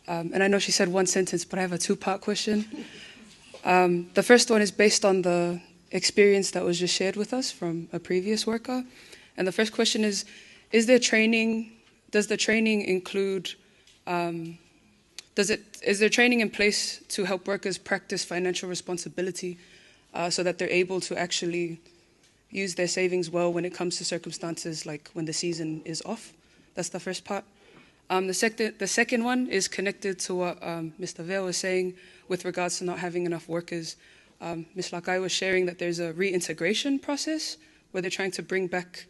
Um, and I know she said one sentence, but I have a two-part question. Um, the first one is based on the experience that was just shared with us from a previous worker. And the first question is, is there training, does the training include, um, does it, is there training in place to help workers practice financial responsibility, uh, so that they're able to actually use their savings well when it comes to circumstances like when the season is off? That's the first part. Um, the, sec- the second one is connected to what um, Mister Vale was saying with regards to not having enough workers. Um, Miss Lakai was sharing that there's a reintegration process where they're trying to bring back,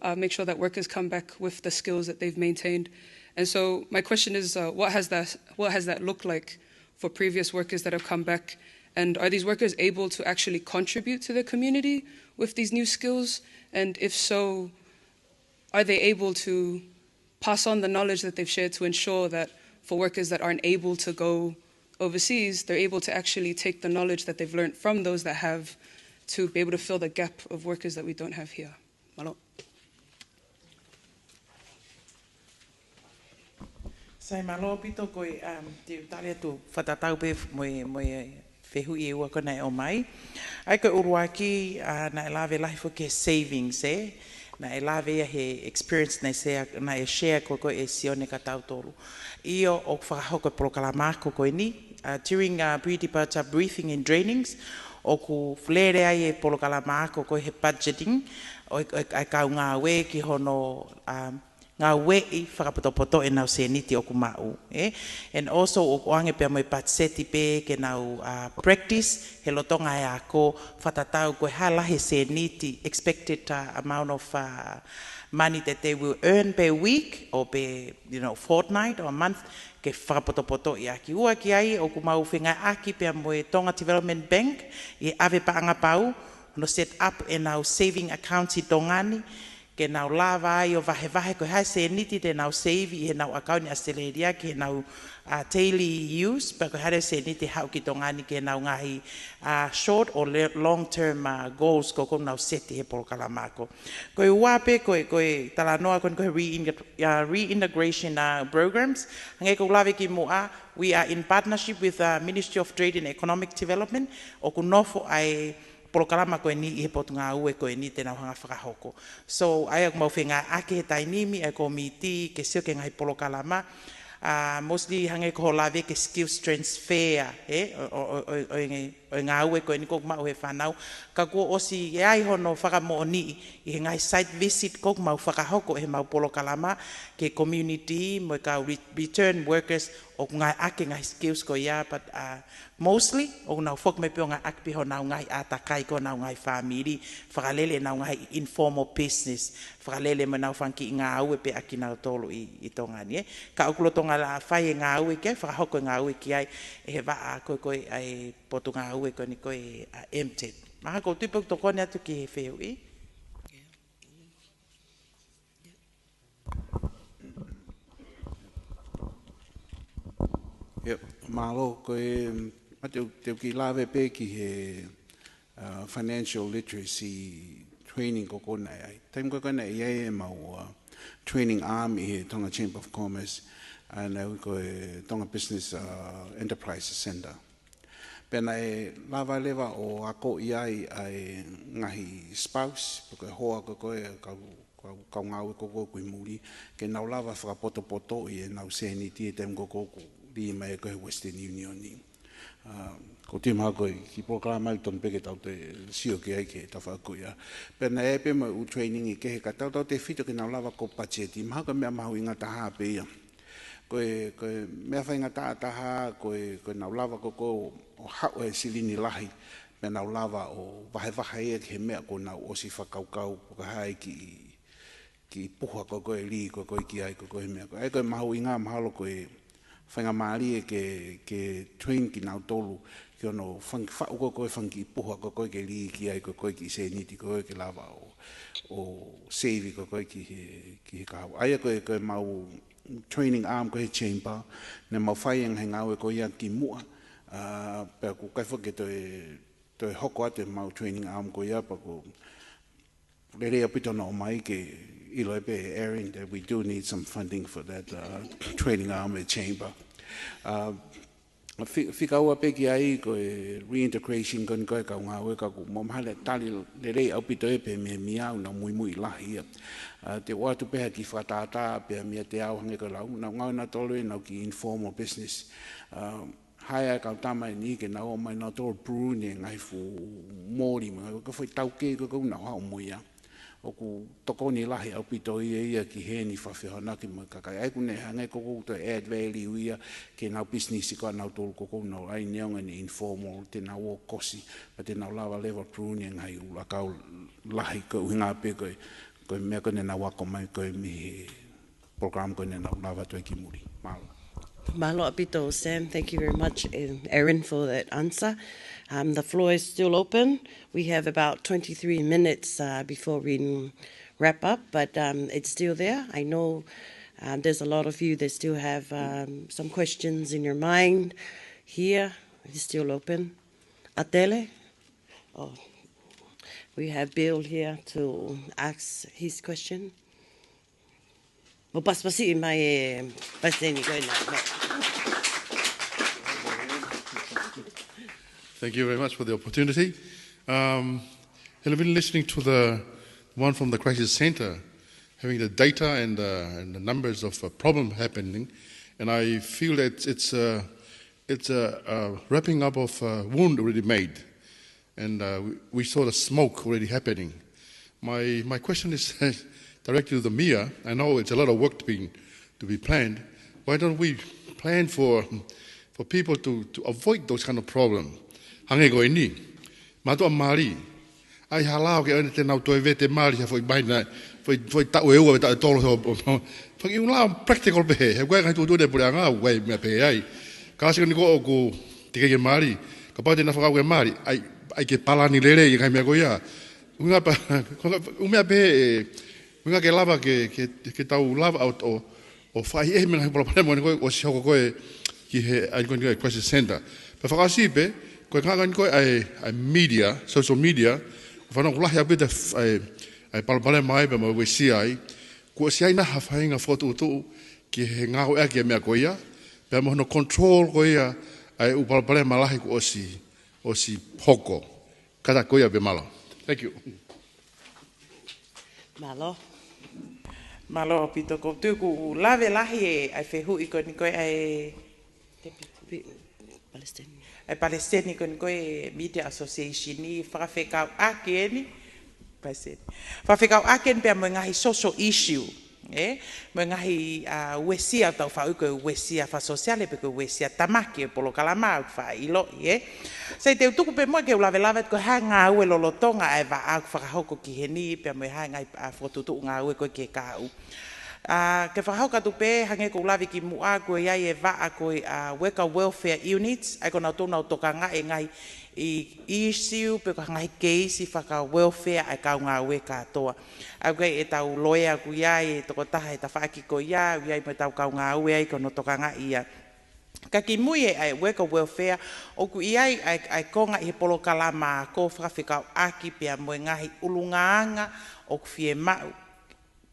uh, make sure that workers come back with the skills that they've maintained. And so my question is, uh, what has that what has that looked like for previous workers that have come back? And are these workers able to actually contribute to their community with these new skills? And if so, are they able to pass on the knowledge that they've shared to ensure that for workers that aren't able to go overseas, they're able to actually take the knowledge that they've learned from those that have to be able to fill the gap of workers that we don't have here? Mālō. Sai, mālō ʻaupito ko e, um, te u tali atu fakatatau pē mo e, mo e fehuʻi ʻe ua ko ē naʻe ʻomai. ʻA ia ko e ʻuluaki, uh, naʻe lave lahi foki ki he savings, ē. Naʻe lave ia he experience naʻe share, naʻe share ko ē ʻe Sione kia tautolu. ʻIo, ʻoku fakahoko e polokalama ako ko eni, uh, during, uh, pre-departure briefing and trainings, ʻoku lele ai e polokalama ako ko ē he budgeting, ʻo e, ʻo e, ʻa e kau ngāue ki hono, um, ngāueʻi fakapotopoto ʻenau sēniti ʻoku maʻu, ē. And also ʻoku ʻoange pea mo e patiseti pē ke nau, uh, practice he lolotonga e ako, fakatatau ko e hā e lahi e sēniti, expected, uh, amount of, uh, money that they will earn per week or per, you know, fortnight or month, ke fakapotopotoʻi ʻaki. Ua ki ai, ʻoku mau fengāueʻaki pea mo e Tonga Development Bank ʻi he ʻave paʻanga pau, hono set up ʻenau saving accounts ʻi Tonga ni, ke nau lava ai ʻo vahevahe ko e hā e sēniti te nau save ʻi heʻenau ʻakauni ʻAositelēlia ki heʻenau, uh, daily use, pea ko e hā e sēniti haʻu ki Tonga ni ki heʻenau ngaahi, uh, short or le-, long term, uh, goals ko ē ʻoku nau seti he polokalama ko ē. Ko e ua pē ko e, ko e talanoa ko eni ko e rein-, uh, reintegration, uh, programs. Hangē ko e lave kimuʻa, we are in partnership with, uh, Ministry of Trade and Economic Development. ʻOku nofo ʻa e polokalama ko eni ʻi he potungāue ko eni te nau hanga fakahoko. So, ʻa ia ʻoku mau fengāueʻaki he taimi ni ʻa e kōmiti ke sio ki he ngaahi polokalama, uh, mostly hangē ko hoʻo lave ki he skills transfer, ē, ʻo, ʻo, ʻo, ʻo, ʻo e ngaahi ʻo e ngāue ko eni ʻoku maʻu he fānau. Ka kuo ʻosi ʻi ai hono fakamoʻoniʻi ʻi he ngaahi site visit ʻoku mau fakahoko ʻi heʻemau polokalama ki he community mo e kau re-, return workers ʻoku ngāueʻaki e ngaahi skills ko ia, but, uh, mostly ʻoku nau foki mai pē ʻo ngāueʻaki pē honau ngaahi ʻātakai ki honau ngaahi fāmili, fakalele ʻenau ngaahi informal business, fakalele mo ʻenau fanga kiʻi ngāue pē ʻa kinautolu ʻi, ʻi Tonga ni, ē. Ka ʻoku lolotonga lava ʻa e ngāue ki ai, fakahoko e ngāue ki ai ʻe he vaʻa ko ē ko ē ʻa e potungāue ko eni ko e, uh, M TED. Mahalo ʻoku ou tui pē ʻoku tokoni atu ki he fehuʻi. Yep, mālō. Ko e, ma te u, te u kiʻi lave pē ki he, uh, financial literacy training ko ē naʻe ʻi ai. Taimi ko ē naʻe ʻi ai ʻemau, uh, training arm ʻi he Tonga Chamber of Commerce, ʻa ia naʻe ui ko e Tonga Business, uh, Enterprise Centre. Pea naʻe lava leva ʻo akoʻi ai ʻa e ngaahi spouse, pe ko e hoa ko ē ʻa e kau, kau, kau ngāue ko ē ʻoku ʻi muli, ke nau lava fakapotopotoʻi ʻenau sēniti he taimi ko ē ʻoku lī mai ko ē he Western Union ni. Uh, ʻoku ou tui mahalo ko e kiʻi polokalama ʻoku totonu pē ke tau toe sio ki ai ke tau faʻa ko ia. Pea naʻe ʻi ai pē mo e ʻū training kehe ka tautautefito ke nau lava ʻo patiseti, mahalo ko e meʻa mahuʻinga taha pē ia. Ko e, ko e meʻa faingataʻa taha, ko e, ko ʻenau lava ko ē ʻo haʻu e silini lahi, pea nau lava ʻo vahevahe ia ki he meʻa kuo nau ʻosi fakakaukau, pe ko e hā e kiʻi, kiʻi puha ko ē ʻoku lī ko ē ki ai ko ē he meʻa ko ē. ʻA ia ko e mahuʻinga mahalo ko e faingamālie ke, ke train kinautolu ki hono fanga, faʻu ko ē e fanga kiʻi puha ko ē ke lī ki ai ko ē e kiʻi sēniti ko ē ke lava ʻo, ʻo save ko ē ki he, ki he kahaʻu. ʻA ia ko e, ko ʻemau training arm ko ē he chamber, naʻa mau fai e ngaahi ngāue ko ia kimuʻa, uh, pea ʻoku ʻikai foki ke toe, toe hoko atu ʻemau training arm ko ia pea ʻoku lelei ʻaupito hono ʻomai ke ʻilo ai pē ʻe Aaron that we do need some funding for that, uh, training arm ʻa e chamber. Uh, Fi-, fika ua pē ki ai ko e reintegration ko eni ko ē e kau ngāue ka ʻoku mou mahalo ʻe tali lelei ʻaupito ē pē mei he meʻa ʻoku nau muimui lahi ia. Uh, te u ʻoatu pē ha kiʻi fakatātā pē meiate au hangē ko e lau, nau ngāue nautolu ʻenau kiʻi informal business. Uh, hire e kau tama ʻe niʻihi ke nau ō mai nautolu ʻo prune e ngaahi fuʻu moli mo e ngaahi, ko e foʻi taukei ko ē ʻoku nau haʻu mo ia. ʻOku tokoni lahi ʻaupito ia ia ki heʻene fakafehoanaki mo e kakai. ʻA ia ʻoku ne hangē ko ē ʻoku toe add value ia ki heʻenau business ko ē ʻa nautolu ko ē ʻoku nau ʻai neongo ʻene informal, te nau ō ʻo kosi, pea te nau lava leva ʻo prune e ngaahi ʻū lakau lahi ko e ʻuhinga pē ko e, ko e meʻa ko ē naʻa nau ako mai ko ē mei he program ko ē naʻa nau lava atu ai ki muli. Mālō. Mālō ʻaupito, Sam. Thank you very much, um, Aaron, for that answer. Um, the floor is still open. We have about twenty-three minutes, uh, before we wrap up, but, um, it's still there. I know, um, there's a lot of you that still have, um, some questions in your mind here. It's still open. Atele? Oh, we have Bill here to ask his question. Mo pasipasi mai e Palesiteni ko ena. Thank you very much for the opportunity. Um, having been listening to the one from the crisis center, having the data and, uh, and the numbers of, uh, problem happening, and I feel that it's, uh, it's a, a wrapping up of a wound already made. And, uh, we, we saw the smoke already happening. My, my question is, directed to the mayor. I know it's a lot of work to be, to be planned. Why don't we plan for, for people to, to avoid those kind of problem? Hangē ko eni. Mātuʻa mali. ʻAi ha lao ke ʻoua te nau toe vete mali ha foʻi maina, foʻi, foʻi taʻu ʻe ua, taʻu ʻe tolu, so, foʻi ʻū lao practical pē he, he ʻoku ʻikai tuʻutuʻuni ʻe he puleʻanga, ʻoku ʻi ai e meʻa pehē ai. Ka ʻasi ko eni ko ē ʻoku teʻeki ke mali, kapau te nau fakaaʻu ke mali, ʻai, ʻai ke palani lelei e ngaahi meʻa ko ia. ʻUhinga pē, ʻū meʻa pehē, ʻe, ʻuhinga ke lava ke, ke, ke tau lava ʻo, ʻo, ʻo fakaʻehiʻehi mei he ngaahi palopalema ko eni ko ē ʻosi hoko ko ē ki he, ʻa eni ko eni ko ē crisis center. Pea fakaʻosi pē, ko e konga ko eni ko ē ʻa e, ʻa e media, social media, fanongo lahi ʻaupito ʻa e, ʻa e palopalema ai, pea mo e uesia ai, kuo ʻosi ʻi ai nai ha faʻahinga fokotuʻutuʻu ki he ngāueʻaki e meʻa ko ia, pea mo hono control ko ia ʻa e ʻū palopalema lahi kuo ʻosi, ʻosi hoko. Kātaki ko ia pē, mālō. Thank you. Mālō. Mālō ʻaupito, ʻoku ou tui ʻoku lave lahi e, ʻa e fehuʻi ko eni ko ē ʻa e Palesiteni. ʻA e Palesiteni ko eni ko ē Media Association, ʻi he fakafekauʻaki eni, Palesiteni. Fakafekauʻaki eni pea mo e ngaahi social issue, ē? Mo e ngaahi, ʻa, uesia, tau faʻa ui ko e uesia fakasōsiale pe ko e uesia tamaki e polokalama ʻoku faʻa ʻiloʻi, ē? Sai, te u tuku pē muʻa ke u lavelave atu ko e hā e ngāue lolotonga ʻa e vaʻa ʻoku fakahoko ki heni, pea mo e hā e ngaahi, ʻa, fokotuʻutuʻu ngāue ko ē ki he kahaʻu. ʻA, ke fakahoko atu pē, hangē ko ʻeku lave kimuʻa, ʻoku ʻi ai e vaʻa ko e, ʻa, Worker Welfare Units, ʻa ia ko nautolu ʻoku nau tokangaʻi e ngaahi issue pe ko e ngaahi keisi faka-welfare ʻa e kau ngāue kātoa. ʻA ia ʻoku ʻi ai ʻetau loea, ʻoku ʻi ai e tokotaha he tafaʻaki ko ia, ʻoku ʻi ai mo ʻetau kau ngāue ai ʻoku nau tokangaʻi ia. Ka kimui ē ʻa e Worker Welfare, ʻoku ʻi ai ʻa e, ʻa e konga ʻi he polokalama ako fakafekauʻaki pea mo e ngaahi ʻulungaanga ʻoku fiemaʻu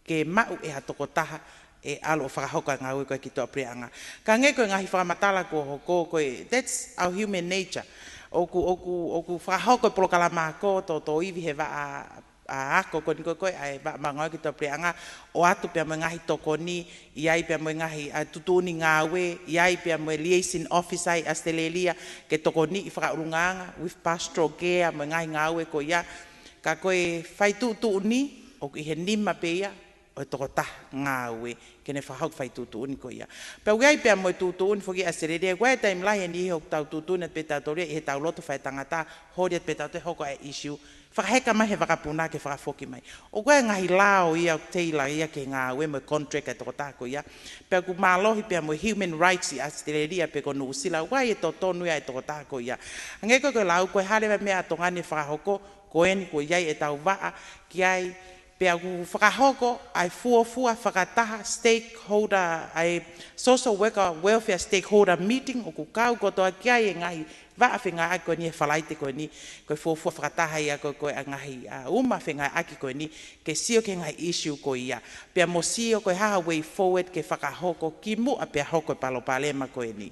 ke maʻu ʻe ha tokotaha ʻe ʻalu ʻo fakahoko e ngāue ko ē ki tuʻapuleʻanga. Ka hangē ko e ngaahi fakamatala kuo hoko ko ē, that's our human nature. ʻOku, ʻoku, ʻoku fakahoko e polokalama ako, tōtōivi he vaʻa, ʻa, ako ko eni ko ē, ko ē ʻa e vaʻa maʻu ngāue ki tuʻapuleʻanga, ʻoatu pea mo e ngaahi tokoni, ʻi ai pea mo e ngaahi, ʻa, tuʻutuʻuni ngāue, ʻi ai pea mo e liaison officer ʻi ʻAositelēlia, ke tokoniʻi fakaʻulungaanga, with pastoral care, mo e ngaahi ngāue ko ia. Ka ko e fai tuʻutuʻuni, ʻoku ʻi he nima pē ia ʻo e tokotaha ngāue ke ne fakahoko e fai tuʻutuʻuni ko ia. Pea ʻoku ʻi ai pea mo e tuʻutuʻuni foki ʻa ʻAositelēlia, ʻoku ʻi ai e taimi lahi eni ʻi heʻetau tuʻutuʻuni atu pē tautolu ia ʻi heʻetau loto fai tangata, holi atu pē tautolu e hoko ʻa e issue, fakaheka mai he vakapuna ke fakafoki mai. ʻOku ʻi ai e ngaahi lao ia ʻoku tailor ia ki he ngāue mo e contract ʻa e tokotaha ko ia. Pea ʻoku mālohi pea mo e human rights ʻi ʻAositelēlia pe ko Nuʻusila, ʻoku ʻi ai e totonu ia ʻa e tokotaha ko ia. Hangē ko e, ko e lau ko ē, hā leva e meʻa ʻa Tonga ni ʻe fakahoko, ko eni kuo ʻi ai ʻetau vaʻa ki ai, pea ʻoku fakahoko ʻa e fuofua fakataha stakeholder, ʻa e social worker welfare stakeholder meeting, ʻoku kau kotoa ki ai e ngaahi vaʻa fengāueʻaki ko eni he Falaite ko eni, ko e fuofua fakataha ia ko ē, ko ē ʻa e ngaahi, ʻa, uma fengāueʻaki ko eni, ke sio ki he ngaahi issue ko ia. Pea mo sio ko e hā ha way forward ke fakahoko kimuʻa pea hoko e palopalema ko eni.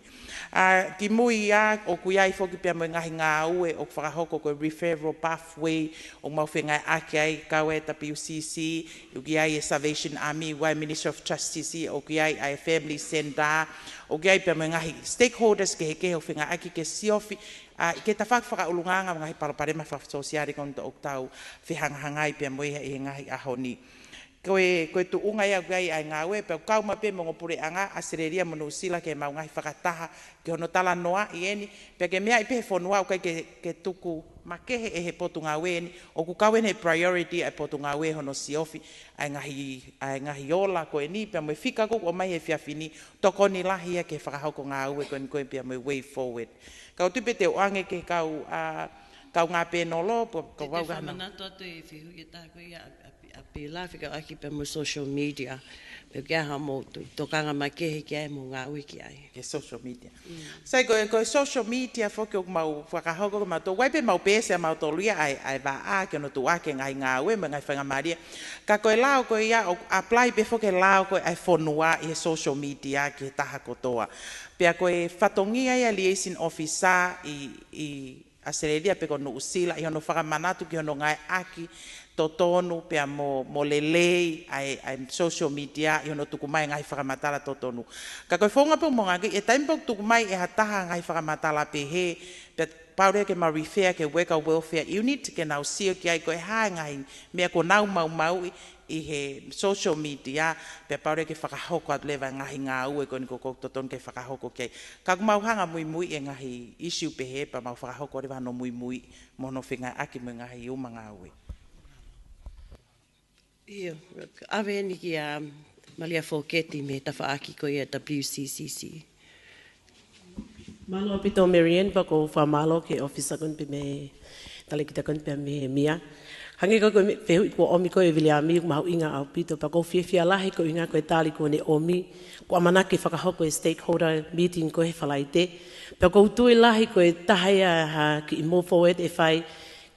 ʻA, kimui ia, ʻoku ʻi ai foki pea mo e ngaahi ngāue ʻoku fakahoko ko e referral pathway, ʻoku mau fengāueʻaki ai, kau e W C C, ʻoku ʻi ai e Salvation Army, ʻoku ʻi ai e Ministry of Justice, ʻoku ʻi ai ʻa e Family Centre, ʻoku ʻi ai pea mo e ngaahi stakeholders kehekehe ʻoku fengāueʻaki ke siofi, ʻa, ki he tafaʻaki fakaʻulungaanga mo e ngaahi palopalema fakasōsiale ko eni ʻoku tau fehangahangai pea mo ia ʻi he ngaahi ʻaho ni. Ko e, ko e tuʻunga ia ʻoku ʻi ai ʻa e ngāue, pea ʻoku kau mai pē mo e ongo puleʻanga ʻAositelēlia mo Nuʻusila ki heʻemau ngaahi fakataha, ki hono talanoaʻi eni, pea ke meaʻi pē he fonua ʻoku ʻikai ke, ke tuku makehe ʻe he potungāue eni, ʻoku kau eni he priority ʻa e potungāue hono siofi ʻa e ngaahi, ʻa e ngaahi ola ko eni, pea mo e fika ko ē ʻoku ʻomai he efiafi ni, tokoni lahi ia ki he fakahoko ngāue ko eni ko ē pea mo e way forward. Ka ʻoku ou tui pē te u ʻoange ki he kau, ʻa, kaungā pēnolo, pea ko e, te u hanga ʻo fakamanatu atu e fehuʻi ʻe taha ko ia ʻa, ʻa, ʻa Pila, fekauʻaki pea mo e social media. Pe ʻoku ʻi ai haʻamou tokanga makehe ki ai mo ngāue ki ai. Ki he social media. Mm. Sai, ko e, ko e social media foki ʻoku mau fakahoko, ko mautolu, ʻoku ʻi ai pē ʻemau peesi ʻamautolu ia ʻa e, ʻa e vaʻa ki hono tuʻuaki e ngaahi ngāue mo e ngaahi faingamālie. Ka ko e lao ko ia ʻoku apply pē foki e lao ko ē ʻa e fonua ʻi he social media ki he taha kotoa. Pea ko e fatongia ia e liaison officer ʻi, ʻi ʻAositelēlia pe ko Nuʻusila ʻi hono fakamanatu ki hono ngāueʻaki totonu pea mo, mo lelei ʻa e, ʻa e social media ʻi hono tuku mai e ngaahi fakamatala totonu. Ka ko e founga pē ʻoku mau ngāueʻaki, ʻi he taimi pē ʻoku tuku mai ʻe ha taha ngaahi fakamatala pehē, pea pau leva ke mau refer ki he Worker Welfare Unit, ke nau sio ki ai ko e hā e ngaahi meʻa kuo nau maumauʻi ʻi he social media, pea pau leva ke fakahoko atu leva e ngaahi ngāue ko eni ʻoku totonu ke fakahoko ki ai. Ka ʻoku mau hanga muimui e ngaahi issue pehē pea mau fakahoko leva hono muimui mo hono fengāueʻaki mo e ngaahi uma ngāue. ʻIo, ʻave eni kia Malia Foketi mei he tafaʻaki ko ia W C C C. Mālō ʻaupito Mary Ann, pea ʻoku ou fakamālō ki he ʻōfisa ko eni pea mei he talēkita ko eni pea mei he EMEA. Hangē ko e, ko e fehuʻi kuo ʻomi ko ē ʻe Viliami ʻoku mahuʻinga ʻaupito, pea ʻoku ou fiefia lahi ko e ʻuhinga ko e tali kuo ne ʻomi, kuo ʻamanaki ke fakahoko e stakeholder meeting ko ē he Falaite. Pea ʻoku ou tui lahi ko e taha ia ha kiʻi move forward ʻe fai,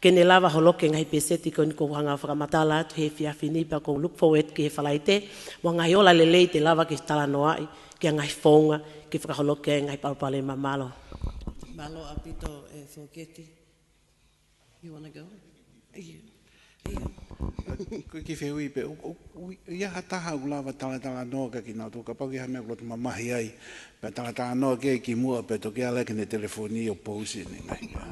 ke ne lava holoki e ngaahi pēseti ko eni ʻoku ou hanga ʻo fakamatala atu he efiafi ni, pea ʻoku ou look forward ki he Falaite, mo e ngaahi ola lelei te lava ke talanoaʻi, ki he ngaahi founga, ke fakaholoki e ngaahi palopalema. Mālō. Mālō ʻaupito ʻe Foketi. You wanna go? ʻIo. ʻIo. Ko e kiʻi fehuʻi pē, ʻo, ʻo, ʻo, ʻi ai ha taha ʻoku lava talatalanoa kia kinautolu, kapau ʻoku ʻi ai ha meʻa ʻoku loto mamahi ai, pea talatalanoa ki ai kimuʻa pea toki ʻalu ki heʻene telefoni ʻo pousi ʻene ngaahi meʻa.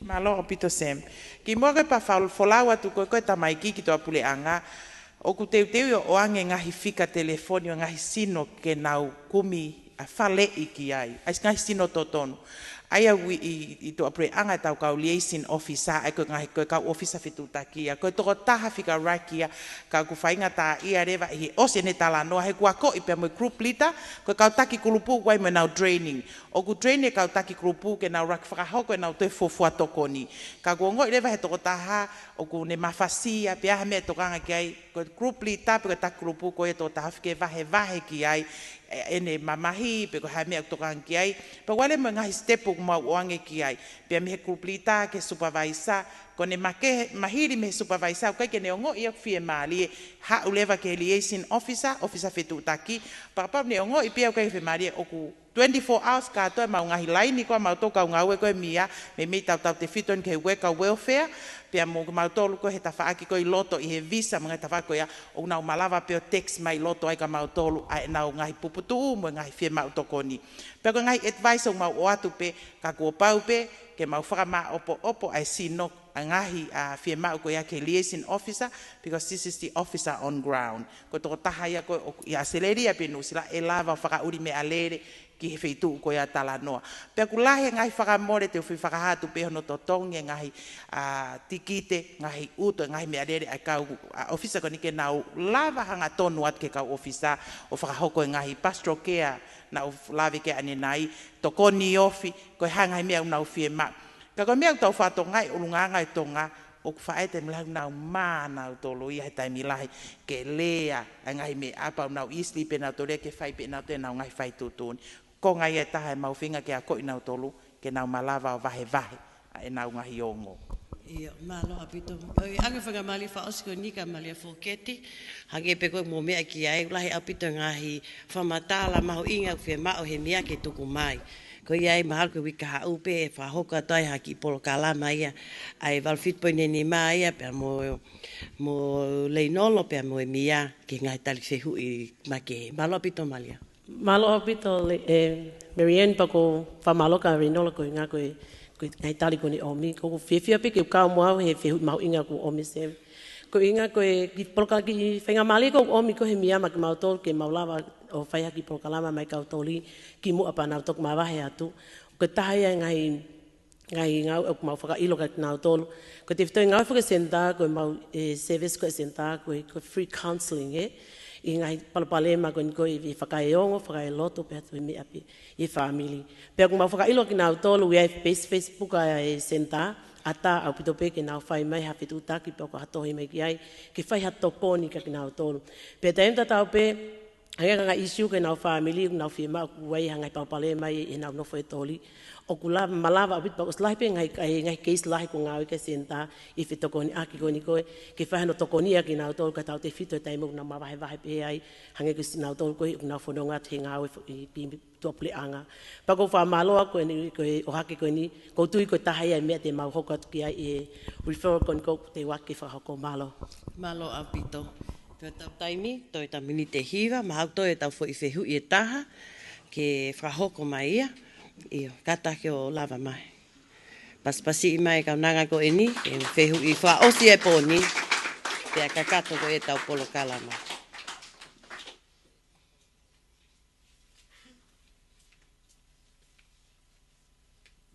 Mālō ʻaupito Sam. Kimuʻa ko e pea fal-, folau atu ko e, ko e tamaiki ki tuʻapuleʻanga, ʻoku teuteu ʻo ʻoange ngaahi fika telefoni ʻo e ngaahi sino ke nau kumi ʻa e faleʻi ki ai, ʻa e ngaahi sino totonu. ʻA ia ʻoku ʻi, ʻi, ʻi tuʻapuleʻanga ʻetau kau liaison officer, ʻa ia ko e ngaahi, ko e kau ʻōfisa fetuʻutaki ia, ko e tokotaha fika ʻuluaki ia, ka ʻoku faingataʻaʻia leva ʻi he ʻosi ʻene talanoa, he kuo akoʻi pea mo e group leader, ko e kau taki kulupu ʻoku ʻi ai mo ʻenau training. ʻOku train e kau taki kulupu ke nau ʻuluaki fakahoko ʻenau toe fuofua tokoni. Ka ʻoku ongoʻi leva he tokotaha, ʻoku ne mafasia, pe ʻi ai ha meʻa ʻe tokanga ki ai, ko e group leader pe ko e taki kulupu ko ia tokotaha ʻoku ke vahevahe ki ai, ʻe, ʻene mamahi, pe ko e hā e meʻa ʻoku tokanga ki ai, pea ʻoku ʻi ai leva mo e ngaahi step ʻoku mau ʻoange ki ai. Pea mei he group leader ki he supervisor, ko ʻene make-, mahili mei he supervisor, ʻoku ʻikai ke ne ongoʻi ʻoku fiemālie, haʻu leva ki he liaison officer, ʻōfisa fetuʻutaki, pea kapau ne ongoʻi pē ʻoku ʻikai fiemālie, ʻoku twenty-four hours kātoa ʻemau ngaahi laini ko ē ʻamautolu kau ngāue ko ē ʻa e EMEA, meimei tautautefito eni ki he worker welfare, pea mo kimautolu ko ē he tafaʻaki ko ē ʻi loto ʻi he visa mo e ngaahi tafaʻaki ko ia, ʻoku nau malava pē ʻo text mai ʻi loto ai kia mautolu ʻa ʻenau ngaahi puputuʻu mo e ngaahi fiemaʻu tokoni. Pea ko e ngaahi advice ʻoku mau ʻoatu pē, ka kuo pau pē ke mau fakamāʻopoʻopo ʻa e sino ʻa e ngaahi, ʻa, fiemaʻu ko ia ki he liaison officer, because this is the officer on ground. Ko e tokotaha ia ko ē ʻoku ʻi ʻAositelēlia pe Nuʻusila ʻe lava ʻo fakaʻuli meʻalele ki he feituʻu ko ia ʻoku talanoa. Pea ʻoku lahi e ngaahi fakamole, te u fie fakahā atu pē hono totongi e ngaahi, ʻa, tikite, ngaahi utu, e ngaahi meʻalele ʻa e kau, ʻa, ʻōfisa ko eni ke nau lava hangatonu atu ki he kau ʻōfisa ʻo fakahoko e ngaahi pastoral care naʻa ku lave ki ai ʻanenai, tokoni ofi, ko e hā e ngaahi meʻa ʻoku nau fiemaʻu. Ka ko e meʻa ʻoku tau fakatokangaʻi ʻi he ʻulungaanga ʻo Tonga, ʻoku faʻa ʻi ai e taimi lahi ʻoku nau mā nautolu ia he taimi lahi ke lea ʻa e ngaahi meʻa pea ʻoku nau easily pē nautolu ia ke fai pē nautolu ʻenau ngaahi fai tuʻutuʻuni. Ko e ngaahi ʻe taha ʻemau feinga ke akoʻi nautolu, ke nau malava ʻo vahevahe ʻa ʻenau ngaahi ongo. ʻIo, mālō ʻaupito. ʻOi, ʻoange faingamālie fakaʻosi ko eni kia Malia Foketi, hangē pē ko e mo meʻa ki ai, ʻoku lahi ʻaupito e ngaahi fakamatala mahuʻinga ʻoku fiemaʻu he EMEA ke tuku mai. Ko ia ai mahalo ko e uike kahaʻu pē ʻe fakahoko atu ai ha kiʻi polokalama ia, ʻa e valu fitu poini nima ia, pea mo, mo Leinolo, pea mo e EMEA, ki he ngaahi tali fehuʻi makehe. Mālō ʻaupito Malia. Mālō ʻaupito le-, ʻe, Mary Ann, pea ʻoku ou fakamālō kia Leinolo ko e ʻuhinga ko e, ko e ngaahi tali kuo ne ʻomi. ʻOku ou fiefia pē ke u kau mo au he fehuʻi mahuʻinga kuo ʻomi Sam. Ko e ʻuhinga ko e kiʻi polokalama, kiʻi faingamālie kuo ʻomi ko ē he EMEA maʻa kimautolu ke mau lava ʻo fai ha kiʻi polokalama maʻa e kau toli kimuʻa pea nau toki mavahe atu. Ko e taha ia e ngaahi, ngaahi ngāue ʻoku mau fakaʻilo kia kinautolu. Ko e tefitoʻi ngāue foki e senitā, ko ʻemau, ʻe, service ko ē senitā, ko e, ko e free counselling, ē. ʻI he ngaahi palopalema ko eni ko e fakaeongo, fakaeloto, pea toe meʻa pē ʻi he fāmili. Pea ʻoku mau fakaʻilo kia kinautolu, ʻoku ʻi ai e page Facebook ʻa e senitā, ʻatā ʻaupito pē ke nau fai mai ha fetuʻutaki pe ko ha tohi mai ki ai, ke fai ha tokoni kia kinautolu. Pea taimi tatau pē, ʻa e ngaahi issue ki heʻenau fāmili, ʻoku nau fiemaʻu ʻoku ʻi ai ha ngaahi palopalema ʻi heʻenau nofo ʻi he toli. ʻOku lava, malava ʻaupito pea ʻoku lahi pē ngaahi, ngaahi case lahi kuo ngāueʻaki e senitā ʻi he fetokoniʻaki ko eni ko ē, ke fai hano tokoni ʻa kinautolu kae tautefito he taimi ʻoku nau mavahevahe pē ai, hangē ko kinautolu ko ē ʻoku nau fononga atu he ngāue fo-, ʻi, ʻi tuʻapuleʻanga. Pea ʻoku ou fakamālō ko eni, ko e ʻohake ko eni, ʻoku ou tui ko e taha ia e meʻa te mau hoko atu ki ai ʻi he referral ko eni ʻoku teu ʻaki ke fakahoko. Mālō. Mālō ʻaupito. Ko ʻetau taimi, toe ʻetau miniti ʻe hiva, mahalo toe ʻetau foʻi fehuʻi ʻe taha. ke fakahoko mai ia, ʻio, kātaki ʻo lava mai. Pasipasiʻi mai e kaunanga ko eni, ke fehuʻi fakaʻosi e pō ni, pea kakato ko ʻetau polokalama.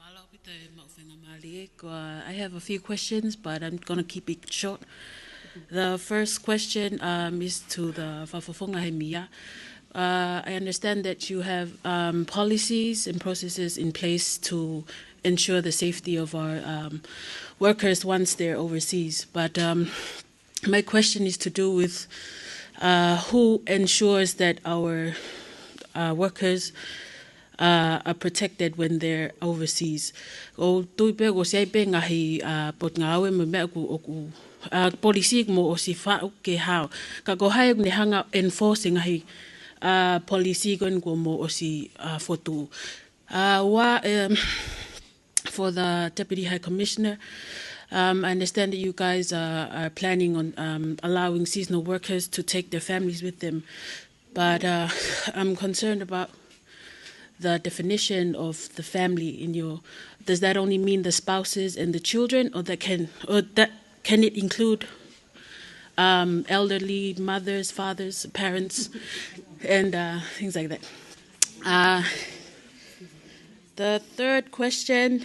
Mālō ʻaupito e maʻu faingamālie. Ko, uh, I have a few questions, but I'm gonna keep it short. The first question, um, is to the Fakafofonga Hemia. Uh, I understand that you have, um, policies and processes in place to ensure the safety of our, um, workers once they're overseas. But, um, my question is to do with, uh, who ensures that our, uh, workers, uh, are protected when they're overseas. ʻOku ou tui pē kuo ʻosi ʻi ai pē ngaahi, uh, potungāue mo e meʻa ʻoku, ʻoku, uh, policy kuo mou ʻosi faʻu ke hao. Ka ko hai ʻoku ne hanga ʻo enforce e ngaahi, uh, policy ko eni kuo mou ʻosi, uh, fokotuʻu? Uh, ua, um, for the Deputy High Commissioner, um, I understand that you guys are, are planning on, um, allowing seasonal workers to take their families with them. But, uh, I'm concerned about the definition of the family in your, does that only mean the spouses and the children, or that can, or that, can it include, um, elderly mothers, fathers, parents, and, uh, things like that? Uh, the third question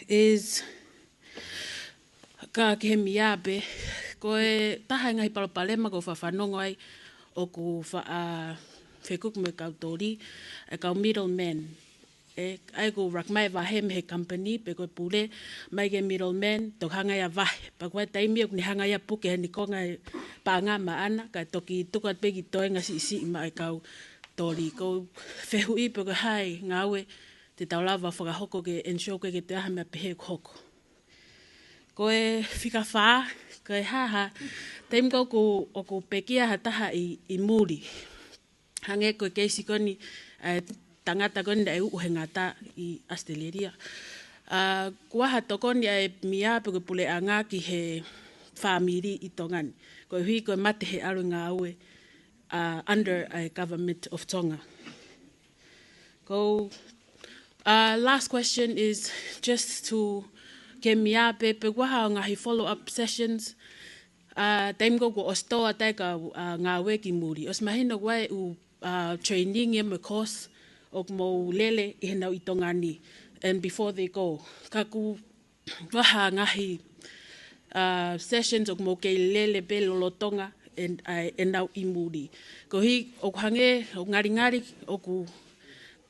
is, ka ki he Hemia pē, ko e taha e ngaahi palopalema ʻoku ou faʻa fanongo ai ʻoku faʻa fekuki mo e kau toli, e kau middleman. ʻE, ʻai ʻoku ʻuluaki mai e vahe mei he company pe ko e pule, mai ki he middleman, toki hanga ia ʻo vahe. Pea ko e taimi ʻoku ne hanga ia ʻo puke ʻene konga e paʻanga maʻana, kae toki tuku atu pē ki toenga siʻisiʻi maʻa e kau toli. ʻOku ou fehuʻi pe ko e hā e ngāue te tau lava ʻo fakahoko ke ensure ʻoku ʻikai ke toe ʻi ai ha meʻa pehē ʻoku hoko. Ko e fika fā, ko e hā ha taimi ʻoku, ʻoku pekia ha taha ʻi, ʻi muli. Hangē ko e keisi ko eni, e tangata ko eni naʻe uʻu he ngata ʻi ʻAositelēlia. ʻA, kuo ʻi ai ha tokoni ʻa e Hemia pe ko e puleʻanga ki he fāmili ʻi Tonga ni, koeʻuhi ko e mate he ʻalu e ngāue, ʻa, under e Government of Tonga. Ko, uh, last question is just to ki he Hemia pē, pe ko e hā hoʻo ngaahi follow-up sessions, uh, taimi ko ē kuo ʻosi tō atu ai e kau, uh, ngāue ki muli. ʻOsi mahino ʻoku ʻi ai e ʻū, uh, training ia mo e course ʻoku mou lele ʻi heʻenau ʻi Tonga ni, and before they go. Ka ʻoku ʻi ai ha ngaahi, uh, sessions ʻoku mou kei lele pē lolotonga ʻen-, ʻa e, ʻenau ʻi muli. Koeʻuhi ʻoku hangē, ʻoku ngalingali, ʻoku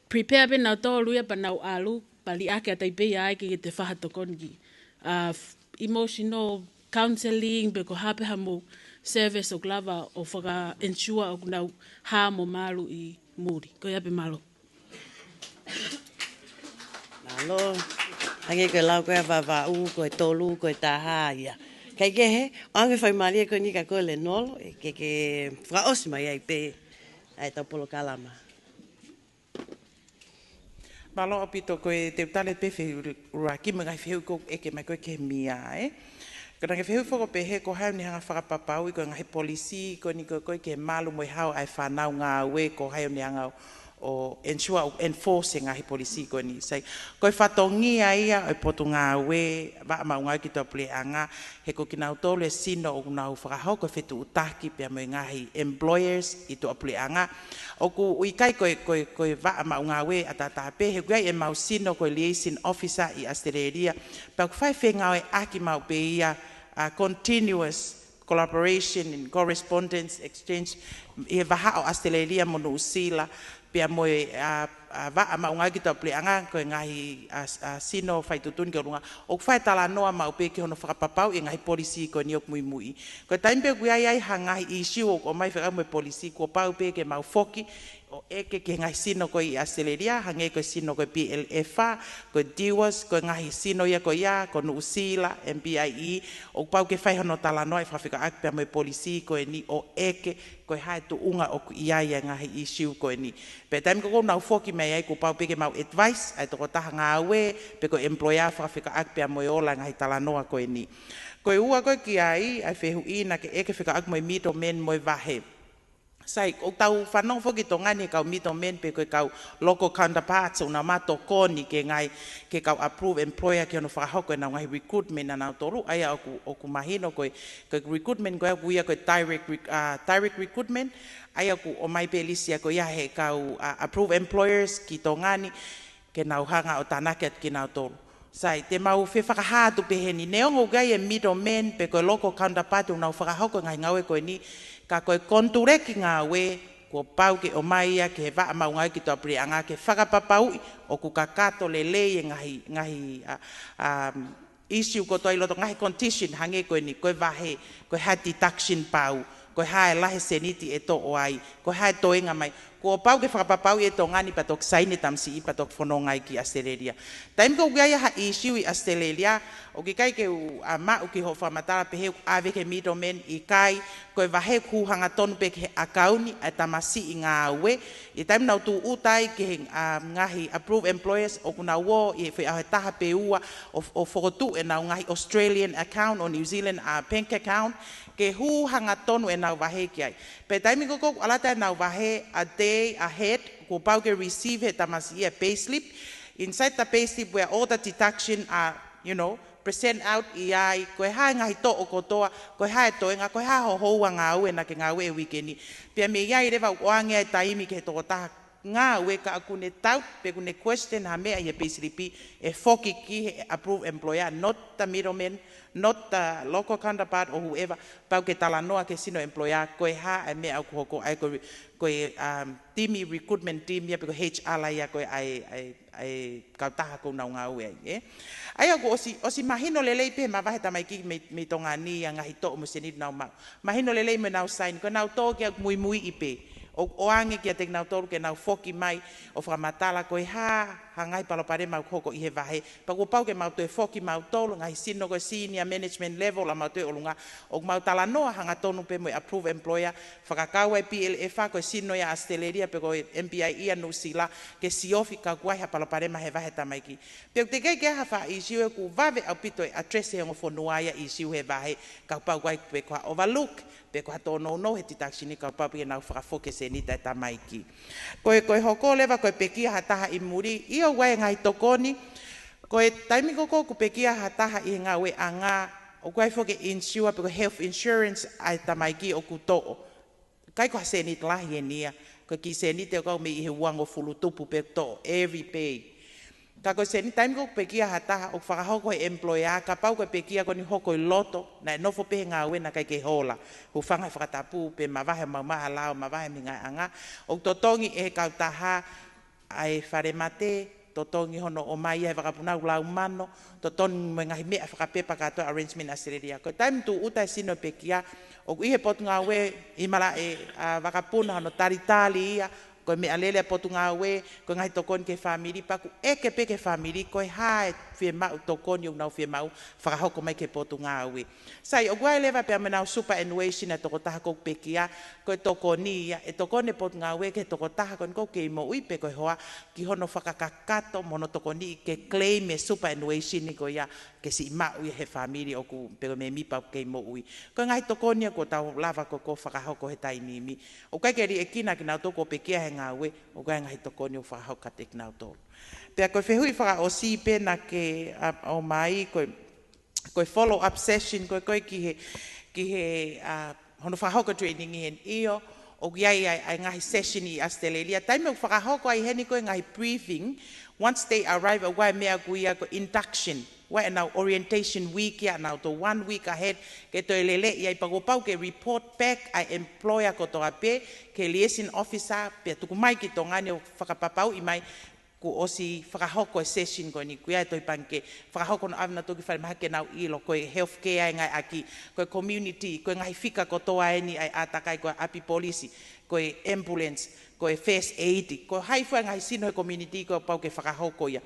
prepare pē nautolu ia pea nau ʻalu, pea liʻaki atu ai pē ia ʻa e ʻikai ke toe fai ha tokoni ki. Uh, f-, emotional counseling, pe ko e hā pē haʻamou service ʻoku lava ʻo faka-ensure ʻoku nau hā mo malu ʻi muli. Ko ia pē, mālō. Mālō. Hangē ko e lau ko ē ʻa Vavaʻu, ko e tolu, ko e taha ia. Kae kehe, ʻoange e faingamālie ko eni kia koe Lenolo, ʻe ke, ke fakaʻosi mai ai pē ʻa ʻetau polokalama. Mālō ʻaupito. Ko e te u tali pē fehuʻi ʻuluaki mo e ngaahi fehuʻi ʻoku ʻeke mai ko ē ki he Hemia, ē. Ko e ngaahi fehuʻi foki ʻoku pehē ko hai ʻoku ne hanga ʻo fakapapauʻi ko e ngaahi policy ko eni ko ē ki he malu mo e hao ʻa e fānau ngāue, ko hai ʻoku ne hanga ʻo ensure, ʻo enforce e ngaahi policy ko eni. Sai, ko e fatongia ia ʻo e potungāue, vaʻa maʻu ngāue ki tuʻapuleʻanga, he ko kinautolu e sino ʻoku nau fakahoko e fetuʻutaki pea mo e ngaahi employers ʻi tuʻapuleʻanga. ʻOku ʻikai ko e, ko e, ko e vaʻa maʻu ngāue ʻataʻatā pē, he ʻoku ʻi ai ʻemau sino ko e liaison officer ʻi ʻAositelēlia. Pea ʻoku fai e fengāueʻaki maʻu pē ia, uh, continuous collaboration and correspondence exchange ʻi he vahaʻa ʻo ʻAositelēlia mo Nuʻusila, pea mo e, ʻa, ʻa, vaʻa maʻu ngāue ki tuʻapuleʻanga, ko e ngaahi, ʻa, ʻa, sino fai tuʻutuʻuni ki ʻolunga, ʻoku fai e talanoa maʻu pē ki hono fakapapauʻi e ngaahi policy ko eni ʻoku muimui. Ko e taimi pē ʻoku ʻi ai ai ha ngaahi issue ʻoku ʻomai fekauʻaki mo e policy, kuo pau pē ke mau foki ʻo ʻeke ki he ngaahi sino ko ē ʻi ʻAositelēlia, hangē ko e sino ko e P L F, ko e Dewes, ko e ngaahi sino ia ko ia, ko Nuʻusila, M P I E, ʻoku pau ke fai hono talanoa ʻe fakafekauʻaki pea mo e policy ko eni ʻo ʻeke ko e hā e tuʻunga ʻoku ʻi ai e ngaahi issue ko eni. Pea taimi ko ē ʻoku nau foki mai ai kuo pau pē ke mau advice ʻa e tokotaha ngāue, pe ko e employer fakafekauʻaki pea mo e ola e ngaahi talanoa ko eni. Ko e ua ko ē ki ai, ʻa e fehuʻi naʻa ke ʻeke fekauʻaki mo e middleman mo e vahe. Sai, ʻoku tau fanongo foki ki Tonga ni he kau middlemen pe ko e kau local counterparts ʻoku nau maʻu tokoni ki he ngaahi, ki he kau approved employer ki hono fakahoko ʻenau ngaahi recruitment ʻanautolu, ʻa ia ʻoku, ʻoku mahino ko e, ko e recruitment ko ia ʻoku ui ia ko e direct rec-, ah, direct recruitment, ʻa ia ʻoku ʻomai pē lisi ia ko ia he kau, ah, approved employers ki Tonga ni, ke nau hanga ʻo tānaki atu kinautolu. Sai, te mau fefakahā atu pē heni, neongo ʻoku ʻi ai e middlemen pe ko e local counterpart ʻoku nau fakahoko e ngaahi ngāue ko eni, ka ko e konituleki ngāue, kuo pau ke ʻomai ia ki he vaʻa maʻu ngāue ki tuʻapuleʻanga ke fakapapauʻi ʻoku kakato lelei e ngaahi, ngaahi, ah, um, issue kotoa ʻi loto, ngaahi condition hangē ko eni, ko e vahe, ko e hā e deduction pau, ko e hā e lahi e sēniti ʻe toʻo ai, ko e hā e toenga mai. Kuo pau ke fakapapauʻi ʻe Tonga ni pea toki saini e tamasiʻi pea toki fononga ai ki ʻAositelēlia. Taimi ko ē ʻoku ʻi ai ha issue ʻi ʻAositelēlia, ʻoku ʻikai ke u, ah, maʻu ki hoʻo fakamatala pe ʻoku ʻave ki he middlemen, ʻikai, ko e vahe ʻoku hū hangatonu pē ki he ʻakauni ʻa e tamasiʻi ngāue. ʻI he taimi ʻoku nau tūʻuta ai ki he, ah, ngaahi approved employers ʻoku nau ō ʻi he foʻi ʻaho ʻe taha pe ua ʻo, ʻo fokotuʻu ʻenau ngaahi Australian account ʻo New Zealand, ah, bank account, ke hū hangatonu ʻenau vahe ki ai. Pea taimi ko ē ʻoku ʻalu atu ʻenau vahe a day ahead, kuo pau ke receive he tamasiʻi ia e payslip. Inside the payslip where all the deduction are, you know, present out ʻi ai, ko e hā e ngaahi toʻo kotoa, ko e hā e toenga, ko e hā hoʻo houa ngāue naʻa ke ngāue he uike ni. Pea mei ai leva ʻoange e taimi ki he tokotaha ngāue ka ʻoku ne doubt pe ʻoku ne question ha meʻa ʻi he payslip ʻe foki ki he approved employer, not the middleman, not the local counterpart or whoever, pau ke talanoa ki he sino employer, ko e hā e meʻa ʻoku hoko ai, ko e, ko e, um, timi recruitment team ia pe ko e H R ia ko ē ʻa e, ʻa e, ʻa e kautaha ʻoku nau ngāue ai, ē? ʻA ia ʻoku ʻosi, ʻosi mahino lelei pē he mavahe tamaiki mei, mei Tonga ni ʻa e ngaahi toʻo mo e sēniti ʻoku nau maʻu. Mahino lelei mo ʻenau saini, ko ʻenau tō ki ai ʻoku muimuiʻi pē. ʻO, ʻoange kiate kinautolu ke nau foki mai ʻo fakamatala ko e hā, hā e ngaahi palopalema ʻoku hoko ʻi he vahe. Pea kuo pau ke mau toe foki mautolu, ngaahi sino ko e senior management level ʻa mautolu ʻi ʻolunga, ʻo mau talanoa hangatonu pē mo e approved employer, fakakau ai e P L F ko e sino ia ʻAositelēlia pe ko e M P I ia Nuʻusila, ke siofi kapau ʻoku ʻi ai ha palopalema he vahe tamaiki. Pea ʻoku teʻeki ke ʻi ai ha faʻa issue ʻoku vave ʻaupito e address he ongo fonua ia issue he vahe, kapau ʻoku ʻi ai pe ko ha overlook, pe ko ha tōnounou he deduction ni, kapau pē ke nau fakafoki e sēniti ʻa e tamaiki. Ko e, ko e hoko leva ko e pekia ha taha ʻi muli, ʻio ʻoku ʻi ai e ngaahi tokoni, ko e taimi ko ē ʻoku pekia ha taha ʻi he ngāueʻanga, ʻoku ʻi ai foki e insure pe ko e health insurance ʻa e tamaiki ʻoku toʻo. ʻIkai ko ha sēniti lahi eni ia, ko e kiʻi sēniti ʻoku kau mei he uangofulu tupu pē ʻoku toʻo every pay. Ka ko e sēniti taimi ko ē ʻoku pekia ha taha ʻoku fakahoko he employer, kapau ko e pekia ko eni ʻoku hoko ʻi loto, naʻe nofo pē he ngāue naʻe ʻikai ke hola. Hūfanga he fakatapu pe mavahe, maʻu ha lao, mavahe mei he ngāueʻanga, ʻoku totongi ʻe he kautaha ʻa e falemate, totongi hono ʻomai ʻa e vakapunau lau mano, totongi mo e ngaahi meʻa fakapepa kātoa arrangement ʻAositelēlia. Ko e taimi tūʻuta e sino pekia, ʻoku ʻi he potungāue ʻi malaʻe ʻa e vakapuna hono talitali ia, ko e meʻalele ʻa e potungāue, ko e ngaahi tokoni ki he fāmili, pea ʻoku ʻeke pē ki he fāmili, ko e hā e fiemaʻu tokoni ʻoku nau fiemaʻu fakahoko mai ki he potungāue. Sai, ʻoku ʻi ai leva pea mo ʻenau superannuation ʻa e tokotaha ʻoku pekia, ko e tokoni ia, ʻe tokoni e potungāue ki he tokotaha ko eni ʻoku kei moʻui pe ko e hoa, ki hono fakakakato mo hono tokoni ke claim e superannuation ko ia ke siʻi maʻu ia he fāmili ʻoku, pe ko e mēmipa ʻoku kei moʻui. Ko e ngaahi tokoni ia ʻoku tau lava ko ē ʻo fakahoko he taimi ni. ʻOku ʻikai ke liʻekina kinautolu ʻoku pekia he ngāue, ʻoku ʻi ai e ngaahi tokoni ʻoku fakahoko kiate kinautolu. Pea ko e fehuʻi fakaʻosi pē naʻa ke, ah, ʻomai, ko e, ko e follow-up session ko ē, ko ē ki he, ki he, ah, hono fakahoko training ʻi heni, ʻio, ʻoku ʻi ai ʻa e, ʻa e ngaahi session ʻi ʻAositelēlia. Taimi ʻoku fakahoko ai heni ko ē ngaahi briefing, once they arrive, ʻoku ʻi ai e meʻa ʻoku ui ia ko e induction. ʻOku ʻi ai ʻenau orientation week ia, ʻenau tō one week ahead, ke toe lele ia ʻi ai pea kuo pau ke report back ʻa e employer kotoa pē, ki he liaison officer, pea tuku mai ki Tonga ni ʻo fakapapauʻi mai, kuo ʻosi fakahoko e session ko eni, kuo ʻi ai e Tohi Pangikē, fakahoko hono ʻave nautolu ki falemahaki ke nau ʻilo, ko e healthcare ʻa e ngaahi ʻaki, ko e community, ko e ngaahi fika kotoa eni ʻa e ʻātakai, ko e ʻapi polisi, ko e ambulance, ko e first aid, ko hai fua e ngaahi sino he community ʻoku pau ke fakahoko ia.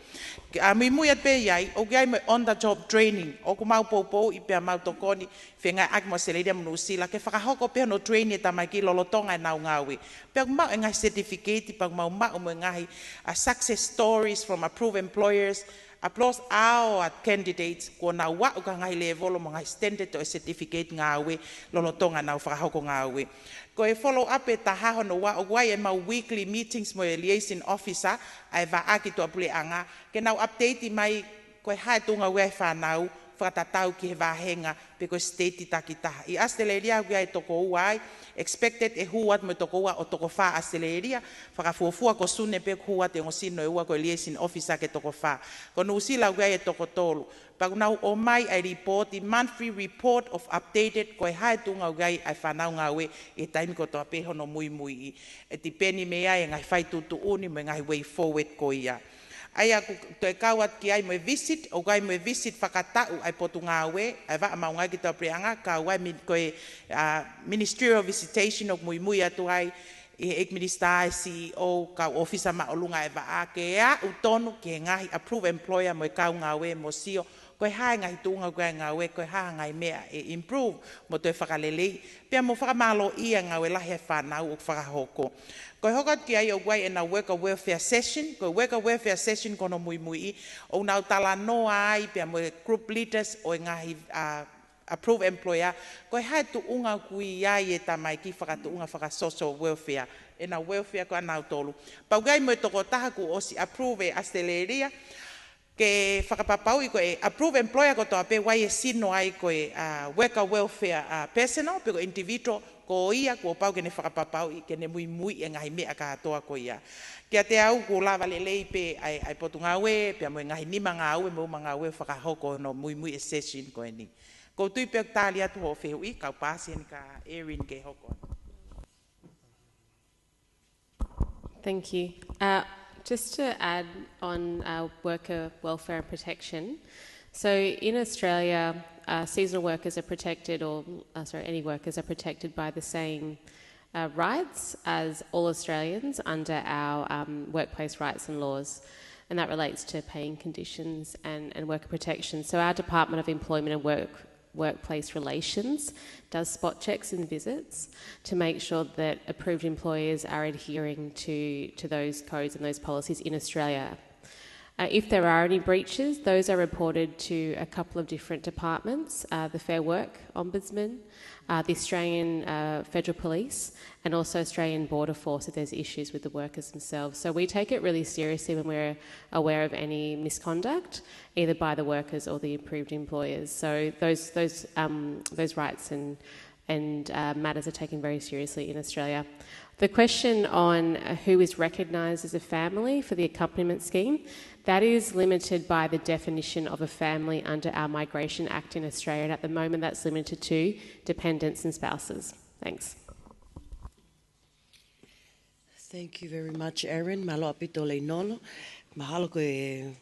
Ke ʻa muimui atu pē ʻi ai, ʻoku ʻi ai mo e on the job training, ʻoku mau poupouʻi pea mau tokoni, fengāueʻaki mo ʻAositelēlia mo Nuʻusila, ke fakahoko pē hono train e tamaiki lolotonga ʻenau ngāue. Pea ʻoku maʻu e ngaahi certificate, pea ʻoku mau maʻu mo e ngaahi, ah, success stories from approved employers, Applause ʻa e candidates kuo nau aʻu ki he ngaahi lēvolo mo e ngaahi standard ʻo e certificate ngāue lolotonga ʻenau fakahoko ngāue. Ko e follow up ʻe taha hono ua, ʻoku ʻi ai ʻemau weekly meetings mo e liaison officer ʻa e vaʻa ki tuʻapuleʻanga, ke nau update mai ko e hā e tuʻunga ʻoku ʻi ai e fānau fakatatau ki he vāhenga pe ko e state takitaha. ʻI ʻAositelēlia ʻoku ʻi ai e toko ua ai, expected ʻe hū atu mo e toko ua ʻo toko fā ʻAositelēlia, fakafuofua ko Sune pē ʻoku hū atu e ongo sino ʻe ua ko e liaison officer ki he toko fā. Ko Nuʻusila ʻoku ʻi ai e toko tolu. Pea ʻoku nau ʻomai ʻa e report, ʻi monthly report of updated, ko e hā e tuʻunga ʻoku ʻi ai ʻa e fānau ngāue ʻi he taimi kotoa pē hono muimuiʻi. ʻE tipeni mei ai e ngaahi fai tuʻutuʻuni mo e ngaahi way forward ko ia. ʻA ia ʻoku toe kau atu ki ai mo e visit, ʻoku ʻi ai mo e visit fakataʻu ʻa e Potungāue, ʻa e Vaʻa Maʻu Ngāue ki tuʻapuleʻanga, kau ai min-, ko e, ʻa, ministerial visitation ʻoku muimui atu ai ʻi he ʻEiki Minisitā, e C E O, kau ʻōfisa māʻolunga ʻa e vaʻa, ke aʻu tonu ki he ngaahi approved employer mo e kau ngāue mo sio ko e hā e ngaahi tuʻunga ʻoku ʻi ai e ngāue, ko e hā e ngaahi meʻa ʻe improve mo toe fakaleleiʻi, pea mo fakamālōʻia e ngāue lahi ʻa e fānau ʻoku fakahoko. Ko e hoko atu ki ai ʻoku ʻi ai ʻenau worker welfare session, ko e worker welfare session ko hono muimuiʻi, ʻoku nau talanoa ai pea mo e group leaders ʻo e ngaahi, ʻa, approved employer, ko e hā e tuʻunga ʻoku ʻi ai e tamaiki fakatuʻunga faka-social welfare, ʻenau welfare ko ʻanautolu. Pea ʻoku ʻi ai mo e tokotaha kuo ʻosi approve ʻe ʻAositelēlia, ke fakapapauʻi ko e approved employer kotoa pē ʻoku ʻi ai e sino ai ko e, ʻa, worker welfare, ʻa, personnel, pe ko e individual, ko ia kuo pau ke ne fakapapauʻi, ke ne muimui e ngaahi meʻa kātoa ko ia. Kiate au ʻoku lava lelei pē ʻa e, ʻa e Potungāue, pea mo e ngaahi nima ngāue mo e uma ngāue fakahoko hono muimui e session ko eni. ʻOku ou tui pē ʻoku tali atu hoʻo fehuʻi, kau pasi heni kia Erin ke hoko. Thank you. Uh, just to add on, uh, worker welfare and protection. So in Australia, uh, seasonal workers are protected, or, uh, sorry, any workers are protected by the same, uh, rights as all Australians under our, um, workplace rights and laws. And that relates to paying conditions and, and worker protection. So our Department of Employment and Work Workplace Relations does spot checks and visits to make sure that approved employers are adhering to, to those codes and those policies in Australia. Uh, if there are any breaches, those are reported to a couple of different departments, uh, the Fair Work Ombudsman, uh, the Australian, uh, Federal Police, and also Australian Border Force if there's issues with the workers themselves. So we take it really seriously when we're aware of any misconduct, either by the workers or the approved employers. So those, those, um, those rights and, and, uh, matters are taken very seriously in Australia. The question on, uh, who is recognised as a family for the accompaniment scheme, that is limited by the definition of a family under our Migration Act in Australia, and at the moment that's limited to dependents and spouses. Thanks. Thank you very much, Erin. Mālō ʻaupito Leinolo. Mahalo ko e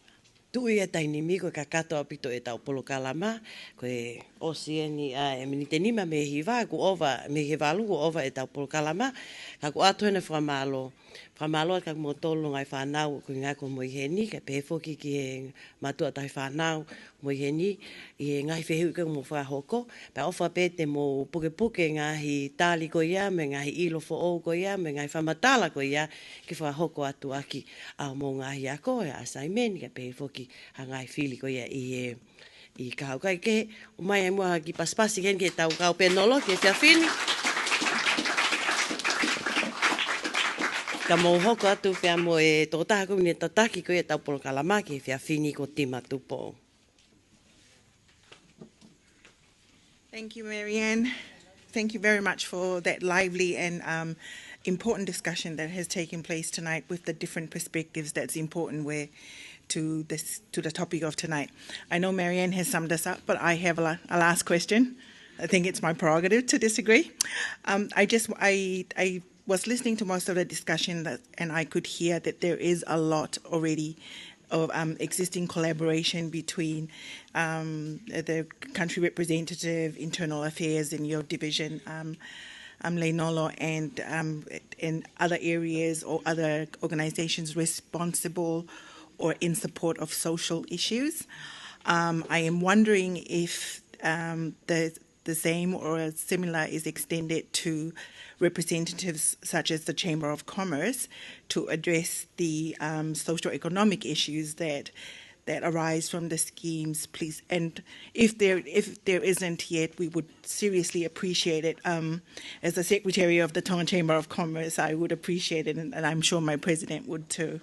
tuʻu ia e taimi ni ko e kakato ʻaupito ʻetau polokalama. Ko e ʻosi eni ʻa e miniti ʻe nima mei he hiva, kuo ova, mei he valu kuo ova ʻetau polokalama. Ka ʻoku ʻoatu heni e fakamālō. Fakamālō atu kia kimoutolu ngaahi fānau ʻoku ngāue ko ē mo e heni, kae pehē foki ki he mātuʻa taʻefānau mo e heni, ʻi he ngaahi fehuʻi ko ē ʻoku mou fakahoko, pea ʻofa pē te mou pukepuke e ngaahi tali ko ia, mo e ngaahi ʻilo foʻou ko ia, mo e ngaahi fakamatala ko ia, ke fakahoko atu ʻaki ʻa hoʻomou ngaahi ako, e assignment, kae pehē foki ha ngaahi fili ko ia ʻi he, ʻi he kahaʻu. Kae kehe, ʻomai ʻe muʻa ha kiʻi pasipasi heni ki heʻetau kau pēnolo, ki he efiafi ni. Ka mou hoko atu pea mo e tokotaha ko eni ʻe tataki ko ia ʻetau polokalama ki he efiafi ni ko Tima Tupou. Thank you, Marianne. Thank you very much for that lively and, um, important discussion that has taken place tonight with the different perspectives that's important where to this, to the topic of tonight. I know Marianne has summed us up, but I have a, la- a last question. I think it's my prerogative to disagree. Um, I just, I, I was listening to most of the discussion that, and I could hear that there is a lot already of, um, existing collaboration between, um, the country representative, internal affairs in your division, um, um, Leinolo, and, um, in other areas or other organizations responsible or in support of social issues. Um, I am wondering if, um, the the same or similar is extended to representatives such as the Chamber of Commerce to address the, um, socioeconomic issues that that arise from the schemes, please. And if there, if there isn't yet, we would seriously appreciate it. Um, as the Secretary of the Tonga Chamber of Commerce, I would appreciate it, and, and I'm sure my president would too.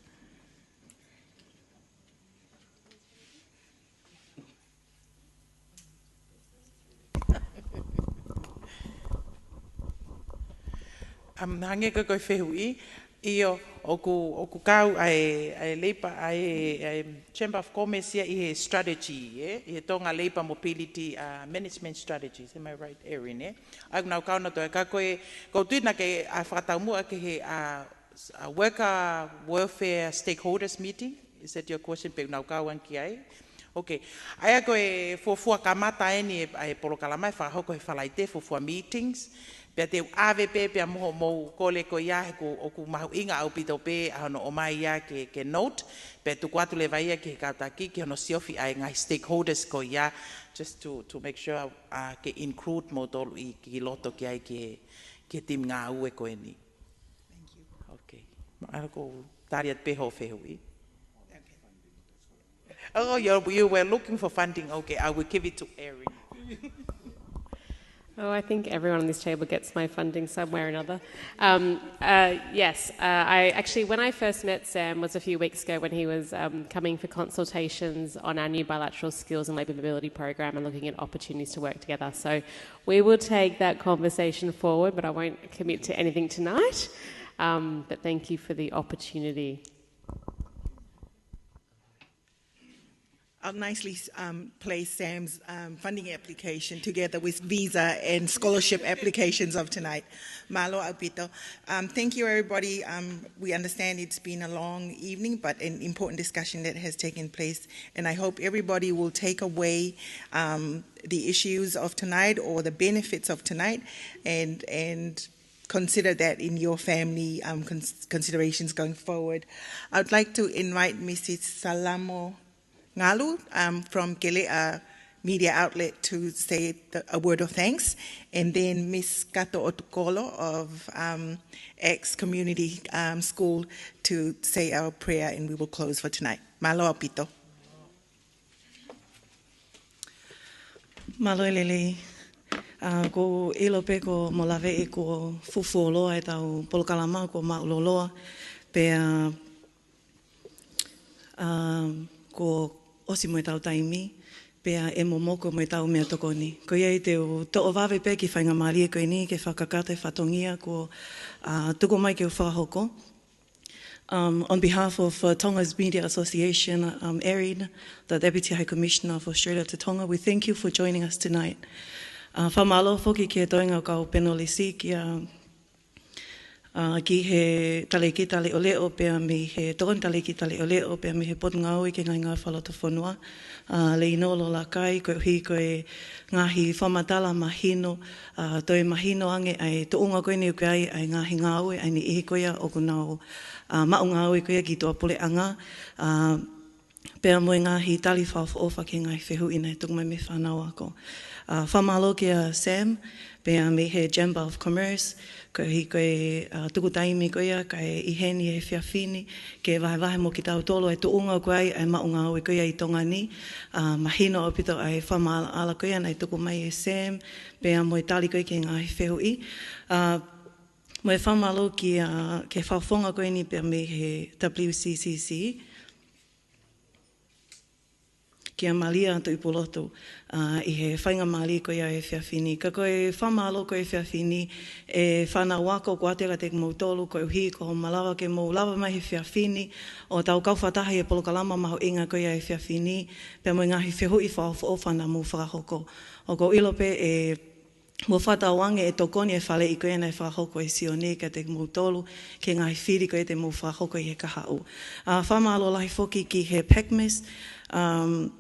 Um, hangē ko e, ko e fehuʻi, ʻio, ʻoku, ʻoku kau ʻa e, ʻa e Labour, ʻa e, ʻa e Chamber of Commerce ia ʻi he strategy, ē? ʻI he Tonga Labour Mobility, uh, Management Strategies, am I right, Erin, ē? ʻA ia ʻoku nau kau nautolu, ka ko e, ʻoku ou tui naʻa ke, ʻa, fakataumuʻa ki he, ʻa, uh, worker welfare stakeholders meeting? Is that your question? Pe ʻoku nau kau ange ki ai? Okay. ʻA ia ko e fuofua kamata eni e, e polokalama ʻe fakahoko he Falaite, fuofua meetings. Pea te u ʻave pē pea mo hoʻomou kole ko ia he ʻoku, ʻoku mahuʻinga ʻaupito pē ʻa hono ʻomai ia ke, ke note. Pea tuku atu leva ia ki he kau taki, ki hono siofi ʻa e ngaahi stakeholders ko ia, just to, to make sure, uh, ke include moutolu ʻi, ki loto ki ai ki he, ki he timi ngāue ko eni. Thank you. Okay. Mālō, ʻoku ou tali atu pē hoʻo fehuʻi. Okay. Oh, you, you were looking for funding. Okay, I will give it to Erin. Oh, I think everyone on this table gets my funding somewhere or another. Um, uh, yes, uh, I actually, when I first met Sam was a few weeks ago when he was, um, coming for consultations on our new bilateral skills and labour mobility program and looking at opportunities to work together. So we will take that conversation forward, but I won't commit to anything tonight. Um, but thank you for the opportunity. I'll nicely, um, place Sam's, um, funding application together with visa and scholarship applications of tonight. Mālō ʻaupito. Um, thank you, everybody. Um, we understand it's been a long evening, but an important discussion that has taken place. And I hope everybody will take away, um, the issues of tonight or the benefits of tonight and, and consider that in your family, um, cons-, considerations going forward. I would like to invite Missus Salamo Ngalu, um, from Keleʻa Media Outlet to say the, a word of thanks, and then Miss Kato Otukolo of, um, X Community, um, School to say our prayer, and we will close for tonight. Mālō ʻaupito. Mālō e lelei. ʻA, ʻoku ou ʻilo pē kuo mou laveʻi kuo fufuoloa ʻetau polokalama kuo māʻuloloa. Pea, ʻa, kuo ʻosi mo ʻetau taimi, pea ʻe momoko mo ʻetau meʻatokoni. Ko ia ai te u toʻo vave pē ki he faingamālie ko eni ke fakakakato e fatongia kuo, ʻa, tuku mai ke u fakahoko. Um, on behalf of, uh, Tonga's Media Association, um, Erin, the Deputy High Commissioner of Australia to Tonga, we thank you for joining us tonight. Uh, fakamālō foki ki he toenga ʻo e kau panelist, ki, uh, uh, ki he talēkita leʻoleʻo pea mei he tokoni talēkita leʻoleʻo pea mei he Potungāue ki he Ngaahi Ngāue Fakalotofonua, ʻa Leinolo Lakai, koeʻuhi ko e ngaahi fakamatala mahino, ʻa, toe mahino ange ʻa e tuʻunga ko eni ʻoku ʻi ai ʻa e ngaahi ngāue ʻa e niʻihi ko ia ʻoku nau, ʻa, maʻu ngāue ko ia ki tuʻapuleʻanga, ʻa, pea mo e ngaahi tali fakaʻofoʻofa ki he ngaahi fehuʻi naʻe tuku mai mei he fānau ako. ʻA, fakamālō kia Sam, pea mei he Chamber of Commerce, koeʻuhi ko e, ʻa, tuku taimi ko ia kae ʻi heni he efiafi ni, ke vahevahe mo kitautolu e tuʻunga ʻoku ʻi ai ʻa e maʻu ngāue ko ia ʻi Tonga ni, ʻa, mahino ʻaupito ʻa e fakamaʻalaʻala ko ia naʻe tuku mai ʻe Sam, pea mo e tali ko ia ki he ngaahi fehuʻi. ʻA, mo e fakamālō ki, ʻa, ki he fakafofonga ko eni pea mei he W C C C. Kia Malia Tuʻipulotu, ʻa, ʻi he faingamālie ko ia he efiafi ni. Ka ko e fakamālō ko ia he efiafi ni, ʻe fānau ako, ʻoku ou ʻoatu kiate kimoutolu, koeʻuhi ko hoʻo malava ke mou lava mai he efiafi ni ʻo tau kau fakataha ʻi he polokalama mahuʻinga ko ia he efiafi ni, pea mo e ngaahi fehuʻi fakaʻofoʻofa naʻa mou fakahoko. ʻOku ou ʻilo pē ʻe mou fakatauange ʻe tokoni e faleʻi ko ia naʻe fakahoko ʻe Sione kiate kimoutolu, ki he ngaahi fili ko ia te mou fakahoko ʻi he kahaʻu. ʻA, fakamālō lahi foki ki he PACMAS, um,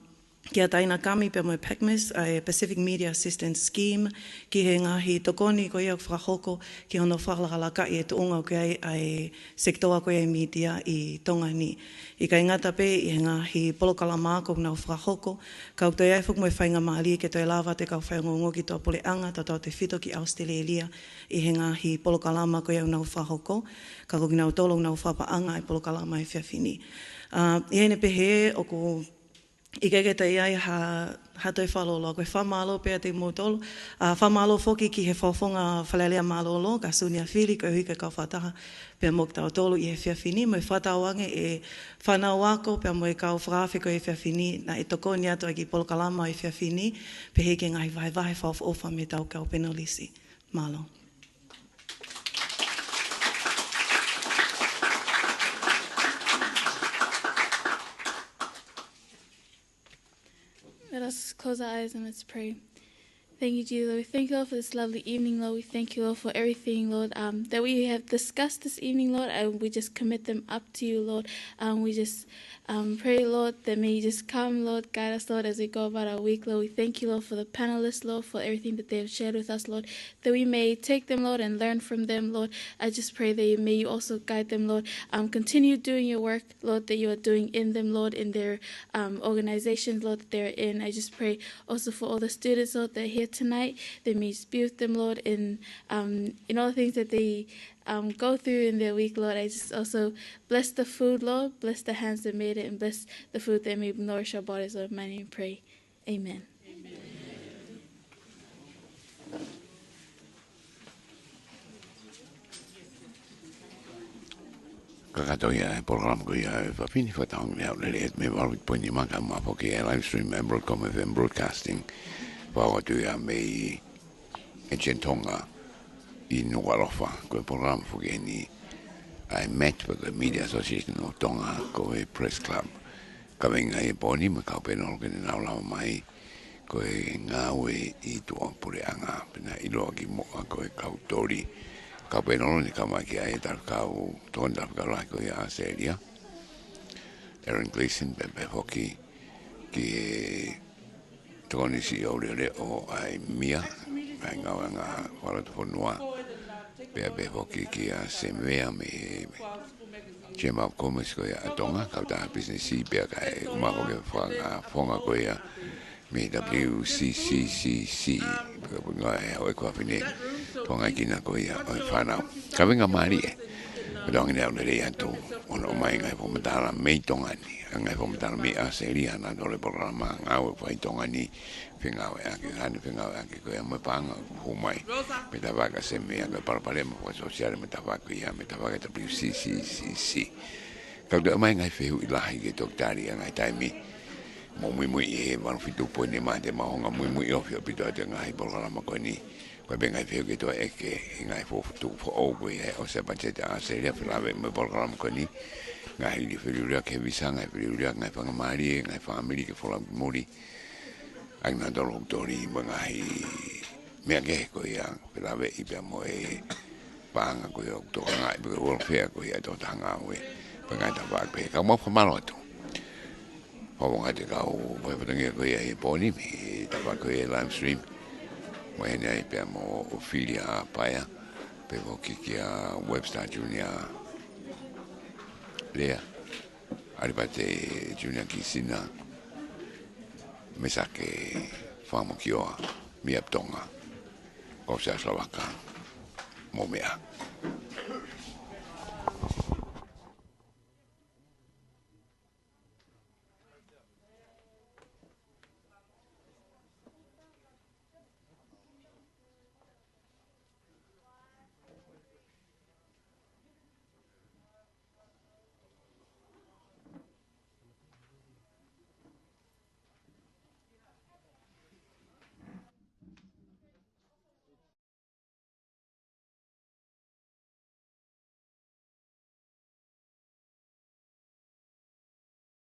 kia Taina Kami pea mo e PACMAS, ʻa e Pacific Media Assistance Scheme, ki he ngaahi tokoni ko ia ʻoku fakahoko ki hono fakalakalakaʻi e tuʻunga ʻoku ʻi ai ʻa e sekitoa ko ia e mītia ʻi Tonga ni. ʻIkai ngata pē ʻi he ngaahi polokalama ako ʻoku nau fakahoko, ka ʻoku toe ʻi ai foki mo e faingamālie ke toe lava atu e kau faiongoongo ki tuʻapuleʻanga, tautautefito ki ʻAositelēlia, ʻi he ngaahi polokalama ko ia ʻoku nau fakahoko, ka ko kinautolu ʻoku nau fakapaʻanga e polokalama he efiafi ni. ʻA, ʻi heʻene pehē, ʻoku ʻIkai ke toe ʻi ai ha, ha toe fakalōloa, ko e fakamālō pē atu kiate kimoutolu. ʻA, fakamālō foki ki he fakafofonga Fale Alea mālōlō, ka Sunia Fili, koeʻuhi ko e kau fakataha pea mo kitautolu ʻi he efiafi ni, mo e fakatauange e fānau ako pea mo e kau fakaafe ko e efiafi ni, naʻe tokoni atu ai ki he polokalama ʻo e efiafi ni, pehē ki he ngaahi vahevahe fakaʻofoʻofa mei heʻetau kau panelist. Mālō. Let us close our eyes and let's pray. Thank you, Jesus. We thank you, Lord, for this lovely evening, Lord. We thank you, Lord, for everything, Lord, um, that we have discussed this evening, Lord, and we just commit them up to you, Lord. Um, we just, um, pray, Lord, that may you just come, Lord, guide us, Lord, as we go about our week, Lord. We thank you, Lord, for the panelists, Lord, for everything that they have shared with us, Lord, that we may take them, Lord, and learn from them, Lord. I just pray that you, may you also guide them, Lord. Um, continue doing your work, Lord, that you are doing in them, Lord, in their, um, organizations, Lord, that they're in. I just pray also for all the students, Lord, that are here tonight, that may you be with them, Lord, in, um, in all the things that they, um, go through in their week, Lord. I just also bless the food, Lord, bless the hands that made it, and bless the food that may nourish our bodies, Lord. In my name we pray. Amen. Kakato ia e polokalama ko ia ʻo e efiafi ni, fakatauange ʻe he Laumālie Māʻoniʻoni, mei he valu fitu poini nima, kae ʻumaʻā foki e live stream ʻa e Broadcom F M Broadcasting. Fakahoko atu ia mei he Agent Tonga ʻi Nukuʻalofa. Ko e polokalama foki eni ʻa e MET, pe ko e Media Association of Tonga, ko e Press Club. Kaveinga ʻi he pō ni mo e kau panel ke nau lava mai, ko e ngāue ʻi tuʻapuleʻanga, pea naʻe ʻiloa kimuʻa ko e kau toli. Kau panel ni, kau mai ki ai e talafekau, tokoni talafekau lahi ko ia ʻa ʻAositelēlia, Aaron Gleeson, pea pehē foki ki he tokoni CEO leʻoleʻo ʻa e MIA, ʻa e ngāueʻanga fakalotofonua, pea pehē foki kia Semea mei he Chamber of Commerce ko ia ʻa Tonga, kautaha pisinisi, pea kae ʻumaʻā foki e fakafofonga ko ia mei he W C C C C, pea ko e ngāue ʻa e houʻeiki fefine, tuongaʻekina ko ia ʻo e fānau. Kaveinga mālie, ko e tokanga ʻoku lelei atu hono ʻomai e ngaahi fakamatala mei Tonga ni, ʻa e ngaahi fakamatala mei ʻAositelēlia, naʻa tau ʻi he polokalama ngāue fai ʻi Tonga ni, fengāueʻaki, hane fengāueʻaki ko ia mo e paʻanga ʻoku hū mai mei he tafaʻaki ʻa Semea, ko e palopalema fakasōsiale mei he tafaʻaki ia, mei he tafaʻaki W C C C C. Kau toe ʻomai e ngaahi fehuʻi lahi ke toki tali ʻi he ngaahi taimi. Mou muimui ʻi he valu fitu poini nima, te mau hanga ʻo muimui ofi ʻaupito atu he ngaahi polokalama ko eni. Ko e pē ngaahi fehuʻi ke toe ʻeke, ʻi he ngaahi fokotuʻu foʻou ko ia ʻo e patiseti ʻa ʻAositelēlia, felāveʻi mo e polokalama ko eni. Ngaahi liliu feliuliuaki he visa, ngaahi feliuliuaki, ngaahi faingamālie, ngaahi fāmili ke folau ki muli. ʻA kinautolu ʻoku toli mo e ngaahi meʻa kehe ko ia, felāveʻi pea mo e paʻanga ko ia ʻoku tokangaʻi, pe ko e welfare ko ia ʻa e tokotaha ngāue, pe ngaahi tafaʻaki pehē. Kau mau fakamālō atu. Fakafetaʻi ki he kau fai fatongia ko ia ʻi he pō ni, mei he tafaʻaki ko ia live stream. Mo e heni ai pea mo Ophelia Paea, pea foki kia Webster Junior Lea, ʻAlipate Junior Kisina, Mesake Fakamokioa, Miapi Tonga, Kau Siasi Lavaka, mo meʻa.